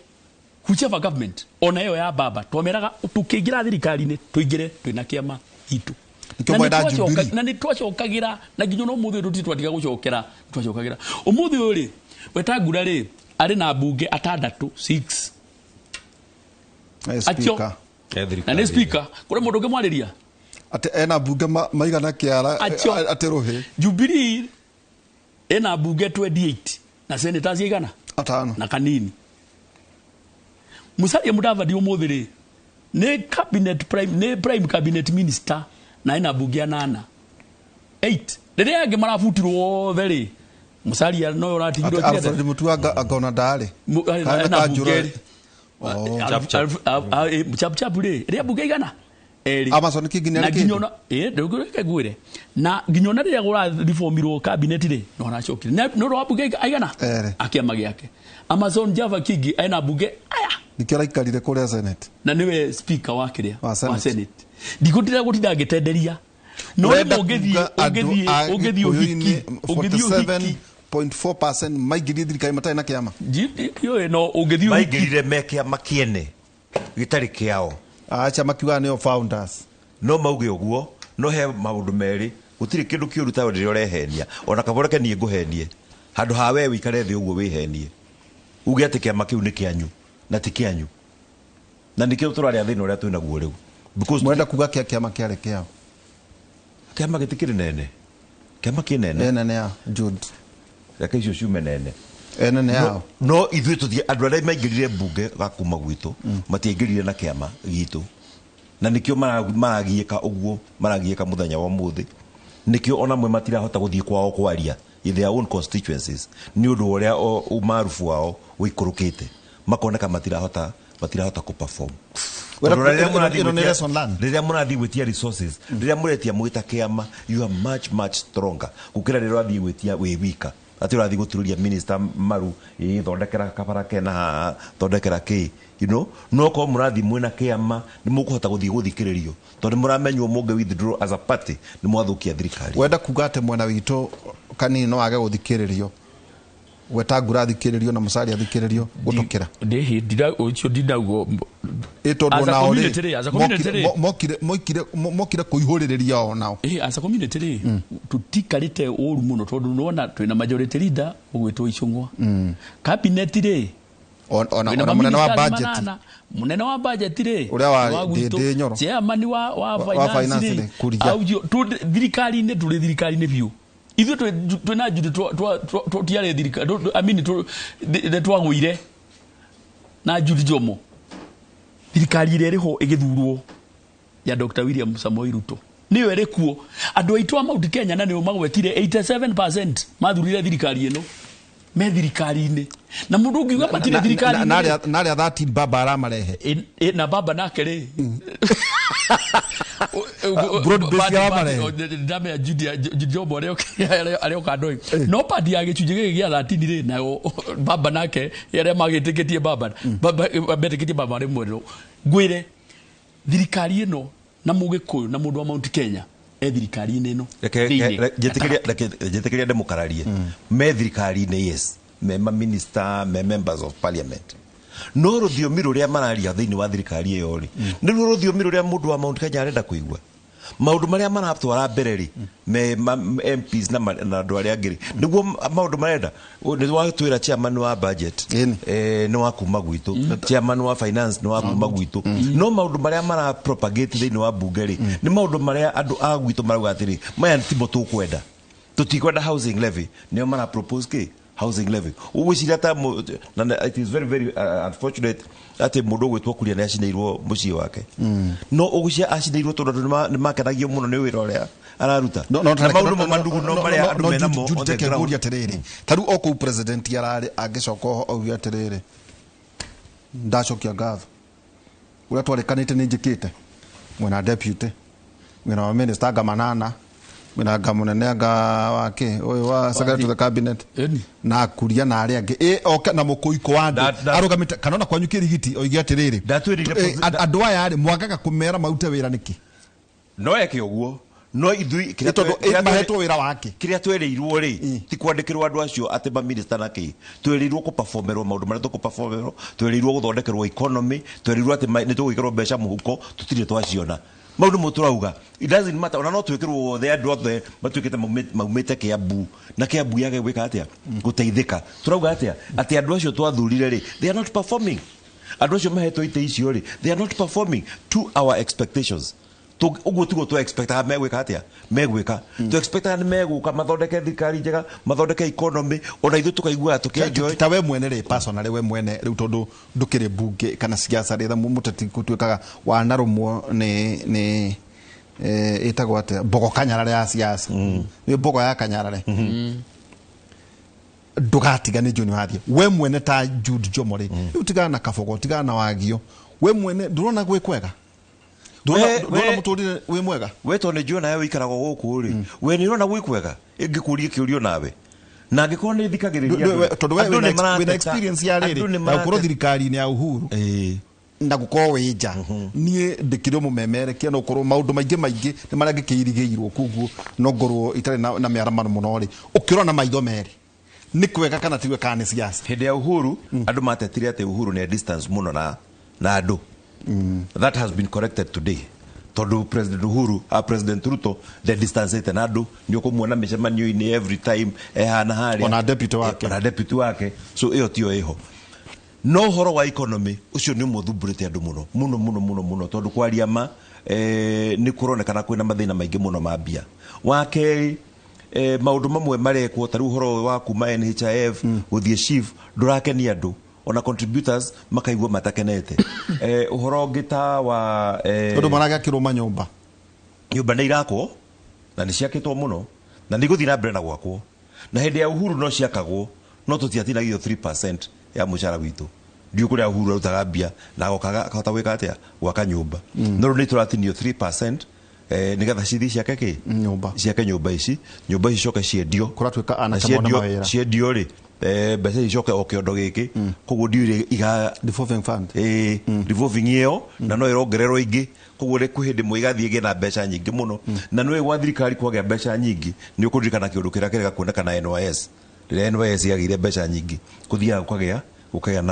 [SPEAKER 2] whichever government, ona ĩyo ya baba twameraga tũkĩingĩra thirikari-inĩ tũingĩre twĩna kĩama gitũ.
[SPEAKER 1] Nĩkĩo
[SPEAKER 2] Na nĩ
[SPEAKER 1] mwenda Jubilee.
[SPEAKER 2] na nĩ twacokagĩra na nginya ona ũmũthĩ ũyũ tũtirĩ twatiga gũcokera, twacokagĩra ũmũthĩ ũyũ rĩ, Wetangula rĩ arĩ na mbunge atandatũ, 6.
[SPEAKER 1] Eh,
[SPEAKER 2] Acio.
[SPEAKER 1] speaker.
[SPEAKER 2] Na nĩ speaker kũrĩ mũndũ ũngĩmwarĩria.
[SPEAKER 1] Atĩ ena mbunge maigana kĩara
[SPEAKER 2] Acio.
[SPEAKER 1] atĩ rũhĩ.
[SPEAKER 2] Jubilee ĩna mbunge 28 na senators igana
[SPEAKER 1] atano
[SPEAKER 2] na kanini. Musalia Mudavadi ũmũthĩ rĩ nĩ cabinet prime, nĩ prime cabinet minister na ena mbunge anana, 8. Rĩrĩa angĩ marabutirwo othe rĩ, Musalia no ũratigirwo.
[SPEAKER 1] Atĩ Alfred Mutua angona ndarĩ Kana
[SPEAKER 2] ena
[SPEAKER 1] kanjũra-
[SPEAKER 2] mbunge erĩ.
[SPEAKER 1] Oh.
[SPEAKER 3] Chap, chap.
[SPEAKER 2] Chap chap rĩ rĩa mbunge igana erĩ.
[SPEAKER 1] Amason Kingi nĩ
[SPEAKER 2] na
[SPEAKER 1] arĩ
[SPEAKER 2] nginya
[SPEAKER 1] kĩndũ?
[SPEAKER 2] ona ndũngĩreke ngwĩre, na nginya ona rĩrĩa kũrareformirwo cabinet rĩ no aracokire nĩ ũndũ wa mbunge aigana
[SPEAKER 1] Erĩ.
[SPEAKER 2] a kĩama gĩake. Amazon Java Kingi ena mbunge aya.
[SPEAKER 1] Nĩkĩo araikarire kũrĩa Senate.
[SPEAKER 2] Na niwe speaker wa kĩrĩa
[SPEAKER 1] Wa Senate.
[SPEAKER 2] wa Senate. Ndigũtira gũtinda ngĩtenderia no
[SPEAKER 1] Ũrenda
[SPEAKER 2] rĩmwe ũngĩthiĩ
[SPEAKER 1] kuga andũ
[SPEAKER 2] ũngĩthiĩ
[SPEAKER 1] a
[SPEAKER 2] ũngĩthiĩ ũhiki
[SPEAKER 1] Gĩkũyũ-inĩ
[SPEAKER 2] ũngĩthiĩ ũhiki
[SPEAKER 1] 47.4% maingĩrie thirikari matarĩ na kĩama.
[SPEAKER 2] Ndiũĩ no ũngĩthiĩ ũhiki
[SPEAKER 3] Maingĩrire me kĩama kĩene gĩtarĩ kĩao.
[SPEAKER 1] Acha makiugaga nĩo founders.
[SPEAKER 3] No mauge ũguo, no he maũndũ merĩ, gũtirĩ kĩndũ kĩũru ta rĩrĩa ũrehenia, ona kaba ũreke niĩ ngũhenie handũ ha we wĩikare thĩ ũguo wĩhenie uge atĩ kĩama kĩu nĩ kĩanyu na ti kĩanyu, na nĩkĩo tũrarĩa thĩna ũrĩa twĩnaguo rĩu. Because
[SPEAKER 1] Mũrenda kuga kĩa kĩama kĩarĩ kĩao?
[SPEAKER 3] Kĩama gĩtikĩrĩ nene, kĩama kĩ nene.
[SPEAKER 1] Ene nĩ ya Jude.
[SPEAKER 3] Reke icio ciume nene.
[SPEAKER 1] Ene nĩ yao.
[SPEAKER 3] No ithuĩ tũthiĩ andũ arĩa maingĩrire mbunge gakuma gwitũ matiaingĩrire na kĩama gitũ, na nĩkĩo maragiĩka ũguo maragiĩka mũthenya wa ũmũthĩ. Nĩkĩo ona amwe matirahota gũthiĩ kwao kwaria in their own constituencies nĩ ũndũ wa ũrĩa ũmarubu wao ũikũrũkĩte, makoneka matirahota kũ-perform.
[SPEAKER 1] Wera-
[SPEAKER 3] Tondũ rĩrĩa
[SPEAKER 1] ĩno-
[SPEAKER 3] mũrathiĩ
[SPEAKER 1] ĩno nĩ
[SPEAKER 3] gwĩtia-
[SPEAKER 1] lesson learned.
[SPEAKER 3] Rĩrĩa mũrathiĩ gwĩtia resources, rĩrĩa mũretia mwĩta kĩama, you are much much stronger gũkĩra rĩrĩa ũrathiĩ gwĩtia wĩ wika, atĩ ũrathiĩ gũturũria minister maru, ĩ thondekera kabara kena haha, thondekera kĩ, no korwo mũrathiĩ mwĩna kĩama nĩ mũkũhota gũthiĩ gũthikĩrĩrio tondũ nĩ mũramenywo mũngĩ withdraw as a party nĩ mwathũkia thirikari.
[SPEAKER 1] Wenda kuga atĩ mwena witũ kanini no age gũthikĩrĩrio, Wetangula athikĩrĩrio na Musalia athikĩrĩrio gũtũkĩra?
[SPEAKER 2] Ndĩhĩ ũcio ndinaugo.
[SPEAKER 1] Ĩ tondũ
[SPEAKER 2] As a
[SPEAKER 1] onao rĩ
[SPEAKER 2] community rĩ, as a community rĩ.
[SPEAKER 1] mokire kũihũrĩrĩria onao.
[SPEAKER 2] As a community rĩ tutikarĩte ũru mũno tondũ nĩwona twĩna majority leader ũgwĩtwo Icũng'wa, cabinet rĩ
[SPEAKER 1] Ona
[SPEAKER 2] twĩna
[SPEAKER 1] ona mũnene wa
[SPEAKER 2] maministers
[SPEAKER 1] budget
[SPEAKER 2] manana. Mũnene wa budget rĩ
[SPEAKER 1] Ũrĩa wa
[SPEAKER 2] nĩ wa gwitũ.
[SPEAKER 1] Ndĩndĩ Nyoro.
[SPEAKER 2] Chairman wa
[SPEAKER 1] wa
[SPEAKER 2] finance
[SPEAKER 1] finance
[SPEAKER 2] rĩ
[SPEAKER 1] rĩ, Kuria.
[SPEAKER 2] Audio, thirikari-inĩ tũrĩ thirikari-inĩ biũ ithuĩ twĩna Jude tũtiarĩ thirikari, I mean, nĩ twagũire na Jude Jomo. Thirikari ĩrĩa ĩrĩho ĩgĩthurwo ya Dr. William Samoei Ruto nĩyo ĩrĩ kuo. Andũ aitũ a Mount Kenya na nĩo magwetire 87% mathurire thirikari ĩno me thirikari-inĩ, na mũndũ ũngiuga matirĩ thirikari-inĩ rĩ,
[SPEAKER 1] Na arĩa 13 baba aramarehe.
[SPEAKER 2] Na baba nake rĩ
[SPEAKER 1] Broad base ya wamarehe.
[SPEAKER 2] Ndamenya Jomo arĩa oka ndoi no pandi ya gĩcunjĩ gĩkĩ gĩa 13 rĩ, nayo baba nake arĩa magĩtĩkĩtie baba metĩkĩtie baba rĩ mwerũ. Ngwĩre thirikari ĩno na mũgĩkũyũ na mũndũ wa Mount Kenya e thirikari-inĩ ĩno
[SPEAKER 3] Reke
[SPEAKER 2] thĩinĩ.
[SPEAKER 3] njĩtĩkĩria ndĩmũkararie. Me thirikari-inĩ, yes, me maminista, me members of parliament, No rũthiomi rũrĩa mararia thĩinĩ wa thirikari ĩyo rĩ, nĩruo rũthiomi rũrĩa mũndũ wa Mount Kenya arenda kũigua. Maũndũ marĩa maratwara mbere rĩ, me MPs na andũ arĩa angĩ rĩ, nĩguo maũndũ marenda. Nĩ watwĩra chairman wa budget nĩ wa kuma gwitũ, chairman wa finance nĩ wa kuma gwitũ, no maũndũ marĩa mara propagate thĩinĩ wa bunge rĩ, nĩ maũndũ marĩa andũ a gwitũ marauga atĩrĩ, maya timo tũkwenda, tũtikwenda housing levy. Nĩo mara propose kĩ housing levy. Ũgwĩciria ta na it is very very unfortunate atĩ mũndũ ũgwĩtwo Kuria nĩ acinĩirwo mũciĩ wake, no ũgwĩciria acinĩirwo tondũ andũ nĩ makenagio mũno nĩ wĩra ũrĩa araruta?
[SPEAKER 1] No, no,
[SPEAKER 3] Na maũndũ ma mandugu no marĩa andũ menamo on the
[SPEAKER 1] reke
[SPEAKER 3] ground.
[SPEAKER 1] Ngũria atĩrĩrĩ, ta rĩu o kũu president ararĩ angĩcoka oho auge atĩrĩrĩ, ndacokia ngatho, ũrĩa twarĩkanĩte nĩ njĩkĩte, mwena deputy, mwena wa minister, anga manana, mwena anga mũnene, anga wake ũyũ wa secretary to the cabinet
[SPEAKER 2] Ĩni.
[SPEAKER 1] na kuria na arĩa angĩ oke na mũkũikũ wa andũ arũgamĩte kana ona kwanyu kĩrigiti oige atĩrĩrĩ,
[SPEAKER 3] Ndatwĩrire
[SPEAKER 1] andũ aya rĩ, mwagaga kũmera marute wĩra nĩkĩ?
[SPEAKER 3] No eke ũguo, no ithui
[SPEAKER 1] Nĩ tondũ mahetwo wĩra wake.
[SPEAKER 3] Kĩrĩa twerĩirwo rĩ, ti kwandĩkĩrwo andũ acio atĩ maminista na kĩ. Twerĩirwo kũperformerwo maũndũ marĩa tũkũperformerwo, twerĩirwo gũthondekerwo economy, twerĩirwo atĩ nĩ tũgwĩkĩrwo mbeca mũhuko, tũtirĩ twaciona. Mau nĩmo tũrauga. It doesn't matter ona no twĩkĩrwo othe, andũ othe matuĩkĩte maumĩte Kĩambu na Kĩambu yage gwĩka atĩa, gũteithĩka. Tũrauga atĩa? Atĩ andũ acio twathurire rĩ, they are not performing. Andũ acio mahetwo itĩ icio rĩ, they are not performing to our expectations. Ũguo tiguo tũ expectaga megwĩka atĩa, megwĩka. Tũ expectaga nĩ megũka mathondeke thirikari njega, mathondeke economy, ona ithuĩ tũkaiguaga tũkĩenjoy.
[SPEAKER 1] Ta we mwene rĩ, personally, we mwene rĩu, tondũ ndũkĩrĩ mbunge kana siasa rĩ, mũteti gũtuĩkaga wanarũmwo nĩ ĩtagwo atĩa, mbogo kanyarare ya siasa, nĩ mbogo ya kanyarare, ndũgatiga nĩ njũĩ nĩ wathiĩ. We mwene ta Jude Jomo rĩ, rĩu tigana na kabogo, tigana na wagio, we mwene ndũrona gwĩ kwega? Ndũrona mũtũrĩre wĩ mwega?
[SPEAKER 3] We tondũ nĩ njũĩ nawe ũikaragwo gũkũ rĩ, we nĩ ũrona gwĩ kwega? Ingĩkũria kĩũrio nawe na angĩkorwo nĩ thikagĩrĩria andũ,
[SPEAKER 1] Tondũ we
[SPEAKER 3] andũ
[SPEAKER 1] wĩna
[SPEAKER 3] nĩ marateta,
[SPEAKER 1] wĩna experience ya
[SPEAKER 3] andũ
[SPEAKER 1] rĩrĩ
[SPEAKER 3] nĩ
[SPEAKER 1] ya gũkorwo
[SPEAKER 3] marateta.
[SPEAKER 1] thirikari-inĩ ya Uhuru na gũkorwo wĩ nja. Niĩ ndĩkĩrĩ mũmemerekia, no ũkorwo maũndũ maingĩ maingĩ nĩ marĩa ngĩkĩirigĩirwo, koguo no ngorwo itarĩ na mĩaramano mũno rĩ, ũkĩrora na maitho merĩ, nĩ kwega kana ti kwega, kana nĩ siasa?
[SPEAKER 3] Hĩndĩ ya Uhuru andũ matetire atĩ Uhuru nĩ distance mũno na andũ. That has been corrected today, tondũ President Uhuru, President Ruto nde distancete na andũ. Nĩ ũkũmuona mĩcemanio-inĩ every time ehana harĩa.
[SPEAKER 1] Ona deputy wake.
[SPEAKER 3] Ona deputy wake. So ĩyo tiyo ĩho. No ũhoro wa economy ũcio nĩ ũmwe ũthumbũrĩte andũ mũno mũno mũno mũno mũno, tondũ kwaria ma, nĩ kũronekana kwĩna mathĩna maingĩ mũno ma mbia. Wa kerĩ, maũndũ mamwe marekwo ta rĩu ũhoro ũyũ wa kuma NHIF gũthiĩ SHIF ndũrakenia andũ, ona contributors makaigua matakenete. Ũhoro ũngĩ ta wa
[SPEAKER 1] Tondũ maragĩakĩrwo manyũmba.
[SPEAKER 3] Nyũmba nĩ irakwo na nĩ ciakĩtwo mũno na nĩ igũthiĩ na mbere na gwakwo, na hĩndĩ ya Uhuru no ciakagwo, no tũtiatinagio 3% ya mũcara witũ. Ndiũ kũrĩa Uhuru arutaga mbia na agokaga akahota gwĩka atĩa, gwaka nyũmba, no rĩu nĩ tũratinio 3% nĩgetha cithiĩ ciake kĩ?
[SPEAKER 1] Nyũmba.
[SPEAKER 3] Ciake nyũmba ici, nyũmba ici coke ciendio.
[SPEAKER 1] Kũratuĩka
[SPEAKER 3] Na
[SPEAKER 1] anake mone mawĩra.
[SPEAKER 3] Ciendio rĩ, mbeca ici coke o kĩondo gĩkĩ, koguo ndiũĩ iga
[SPEAKER 1] Revolving fund.
[SPEAKER 3] Revolving ĩyo na no ĩrongererwo ingĩ, koguo rĩ kwĩ hĩndĩ ĩmwe igathiĩ ĩgĩe na mbeca nyingĩ mũno. Na nĩũĩ gwa thirikari kwagĩa mbeca nyingĩ, nĩ ũkũririkana kĩũndũ kĩrĩa kĩrega kuonekana NYS. Rĩrĩa NYS yagĩire mbeca nyingĩ, kũthiaga gũkagĩa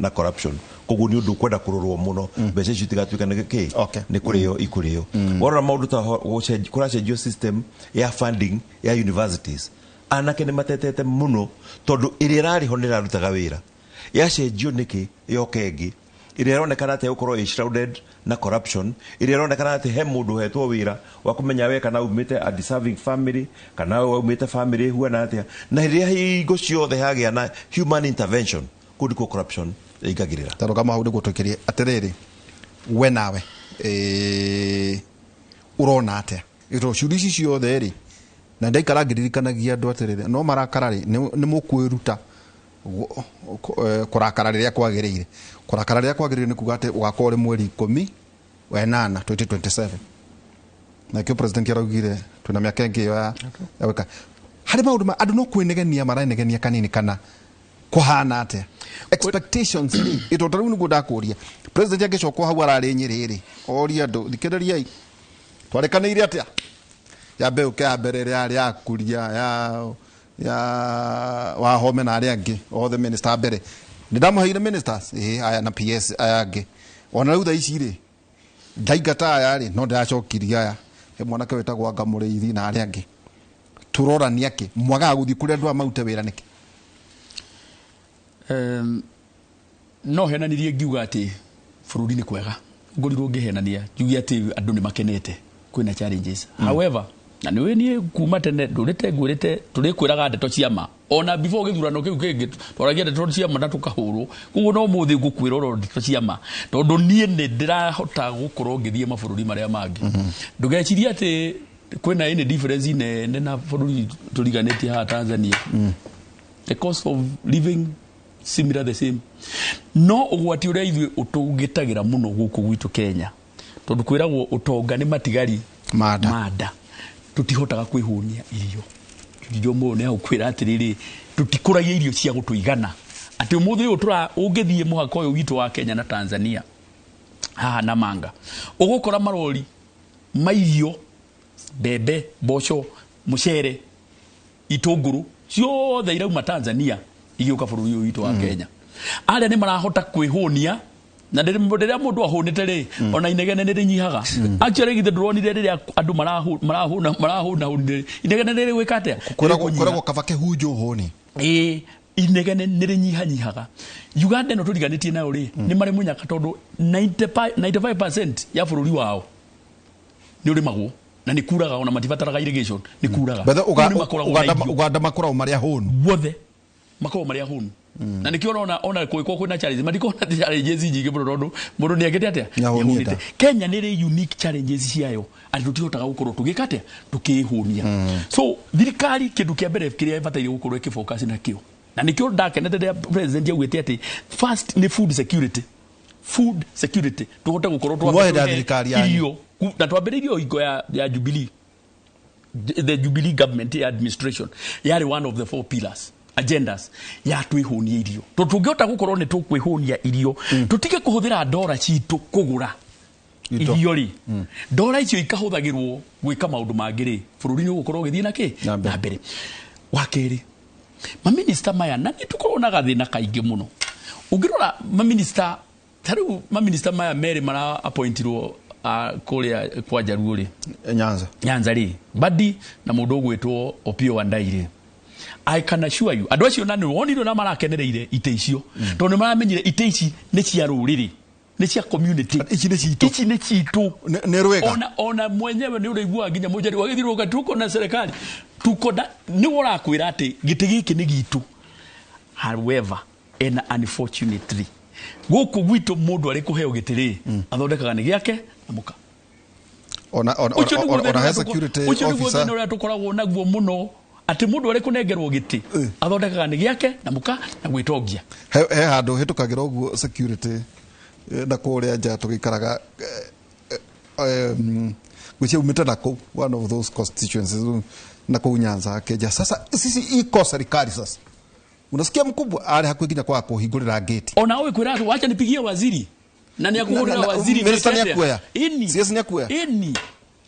[SPEAKER 3] na corruption. Koguo nĩ ũndũ ũkwenda kũrorwo mũno mbeca icio itigatuĩka nĩ kĩ, nĩ kũrĩo ikũrĩo. Warora maũndũ ta kũracenjio system ya funding ya universities, anake nĩ matetete mũno tondũ ĩrĩa ĩrarĩ ho nĩ ĩrarutaga wĩra, yacenjio nĩkĩ yoke ĩngĩ ĩrĩa ĩronekana atĩ ĩgũkorwo ĩ shrouded na corruption, ĩrĩa ĩronekana atĩ he mũndũ ũhetwo wĩra wa kũmenya we kana umĩte a deserving family kana we umĩte family ĩhuana atĩa. Na rĩrĩa hingo ciothe hagĩa na human intervention, kũu ndikuo corruption ĩingagĩrĩra.
[SPEAKER 1] Ta rũgama hau nĩguo tũikĩrie atĩrĩrĩ, we nawe ũrona atĩa tondũ ciũria ici ciothe rĩ, na ndaikara ngĩririkanagia andũ atĩrĩrĩ, no marakara rĩ, nĩ mũkwĩruta kũrakara rĩrĩa kwagĩrĩire. Kũrakara rĩrĩa kwagĩrĩire nĩ kuga atĩ ũgakorwo ũrĩ mweri 18 2027, na kĩo president araugire twĩna mĩaka ĩngĩ ĩyo ya gwĩka harĩ maũndũ ma andũ no kwĩnegenia maranegenia kanini kana kũhana atĩa expectations rĩ, ĩtondũ ta rĩu nĩguo ndakũria, president angĩcokwo hau ararĩ Nyĩrĩ rĩ, oria andũ, thikĩrĩriai, twarĩkanĩire atĩa ya mbeũ ya mbere ĩrĩa yarĩ ya Kuria ya Wahome na arĩa angĩ othe minister mbere. Nĩ ndamũheire ministers aya na PS aya angĩ. Ona rĩu thaa ici rĩ, ndaingata aya rĩ, no ndĩracokirie aya. He mwanake wĩtagwo Anga Mũrĩithi na arĩa angĩ. Tũrorania kĩ? Mwagaga gũthiĩ kũrĩa andũ aya marute wĩra nĩkĩ?
[SPEAKER 2] No henanirie ngiuga atĩ bũrũri nĩ kwega. Ngorirwo ngĩhenania njuge atĩ andũ nĩ makenete, kwĩna challenges. However, na nĩ niĩ kuma tene ndũrĩte ngwĩrĩte tũrĩkwĩraga ndeto cia ma. Ona before gĩthurano kĩu kĩngĩ twaragia ndeto cia ma na tũkahũrwo. Koguo no mũthĩ ngũkwĩra oro ndeto cia ma, tondũ niĩ nĩ ndĩrahota gũkorwo ngĩthiĩ mabũrũri marĩa mangĩ. Ndũgecirie atĩ kwĩna any difference nene na bũrũri tũriganĩtie haha Tanzania. The cost of living similar, the same. No ũgwati ũrĩa ithuĩ ũtũgitagĩra mũno gũkũ gwitũ Kenya, tondũ kwĩragwo ũtonga nĩ matigari
[SPEAKER 1] manda,
[SPEAKER 2] manda, tũtihotaga kwĩhũnia irio. Irio mũno nĩ agũkwĩra atĩrĩrĩ, tũtikũragia irio cia gũtũigana. Atĩ ũmũthĩ ũyũ ũngĩthiĩ mũhaka ũyũ witũ wa Kenya na Tanzania haha Namanga, ũgũkora marori ma irio, mbembe, mboco, mũcere, itũngũrũ ciothe irauma Tanzania igĩũka bũrũri ũyũ witũ wa Kenya. Arĩa nĩ marahota kwĩhũnia, na rĩrĩa mũndũ ahũnĩte rĩ, ona inegene nĩ rĩnyihaga. Actually githĩ ndũronire rĩrĩa andũ marahũna hũnire, inegene nĩ rĩgwĩka atĩa?
[SPEAKER 1] Kwĩragwo kaba kĩhunjũ hũni.
[SPEAKER 2] Ĩĩ, inegene nĩ rĩnyihanyihaga. Uganda ĩno tũriganĩtie nayo rĩ, nĩ marĩ mũnyaka tondũ 95% ya bũrũri wao nĩ ũrĩmagwo na nĩ kuraga, ona matibataraga irrigation, nĩ kuraga.
[SPEAKER 1] Bethe
[SPEAKER 2] Kũu nĩ makoragwo na irio.
[SPEAKER 1] Uganda makoragwo marĩa hũnu.
[SPEAKER 2] Guothe makoragwo marĩa hũnu. Na nĩkĩo ũrona ona kũngĩkorwo kwĩna challenges, matikoragwo na challenges nyingĩ mũno tondũ mũndũ nĩ ekĩte atĩa?
[SPEAKER 1] Nĩahũnĩte.
[SPEAKER 2] Nĩahũnĩte. Kenya nĩ ĩrĩ unique challenges ciayo, atĩ tũtihotaga gũkorwo tũgĩka atĩa? Tũkĩĩhũnia. So thirikari kĩndũ kĩa mbere kĩrĩa ĩbataire gũkorwo ĩkĩfocus nakĩo, na nĩkĩo ndakenete rĩrĩa president augĩte atĩ first nĩ food security. Food security tũhote gũkorwo
[SPEAKER 1] Kuma hĩndĩ ya thirikari yanyu.
[SPEAKER 2] irio. Na twambĩrĩirie o hingo ya Jubilee. The Jubilee government administration yarĩ one of the four pillars agendas ya twĩhũnia irio. Tondũ tũngĩhota gũkorwo nĩ tũkwĩhũnia irio, tũtige kũhũthĩra ndora citũ kũgũra
[SPEAKER 1] Indo.
[SPEAKER 2] irio rĩ, ndora icio ikahũthagĩrwo gwĩka maũndũ mangĩ rĩ, bũrũri nĩ ũgũkorwo ũgĩthiĩ na kĩ?
[SPEAKER 1] Na mbere.
[SPEAKER 2] Na mbere. Wa kerĩ, maminista maya, na nĩ tũkoragwo na gathĩna kaingĩ mũno. Ũngĩrora maminista, ta rĩu maminista maya merĩ mara appointirwo kũrĩa kwa Jaluo rĩ,
[SPEAKER 1] Nyanza.
[SPEAKER 2] Nyanza rĩ, Mbadi na mũndũ ũgwĩtwo Opiyo Wandayi rĩ, I can assure you, andũ acio na nĩ wonire na marakenereire itĩ icio, tondũ nĩ maramenyire itĩ ici nĩ cia rũrĩrĩ, nĩ cia community.
[SPEAKER 1] Ici nĩ citũ.
[SPEAKER 2] Ici nĩ citũ.
[SPEAKER 1] Nĩ rwega.
[SPEAKER 2] Ona mwenyewe nĩ ũraiguaga nginya mũnjari wagĩthiũrũrũka, tuko na serikali, tuko na, nĩ ũrakwĩra atĩ gĩtĩ gĩkĩ nĩ gitũ. However, and unfortunately, gũkũ gwitũ mũndũ arĩ kũheo gĩtĩ rĩ, athondekaga nĩ gĩake na mũka.
[SPEAKER 1] Ona
[SPEAKER 2] Ũcio nĩguo
[SPEAKER 1] ona
[SPEAKER 2] thĩna
[SPEAKER 1] he
[SPEAKER 2] ũrĩa
[SPEAKER 1] security
[SPEAKER 2] ũcio nĩguo
[SPEAKER 1] officer.
[SPEAKER 2] thĩna ũrĩa tũkoragwo naguo mũno, atĩ mũndũ arĩ kũnengerwo gĩtĩ, athondekaga nĩ gĩake na mũka na gwĩtongia.
[SPEAKER 1] He handũ hĩtũkagĩra ũguo security, na kũrĩa nja tũgĩikaraga, ngwĩciria umĩte na kũu, one of those constituencies na kũu Nyanza akĩnja. Sasa sisi iko serikali sasa. Unasikia mkubwa arĩ hakuhĩ nginya kwaga kũhingũrĩra gate.
[SPEAKER 2] Ona ũĩ kwĩra atĩ wacha nipigie waziri. Na nĩ akũhũrĩra waziri
[SPEAKER 1] Minister
[SPEAKER 2] mbeca
[SPEAKER 1] nĩ akuoya.
[SPEAKER 2] Ĩni.
[SPEAKER 1] CS nĩ akuoya.
[SPEAKER 2] Ĩni.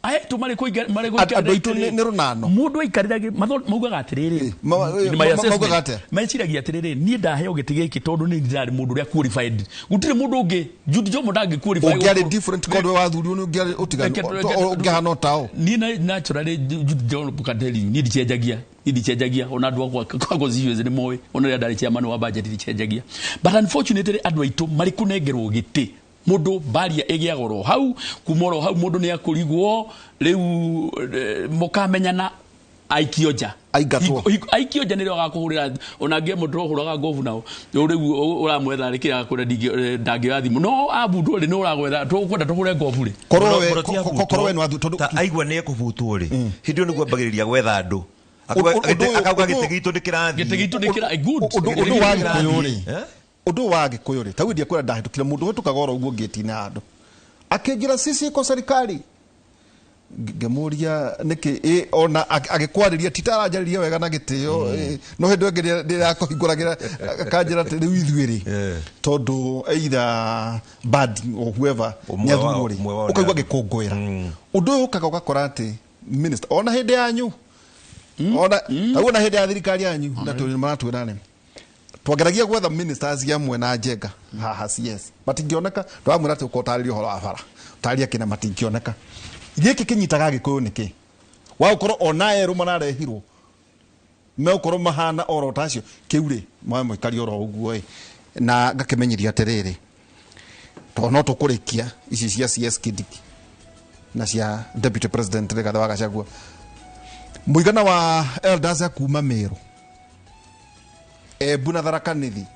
[SPEAKER 2] Aya tu marĩ kũiga, marĩ kũiga
[SPEAKER 1] Andũ aitũ nĩ rũnano.
[SPEAKER 2] Mũndũ aikarĩra maugaga atĩrĩrĩ. Nĩ my assessment.
[SPEAKER 1] Maugaga atĩa?
[SPEAKER 2] Meciragia atĩrĩrĩ, niĩ ndaheo gĩtĩ gĩkĩ tondũ nĩ ndirarĩ mũndũ ũrĩa qualified. Gũtirĩ mũndũ ũngĩ, Jude Jomo ndangĩ qualify
[SPEAKER 1] Ũngĩarĩ
[SPEAKER 2] gũkorwo-
[SPEAKER 1] different korwo wathurirwo nĩ ũngĩarĩ ũtiganu,
[SPEAKER 2] Reke reke
[SPEAKER 1] ũngĩhana o tao.
[SPEAKER 2] Niĩ naturally, Jude Jomo can tell you, niĩ ndicenjagia. Niĩ ndicenjagia. Ona andũ akwa kwa constituency nĩ moĩ. Ona rĩrĩa ndarĩ chairman wa budget ndicenjagia. But unfortunately, andũ aitũ marĩ kũnengerwo gĩtĩ, mũndũ baria ĩgĩaga oro hau, kuma oro hau mũndũ nĩ akũrigwo, rĩu mũkamenyana aikio nja.
[SPEAKER 1] Aingatwo.
[SPEAKER 2] Aikio nja nĩrĩo agakũhũrĩra, ona angĩ amwe tũhũraga ngobu nao, rĩu ũramwetha rĩ, kĩrĩa agakwĩra ndangĩoya thimũ. No abutwo rĩ, nĩ ũragwetha, tũkwenda tũhũre ngobu rĩ.
[SPEAKER 1] Korwo
[SPEAKER 3] Mũno,
[SPEAKER 1] we,
[SPEAKER 3] mũno ti abutwo.
[SPEAKER 1] korwo we nĩ wathu, tondũ
[SPEAKER 3] Ta aigua nĩ ekũbutwo rĩ, hĩndĩ ĩyo nĩguo ambagĩrĩria gwetha andũ. Akauga gĩtĩ gitũ nĩ kĩrathiĩ.
[SPEAKER 2] Gĩtĩ gitũ nĩ kĩrathiĩ. Good.
[SPEAKER 1] Ũndũ wa Gĩkũyũ rĩ.
[SPEAKER 3] Eh?
[SPEAKER 1] Ũndũ wa Gĩkũyũ rĩ, ta rĩu ndiakwĩra ndahĩtũkire mũndũ ũhĩtũkaga oro ũguo ngĩti-inĩ handũ. Akĩnjĩra sisi iko serikali. Ngĩmũria nĩkĩ, ona agĩkwarĩria, ti ta aranjarĩria wega na gĩtĩo, no hĩndĩ ĩngĩ ndĩrakũhingũragĩra, akanjĩra atĩ rĩu ithuĩ rĩ, tondũ either Bad or whoever
[SPEAKER 3] Ũmwe
[SPEAKER 1] nĩ athurwo rĩ,
[SPEAKER 3] ũmwe wao nĩ
[SPEAKER 1] ũkaigua
[SPEAKER 3] athurwo.
[SPEAKER 1] agĩkũngũĩra. Ũndũ ũyũ ũkaga ũgakora atĩ minister, ona hĩndĩ yanyu, ona, ta rĩu ona hĩndĩ ya thirikari yanyu, na tũrĩ maratwĩra nĩ, Twageragia gwetha ministers amwe na Njenga haha CS matingĩoneka, twamwĩra atĩ ũkotarĩria ũhoro wa bara ũtarĩrie kĩna, matingĩoneka. Gĩkĩ kĩnyitaga Gĩkũyũ nĩkĩ wa gũkorwo ona erũ mararehirwo megũkorwo mahana oro tacio kĩu rĩ mwae mũikari oro ũguo ĩ. Na ngakĩmenyithia atĩrĩrĩ, tondũ no tũkũrĩkia ici cia CS Kindiki na cia deputy president Rigathi wa Gachagua, mũigana wa elders a kuma Meru, Embu na Tharaka Nithi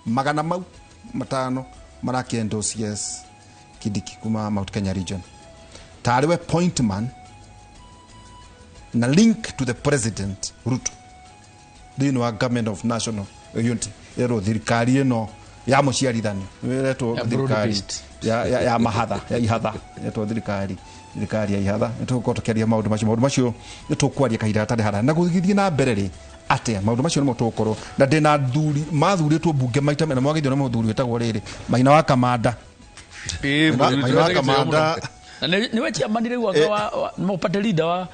[SPEAKER 1] 500 marakĩendwo CS Kindiki kuma Mount Kenya region tarĩ we point man na link to the president Ruto thĩinĩ wa government of national unity, ĩrwo thirikari ĩno ya mũciarithanio ĩretwo
[SPEAKER 2] Ya
[SPEAKER 1] thirikari
[SPEAKER 2] broad-based.
[SPEAKER 1] ya mahatha ya ihatha, ĩretwo thirikari ya ihatha. Nĩ tũgũkorwo tũkĩaria maũndũ macio nĩ tũkwaria kahinda gatarĩ haraya na gũgĩthiĩ na mbere rĩ atĩa. Maũndũ macio nĩmo tũgũkorwo na ndĩna thuri mathurĩtwo mbunge maita mena mwagithio nĩ mũthuri wĩtagwo rĩrĩ Maina wa Kamanda. Maina wa Kamanda.
[SPEAKER 2] Na nĩwe chairman rĩu anga wa party leader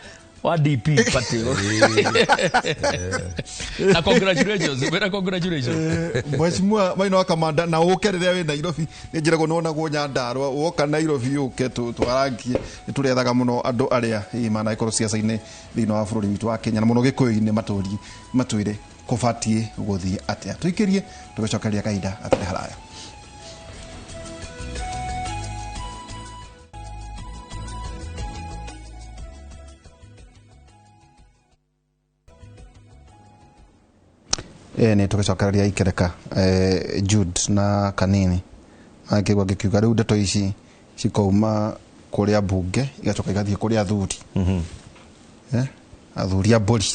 [SPEAKER 2] wa DP party. Na congratulations, wĩra congratulations.
[SPEAKER 1] Mheshimiwa Maina wa Kamanda, na ũke rĩrĩa wĩ Nairobi, nĩ njĩragwo nĩwonagwo Nyandarua, woka Nairobi ũke twarangie. Nĩ tũrethaga mũno andũ arĩa hihi managĩkorwo ciaca-inĩ thĩinĩ wa bũrũri witũ wa Kenya na mũno Gĩkũyũ-inĩ, matũri matwĩre kũbatiĩ gũthiĩ atĩa. Tũikĩrie tũgĩcokeria kahinda gatarĩ haraya. Nĩ tũgĩcokereria ikereka Jude na kanini angĩgua ngĩkiuga rĩu ndeto ici cikauma kũrĩa mbunge igacoka igathiĩ kũrĩ athuri, athuri a mbũri,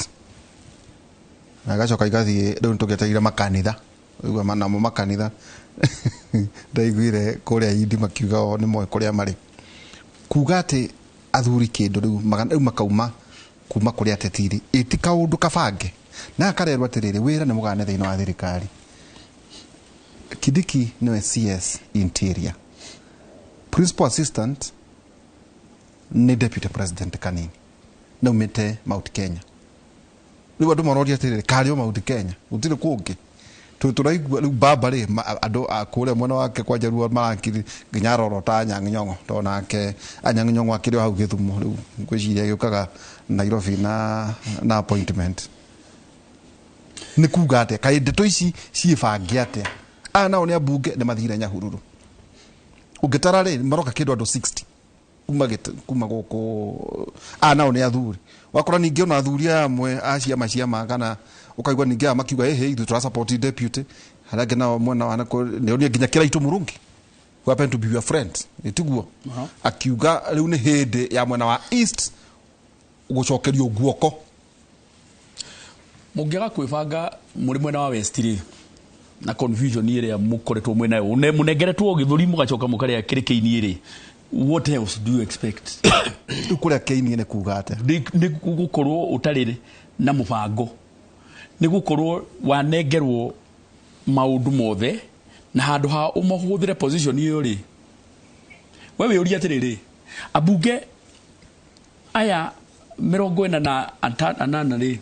[SPEAKER 1] na igacoka igathiĩ rĩu nĩtũgĩetereire makanitha. Ũigua namo makanitha ndaiguire kũrĩa Indi makiuga o nĩ moĩ kũrĩa marĩ kuga atĩ athuri kĩndũ rĩu rĩu makauma kuma kũrĩ ateti rĩ ĩti kaũndũ kabange na akarerwo atĩrĩrĩ, wĩra nĩ mũgane thĩinĩ wa thirikari. Kindiki nĩwe CS Interior, principal assistant nĩ deputy president kanini naumĩte Mount Kenya. Rĩu andũ maroria atĩrĩrĩ, karĩ o Mount Kenya gũtirĩ kũngĩ? Tũraigua rĩu baba rĩ andũ a kũrĩa mwena wake kwa Jaluo marakiri nginya arorota Anyang' Nyong'o, tondũ nake Anyang' Nyong'o akĩrĩ o hau Gĩthumo. Rĩu ngwĩciria gĩũkaga Nairobi na appointment nĩ kuga atĩa? Kaĩ ndeto ici ciĩbange atĩa? Aya nao nĩ ambunge nĩ mathire Nyahururu, ũngĩtara rĩ maroka kĩndũ andũ 60 kuma gũkũ. Aya nao nĩ athuri, wakora ningĩ ona athuri aya amwe a ciama kana ũkaigua ningĩ aya makiuga ĩhĩ ithuĩ tũra support deputy, harĩa angĩ nao mwena wa nĩonie nginya Kĩraitũ Mũrũngi, who happen to be your friend, ĩtiguo akiuga rĩu nĩ hĩndĩ ya mwena wa east gũcokerio guoko.
[SPEAKER 2] Mũngĩaga kwĩbanga mũrĩ mwena wa west rĩ na confusion ĩrĩa mũkoretwo mwĩ nayo, mũnengeretwo gĩthũri mũgacoka mũkarĩa kĩrĩ kĩini rĩ, what else do you expect?
[SPEAKER 1] Rĩu kũrĩa kĩini nĩ kuga atĩa?
[SPEAKER 2] Nĩ gũkorwo ũtarĩ na mũbango, nĩ gũkorwo wanengerwo maũndũ mothe na handũ ha ũmahũthĩre position ĩyo rĩ, we wĩũrie atĩrĩrĩ, ambunge aya 48 rĩ,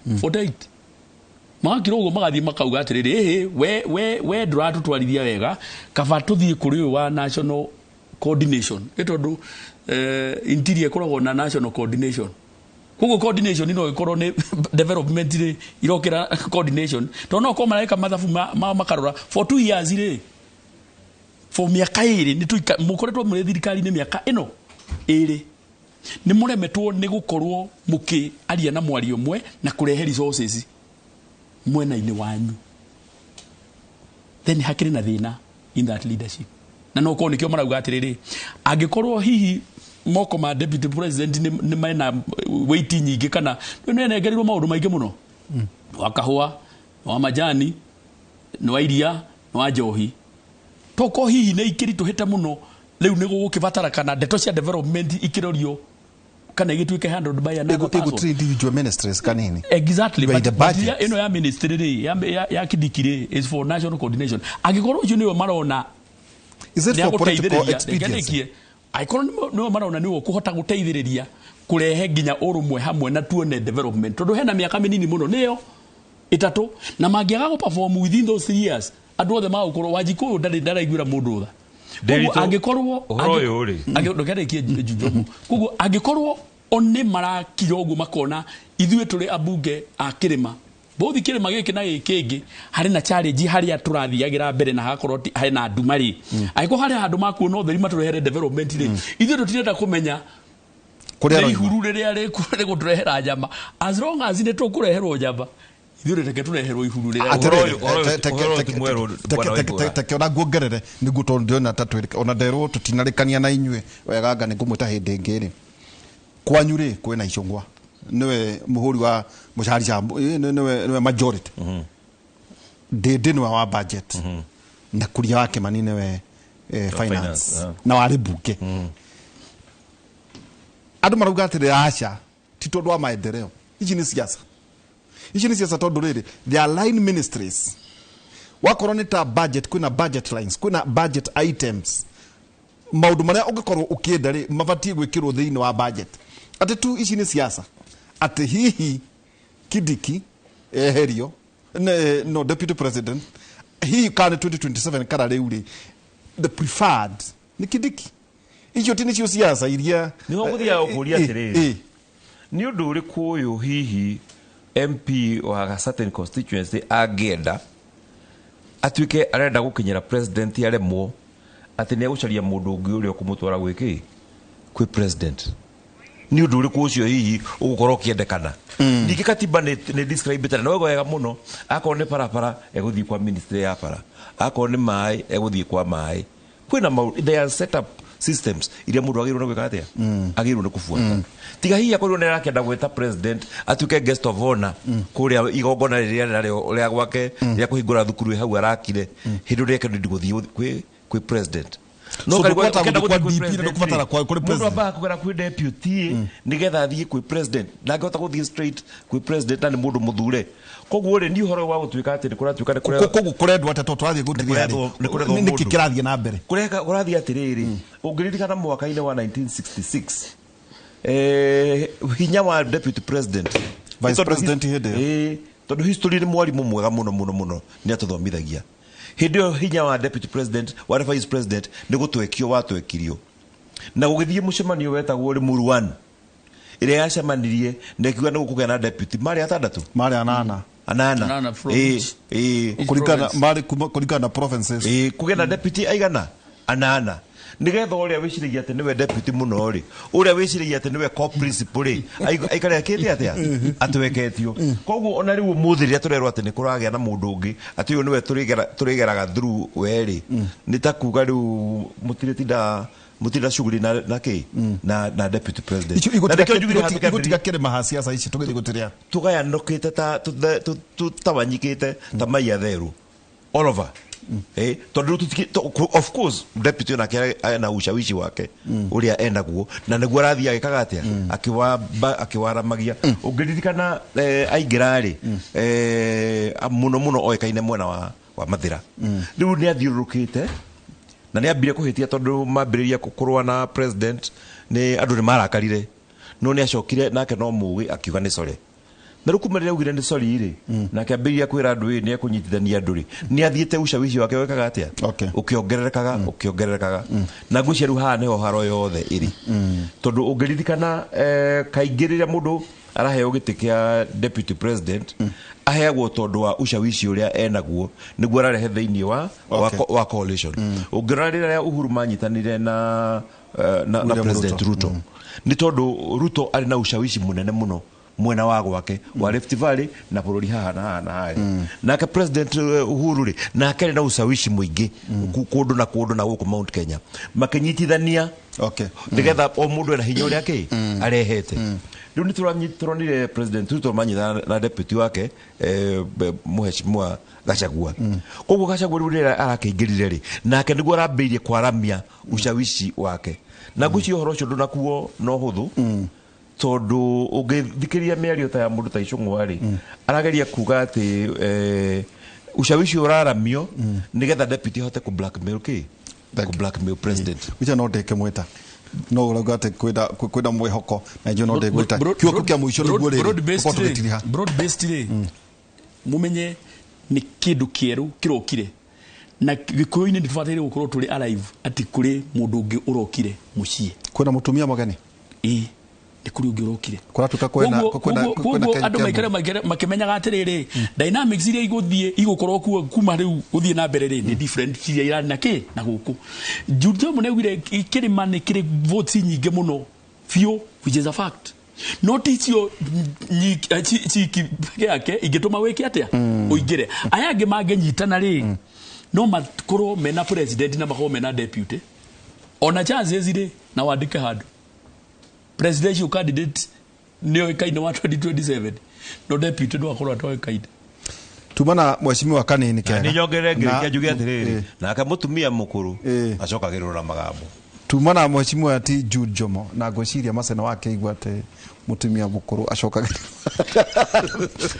[SPEAKER 2] 48 magakira ũguo magathiĩ makauga atĩrĩrĩ, ĩhĩ we ndũratũtwarithia wega, kaba tũthiĩ kũrĩ ũyũ wa national coordination, ĩ tondũ interior ĩkoragwo na national coordination. Koguo coordination no ĩkorwo nĩ development rĩ irokĩra coordination, tondũ no korwo mareka mathabu makarora for 2 years rĩ, for mĩaka 2 nĩ mũkoretwo mũrĩ thirikari-inĩ mĩaka ĩno 2, nĩ mũremetwo nĩ gũkorwo mũkĩaria na mwario ũmwe na kũrehe resources mwena-inĩ wanyu, then hakĩrĩ na thĩna in that leadership. Na no korwo nĩkĩo marauga atĩrĩrĩ, angĩkorwo hihi moko ma deputy president nĩ mena weight nyingĩ kana nĩ nengerirwo maũndũ maingĩ mũno, wa kahũa, wa majani, nĩ wa iria, nĩ wa njohi, toko hihi nĩ ikĩritũhĩte mũno, rĩu nĩ gũgũkĩbatara kana ndeto cia development ikĩrorio kana igĩtuĩke handled by another person.
[SPEAKER 1] Ĩgũ individual ministries kanini.
[SPEAKER 2] Exactly.
[SPEAKER 1] By
[SPEAKER 2] But,
[SPEAKER 1] the
[SPEAKER 2] but
[SPEAKER 1] budget.
[SPEAKER 2] ĩno ya ministry rĩ ya Kindiki rĩ is for national coordination. Angĩkorwo ũcio nĩwe marona
[SPEAKER 1] Is it for political
[SPEAKER 2] nĩagũteithĩrĩria
[SPEAKER 1] expediency?
[SPEAKER 2] nĩkĩandĩkie, angĩkorwo nĩwe marona nĩwe ũkũhota gũteithĩrĩria kũrehe nginya ũrũmwe hamwe na tuone development, tondũ hena mĩaka mĩnini mũno nĩyo Ĩtatũ, na mangĩaga gũ perform within those 3 years, andũ othe magũkorwo Wanjikũ ũyũ ndarĩ ndaraiguĩra mũndũ tha.
[SPEAKER 3] Ndĩritũ,
[SPEAKER 2] Koguo angĩkorwo
[SPEAKER 3] ũhoro ũyũ rĩ.
[SPEAKER 2] Ndũkarĩkie Njomo. Koguo angĩkorwo o nĩ marakira ũguo makona ithuĩ tũrĩ ambunge a kĩrĩma, both kĩrĩma gĩkĩ na gĩkĩ kĩngĩ harĩ na challenge harĩa tũrathiagĩra mbere na hagakorwo harĩ na nduma rĩ, angĩkorwo harĩ handũ makuona ũtheri matũrehere development rĩ, ithuĩ tũtirenda kũmenya
[SPEAKER 1] Kũrĩa
[SPEAKER 2] nĩ
[SPEAKER 1] aroima.
[SPEAKER 2] ihuru rĩrĩa rĩgũtũrehera nyama, as long as nĩ tũkũreherwo nyama, ithuĩ reke tũreherwo ihuru rĩrĩa.
[SPEAKER 1] Atĩrĩrĩ,
[SPEAKER 3] Ũhoro ũyũ- ũhoro ũyũ ti mwerũ, bwana Waigũra.
[SPEAKER 1] teke ona nguongerere nĩguo tondũ ndĩrona ta twĩrĩ ona nderwo tũtinarĩkania na inyuĩ weganga nĩ ngũmwĩta hĩndĩ ĩngĩ rĩ, kwanyu rĩ kwĩna Icũng'wa nĩwe mũhũri wa mũcari nĩwe majority, Ndĩndĩ nĩwe wa budget, na Kuria wa Kĩmani nĩwe finance,
[SPEAKER 3] finance,
[SPEAKER 1] na warĩ mbunge. Andũ marauga atĩrĩ, aca, ti tondũ wa maendeleo, ici nĩ siasa, ici nĩ siasa, tondũ rĩrĩ they are line ministries, wakorwo nĩ ta budget, kwĩna budget lines, kwĩna budget items, maũndũ marĩa ũngĩkorwo ũkĩenda rĩ mabatiĩ gwĩkĩrwo thĩinĩ wa budget, atĩ tu ici nĩ siasa, atĩ hihi Kindiki eherio ne, no deputy president hihi kana nĩ 2027 kana rĩu rĩ the preferred nĩ Kindiki, icio ti nĩcio siasa iria.
[SPEAKER 3] Nĩho ngũthiaga gũkũria atĩrĩrĩ. Nĩ ũndũ ũrĩkũ ũyũ hihi MP wa certain constituency angĩenda atuĩke arenda gũkinyĩra president aremwo atĩ nĩ egũcaria mũndũ ũngĩ ũrĩa ũkũmũtwara gwĩ kĩ kwĩ president, nĩ ũndũ ũrĩkũ ũcio hihi ũgũkorwo ũkĩendekana? Ningĩ katiba nĩ describe na wega wega mũno, akorwo nĩ barabara egũthiĩ kwa ministry ya bara, akorwo nĩ maĩ egũthiĩ kwa maĩ, kwĩna maũndũ, they are set up systems iria mũndũ agĩrĩirwo nĩ gwĩka atĩa, agĩrĩirwo nĩ kũbuata, tiga hihi akorirwo nĩ arakĩenda gwĩta president atuĩke guest of honor kũrĩa igongona rĩrĩa narĩo rĩa gwake rĩa kũhingũra thukuru ĩ hau arakire, hĩndĩ ĩrĩa ekendwo gũthiĩ kwĩ president.
[SPEAKER 1] So
[SPEAKER 3] karĩgwo
[SPEAKER 1] ndũkũbatara
[SPEAKER 3] ũkĩenda
[SPEAKER 1] gũthiĩ kwa
[SPEAKER 3] gũthiĩ kwĩ
[SPEAKER 1] DP,
[SPEAKER 3] president
[SPEAKER 1] ndũkũbatara
[SPEAKER 3] rĩ,
[SPEAKER 1] kũrĩ
[SPEAKER 3] mũndũ
[SPEAKER 1] president.
[SPEAKER 3] ambaga kũgera kwĩ deputy nĩgetha athiĩ kwĩ president, na angĩhota gũthiĩ straight kwĩ president na nĩ mũndũ mũthure. Koguo rĩ, ni ũhoro wa gũtuĩka atĩ nĩ kũratuĩka nĩ kũrĩa
[SPEAKER 1] Koguo kũrendwo atĩa? Tondũ tũrathiĩ gũtiria
[SPEAKER 3] Nĩ kũrethwo
[SPEAKER 1] rĩ, nĩkĩ
[SPEAKER 3] mũndũ.
[SPEAKER 1] kĩrathiĩ na mbere?
[SPEAKER 3] Kũreka kũrathiĩ atĩrĩrĩ, ũngĩririkana mwaka-inĩ wa 1966 hinya wa deputy president,
[SPEAKER 1] Vice
[SPEAKER 3] Tondũ
[SPEAKER 1] president hĩndĩ ĩyo.
[SPEAKER 3] Tondũ history nĩ mwarimũ mwega mũno mũno mũno, nĩ atũthomithagia. Hĩndĩ ĩyo hinya wa deputy president, wa vice president nĩ gũtwekio watwekirio na gũgĩthiĩ mũcemanio wetagwo Limuru One ĩrĩa yacemanirie na ĩkiuga nĩ gũkũgĩa na deputy marĩ atandatũ.
[SPEAKER 1] Marĩ anana.
[SPEAKER 3] Anana.
[SPEAKER 2] Anana from each- each
[SPEAKER 1] Kũringana
[SPEAKER 2] province.
[SPEAKER 1] marĩ kuma kũringana na provinces.
[SPEAKER 3] Ĩĩ, kũgĩa na deputy aigana anana nigetha ũrĩa wĩciragia atĩ nĩwe deputy mũno rĩ, ũrĩa wĩciragia atĩ nĩwe co-principal rĩ, aikare akĩte atĩa atweketio. Koguo ona rĩu ũmũthĩ rĩrĩa tũrerwo atĩ nĩ kũragĩa na mũndũ ũngĩ atĩ ũyũ nĩwe tũrĩgeraga through we rĩ, nĩ ta kuga rĩu mũtirĩ na shughuli na kĩ na deputy president.
[SPEAKER 1] Icio
[SPEAKER 3] Na nĩkĩo njugire handũ
[SPEAKER 1] igũtiga kĩrĩma ha siasa ici tũgĩthiĩ gũtĩrĩa.
[SPEAKER 3] Tugayanũkĩte ta tũtawanyikĩte ta mai atheru all over. Tondũ rĩu of course deputy onake ena ushawishi wake ũrĩa enaguo na nĩguo arathiĩ agĩkaga atĩa akĩwaramagia. Ũngĩririkana aingĩra rĩ, mũno mũno oĩkaine mwena wa Mathĩra. Rĩu nĩ athiũrũrũkĩte na nĩ ambire kũhĩtia tondũ mambĩrĩria kũrũa na president nĩ andũ nĩ marakarire, no nĩ acokire nake no mũgĩ akiuga nĩ sorry, na rĩu kuma rĩrĩa augire nĩ sorry rĩ, na akĩambĩrĩria kwĩra andũ ĩ nĩ ekũnyitithania andũ rĩ, nĩ athiĩte ushawishi wake wekaga atĩa, ũkĩongererekaga, ũkĩongererekaga, na ngwĩciria rĩu haha nĩho haro yothe ĩrĩ, tondũ ũngĩririkana kaingĩ rĩrĩa mũndũ araheo gĩtĩ kĩa deputy president aheagwo tondũ wa ushawishi ũrĩa enaguo nĩguo ararehe thĩinĩ wa coalition. Ũngĩrora rĩrĩa Uhuru manyitanire na
[SPEAKER 1] William
[SPEAKER 3] President
[SPEAKER 1] Ruto.
[SPEAKER 3] Ruto, nĩ tondũ Ruto arĩ na ushawishi mũnene mũno mwena wa gwake wa Rift Valley na bũrũri haha na haha na harĩa. Nake President Uhuru rĩ, nake arĩ na ushawishi mũingĩ kũndũ na kũndũ na gũkũ Mount Kenya, makĩnyitithania nĩgetha o mũndũ ena hinya ũrĩa kĩ arehete. Rĩu nĩ tũronire President Ruto manyitana na deputy wake mũheshimiwa Gachagua. Koguo Gachagua rĩu rĩrĩa arakĩingĩrire rĩ, nake nĩguo arambĩrĩirie kwaramia ushawishi wake, na ngwĩciria ũhoro ũcio ndũnakuo no hũthũ, tondũ ũngĩthikĩrĩria mĩario ta ya mũndũ ta Icũng'wa rĩ, arageria kuga atĩ ushawishi ũraramio nĩgetha deputy ahote kũ blackmail kĩ
[SPEAKER 1] Thank
[SPEAKER 3] kũ
[SPEAKER 1] you.
[SPEAKER 3] blackmail president.
[SPEAKER 1] Wicha no ndĩke mwĩta no ũrauga atĩ kwĩna mwĩhoko na ithuĩ no ndĩgwĩta kiugo kĩa mũico nĩguo rĩrĩ tũkorwo tũgĩtiriha.
[SPEAKER 2] Broad based rĩ, Mumenye nĩ kĩndũ kĩerũ kĩrokire na Gĩkũyũ-inĩ nĩ tũbataire gũkorwo tũrĩ alive atĩ kũrĩ mũndũ ũngĩ ũrokire mũciĩ.
[SPEAKER 1] Kwĩna mũtumia mũgeni.
[SPEAKER 2] Ĩĩ, nĩ kũrĩ ũngĩ ũrokire.
[SPEAKER 1] Kũratuĩka kwĩna kwĩna kwĩna
[SPEAKER 2] Koguo andũ maikare makĩmenyaga atĩrĩrĩ, dynamics iria igũthiĩ igũkorwo kuo kuma rĩu gũthiĩ na mbere rĩ, nĩ different iria irarĩ na kĩ na gũkũ. Jude Jomo nĩaugire kĩrĩma nĩ kĩrĩ votes nyingĩ mũno biũ, which is a fact, no ti icio ciki peke yake ingĩtũma wĩke atĩa ũingĩre. Aya angĩ mangĩnyitana rĩ, no makorwo mena president na makorwo mena deputy, ona chances rĩ, na wandĩke handũ presidential candidate nĩoĩkaine wa 2027, no deputy no akorwo atoĩkaine.
[SPEAKER 1] Tuma na mheshimiwa Kanini kega.
[SPEAKER 3] Nä nyongerere
[SPEAKER 1] Na-
[SPEAKER 3] ngä njuge atä rä rä nake må tumia må kå rå acokagä rwo na magambo.
[SPEAKER 1] Tuma na mheshimiwa ti Jude Jomo na ngwĩciria Maseno wake igua atĩ mũtumia mũkũrũ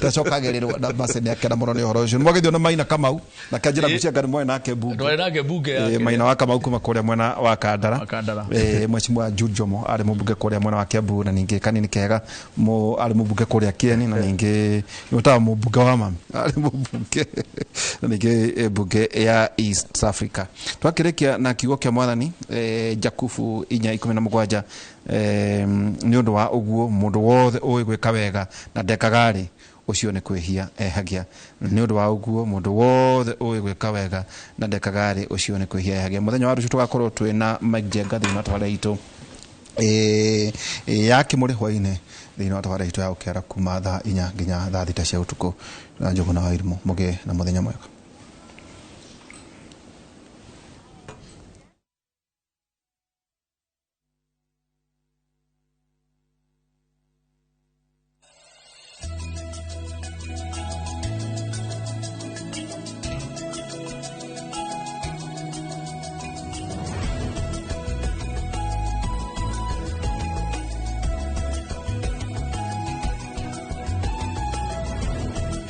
[SPEAKER 1] acokagĩrĩrwo na Maseno akena mũno nĩ ũhoro ũcio. Nĩ mwagĩthio na Maina Kamau na kanjĩra ngwĩciria nĩ mwarĩ nake mbunge.
[SPEAKER 2] Twarĩ nake mbunge yake.
[SPEAKER 1] Maina wa Kamau kuma kũrĩa mwena wa Kandara.
[SPEAKER 2] Wa Kandara.
[SPEAKER 1] Mheshimiwa Jude Jomo arĩ mũmbunge kũrĩa mwena wa Kiambu, na ningĩ Kanini Kega arĩ mũmbunge kũrĩa Kieni, na ningĩ nĩũtaga mũmbunge wa mami arĩ mũmbunge na ningĩ mbunge ya East Africa. Twakĩrĩkia na kiugo kĩa mwathani, Jakubu 4:17, nĩ ũndũ wa ũguo mũndũ wothe ũĩ gwĩka wega na ndekaga rĩ, ũcio nĩ kwĩhia ehagia. Nĩ ũndũ wa ũguo mũndũ wothe ũĩ gwĩka wega na ndekaga rĩ, ũcio nĩ kwĩhia ehagia. Mũthenya wa rũciũ tũgakorwo twĩ na Mike Njenga thĩinĩ wa tabarĩra itũ ya Kĩmũrĩ hwainĩ, thĩinĩ wa tabarĩra itũ ya ũkĩara kuma thaa 4 nginya thaa 6 cia ũtukũ. Na Njũgũna wa Irimũ, mũgĩe na mũthenya mwega.